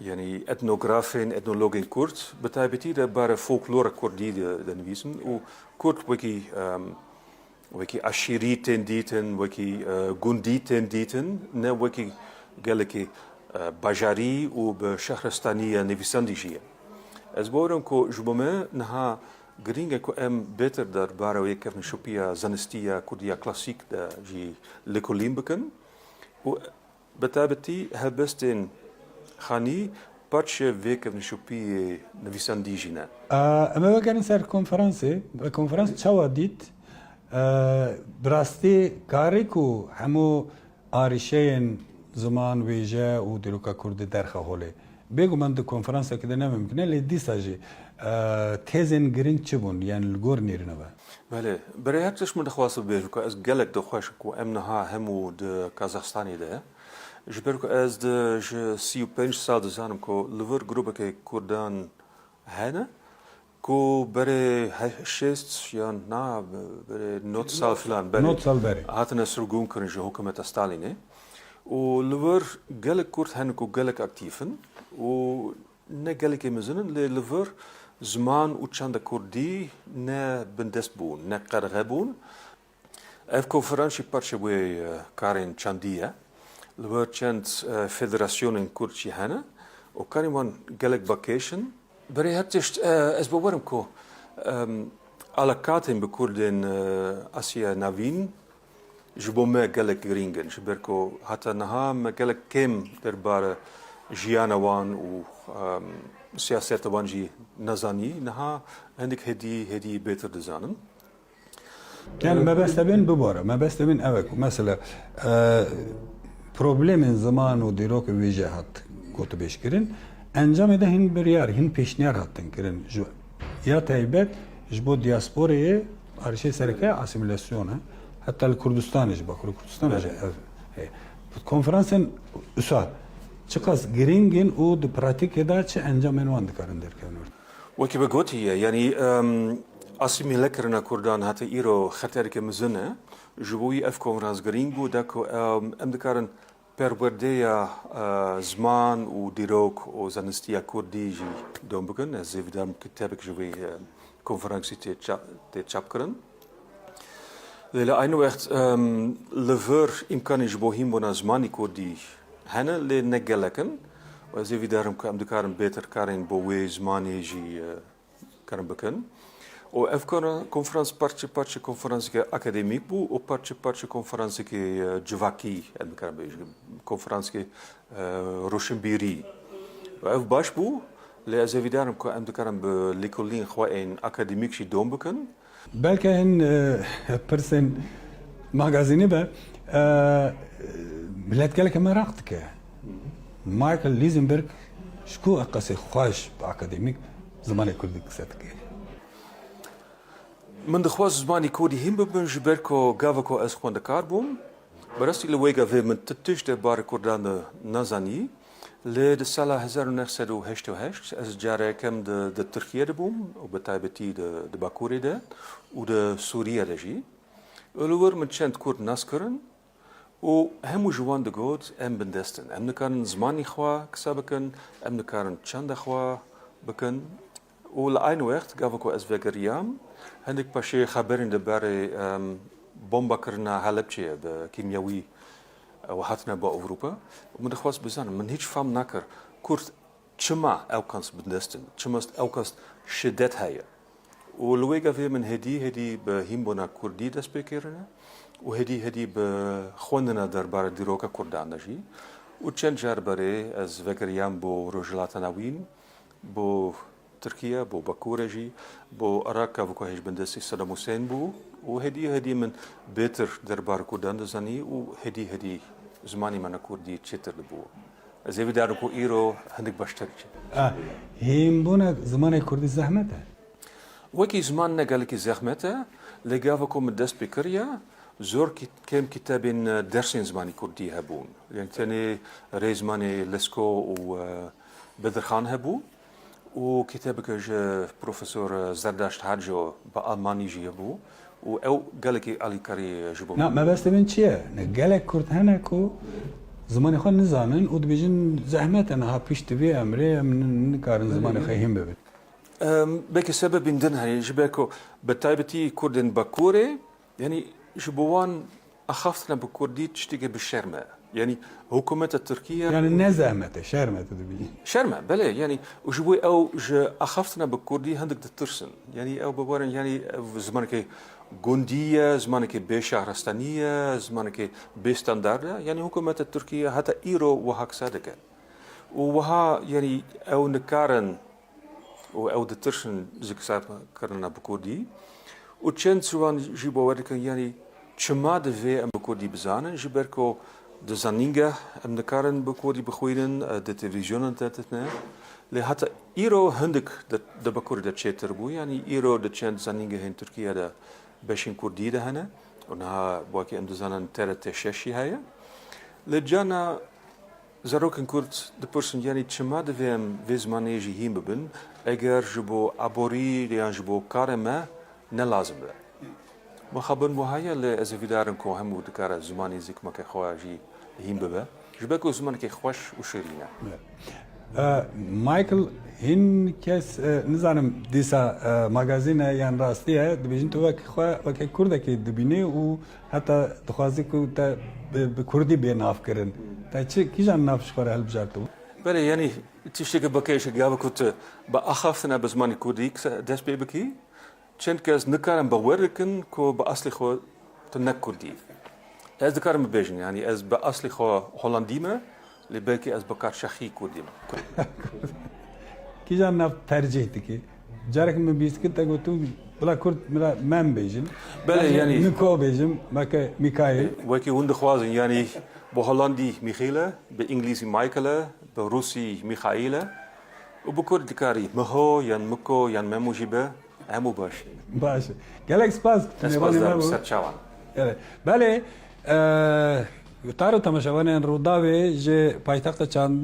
yanî etnografên, etnologên kurd, bi taybetî de bare folklora kurdî de, de nivîsin û kurd wekî, em, wekî eşîrî tên dîtin, wekî, e, gundî tên dîtin, ne wekî gelekî, e, bajarî û bi şehristaniya nivîsandî jî ye. Ez bawer im ku ji bo me niha girîng e ku em bêtir derbarê wê kevneşopiya zanistî ya kurdî ya klasîk de jî lêkolîn bikin û bi taybetî helbestên xanî parçe vê kevneşopiyê nivîsandî jî ne. A, em ê vegerin ser konferansê. Ve konferans çawa dît? E, bi rastî karê ku hemû arîşeyên ziman, wêje û dîroka kurdî derxe holê. Bêguman di konferansekî de ne mimkun e, lê dîsa jî, e, têzên girîng çi bûn, yani li gor nêrîna ve? Belê, berê her tişt min dixwest bibêjim ku ez gelek dixweşim ku em niha hemû di Kazaxstanê de, ji ber ku ez di, ji sî û pênc sal dizanim ku li vir grûpeke kurdan hene, ku berê he-, şêst yan na, berê nod sal filan berê Nod sal berê. Hatine sirgûn kirin ji hikûmeta Stalînê. Û li vir gelek kurd hene ku gelek aktîf in û ne gelekê mezin in, lê li vir ziman û çanda kurdî ne bindest bûn, ne qerxe bûn. Ev konferans jî parçe wê, e, karên çandî ye. Li vir çend, e, federasyonên kurd jî hene û karên wan gelek bakêş in. Berê her tişt, e, ez bawer im ku, em, alakatên bi kurdên, e, Asya Navîn ji bo me gelek girîng in. Ji ber ku heta niha me gelek kêm derbarê jiyana wan û, em, siyaseta wan jî nezanî. Niha hindik hêdî, hêdî bêtir dizanin. Yani mebestê min bibore. Mebestê min ev e ku mesela, e, problemên ziman û dîrok û wêje hat gotûbêj kirin. Encamê de hin biryar, hin pêşniyar hatin kirin. Ji, ya taybet ji bo diasporeyê arîşê sereke asîmîlasyon e. Heta li Kurdistanê jî, Bakurê Kurdistanê jî ev heye. Konferansên usa çiqas girîng in û di pratîkê de çi encamên wan dikarin derkevin ortê? Wekî we gotî ye, yanî, em, asîmîlekirina Kurdan heta îro xetereke mezin e. Ji bo wî ev konferans girîng bû, da ku, em, em dikarin perwerdeya, e, ziman û dîrok û zanistiya kurdî jî dom bikin. Ez hêvîdar im kitêbek ji wê, e, konferansî tê ça-, tê çapkirin. Lê li aynî wext, em, li vir îmkanê ji bo hînbûna zimanê kurdî hene, lê ne gelek in. Û ez hêvîdar im ku em dikarin bêtir karên bo wê zimanê jî, e, karin bikin. Û ev kona-, konferans parçe parçe konferanseke akademîk bû û parçe parçe konferanseke, e, civakî, em dikarin bêjin, konferanseke, e, roşinbîrî. Û ev baş bû, lê ez hêvîdar im ku em dikarin bi lêkolîn xwe ên akademîk jî dom bikin. Belke hin, e, pirsên magazînî be, e, milet gelek meraq dike. Michael Lisenberg ji ku qesê xweş bi akademîk zimanê kurdî qise dike? Min dixwest zimanî kurdî hîn bibim, ji ber ku gava ku ez xwendekar bûm, bi rastî li wê gavê min ti tişt derbarê kurdan de nezanî. Lê di sala hezar û neh sed û heştê û heşt ez cara yekem di, di Tirkiye de bûm û bi taybetî di, di Bakurê de û di Sûriye de jî. Û li wir min çend kurd nas kirin û hemû ji wan digot, em bindest in. Em nikarin zimanî xwe qise bikin, em nikarin çanda xwe bikin. Û li aynî wext, gava ku ez vegeriyam, hindik paşê xeberên li berê, em, bombakirina Helebçeyê bi kîmyewî, e, hatine bo Ewropa. Û min dixwest bizanim, min hîç fam nakir, kurd çima ewqas bindest in, çima ewqas şidet heye. Û li wê gavê min hêdî hêdî bi hînbûna kurdî dest pê kirine û hêdî hêdî bi xwendina derbarê dîroka kurdan de jî. Û çend car berê ez vegeriyam bo Rojhilata Navîn, bo Tirkiye, bo Bakurê jî, bo Iraq, gava ku hêj bindestî Sedam Husên bû û hêdî hêdî min bêtir derbarê kurdan dizanî û hêdî hêdî zimanê me ne kurdî çêtir dibû. Ez hêvîdar im ku îro hindik baştir diçe. A, hînbûna zimanê kurdî zehmet e? Wekî ziman ne gelekî zehmet e, lê gava ku min dest pê kiriye, zor kî-, kêm kitabên, e, dersên zimanê kurdî hebûn. Yani tenê rêzmanê Lesko û, e, Bedirxan hebû û kitêbeke ji Profesor Zerdaşt Haco bi almanî jî hebû û ew gelekî alîkarî ji bo Na, min bû. Mebestê min çi ye? Ne, gelek kurd hene ku zimanê xwe nizanin û dibêjin zehmet e niha piştî vê emrê em n-, nikarin zimanê xwe hîn bibin. Em, belkî sebebên din heye, ji ber ku bi taybetî kurdên Bakurê, yanî ji bo wan axaftina bi kurdî tiştekî bi şerm e. Yanî hikûmeta Tirkiye Yani ne zehmet e, şerm e tu dibînî. Şerm e, belê, yanî û ji bo ew ji axaftina bi kurdî hindik ditirsin. Yanî ew bi bawerin, yanî ev zimanekî gundî ye, zimanekî bê şahrastanî ye, zimanekî bê standard e. Yanî hikûmeta Tirkiye heta îro wiha qise dike. Û wiha, yanî ew nikarin û ew ditirsin ji qisakirina bi kurdî. Û çend ji wan jî bawer dikin, yanî çima divê em bi kurdî bizanin, ji ber ku di zanîngeh em nikarin bi kurdî bixwînin, di televîzyonan te titine. Lê heta îro hindik di, di bi kurdî de çêtir bû, yanî îro di çend zanîngehên Tirkiye de beşên kurdî de hene. Û niha wekî em dizanin T R T şeş jî heye. Lê cana zarokên kurd dipirsin, yanî çima divê em vê zimanê jî hîn bibin, eger ji bo aborî yan ji bo karê me ne lazim be? Mixabin wiha ye, lê ez hêvîdar im ku hemû dikare zimanê zikmakê xwe jî hîn bibe. Ji ber ku zimanekî xweş û şirîn e. E, Michael, hin kes, e, nizanim dîsa, e, magazîn e yan rastî ye, dibêjin tu wek xwe, weke kurdekî dibînî û heta dixwazî ku te bi, bi kurdî bê navkirin. Te çi, kîjan nav ji xwe re hilbijartibû? Belê, yanî tiştekî bikeyşe gava ku tu bi axaftina bi zimanê kurdî kise-, dest pê bikî, çend kes nikarin bawer bikin ku bi aslê xwe tu ne kurdî. Ez dikarim bibêjim, yanî ez bi aslê xwe Holandî me, lê belkî ez bi karşexî kurdî me. Kîjan nav tercîh dikî? Carek min bîst kir te got tu bila kurd bila mem bêjin. Belê, Belkî yanî- Miko bêjim, belkî Mikail. Wekî hûn dixwazin, yanî bi Holandî Michael e, bi Îngilîzî Michael e, bi Rûsî Michail e û bi kurd dikarî Miho yan Miko yan Memo jî be, hemû baş e. Baş e. Gelek spas. Ez Mêvanê spas me dikim bû. ser çavan. Evet. Belê, e, guhtar û temaşevanên Rûdawê ji paytexta çand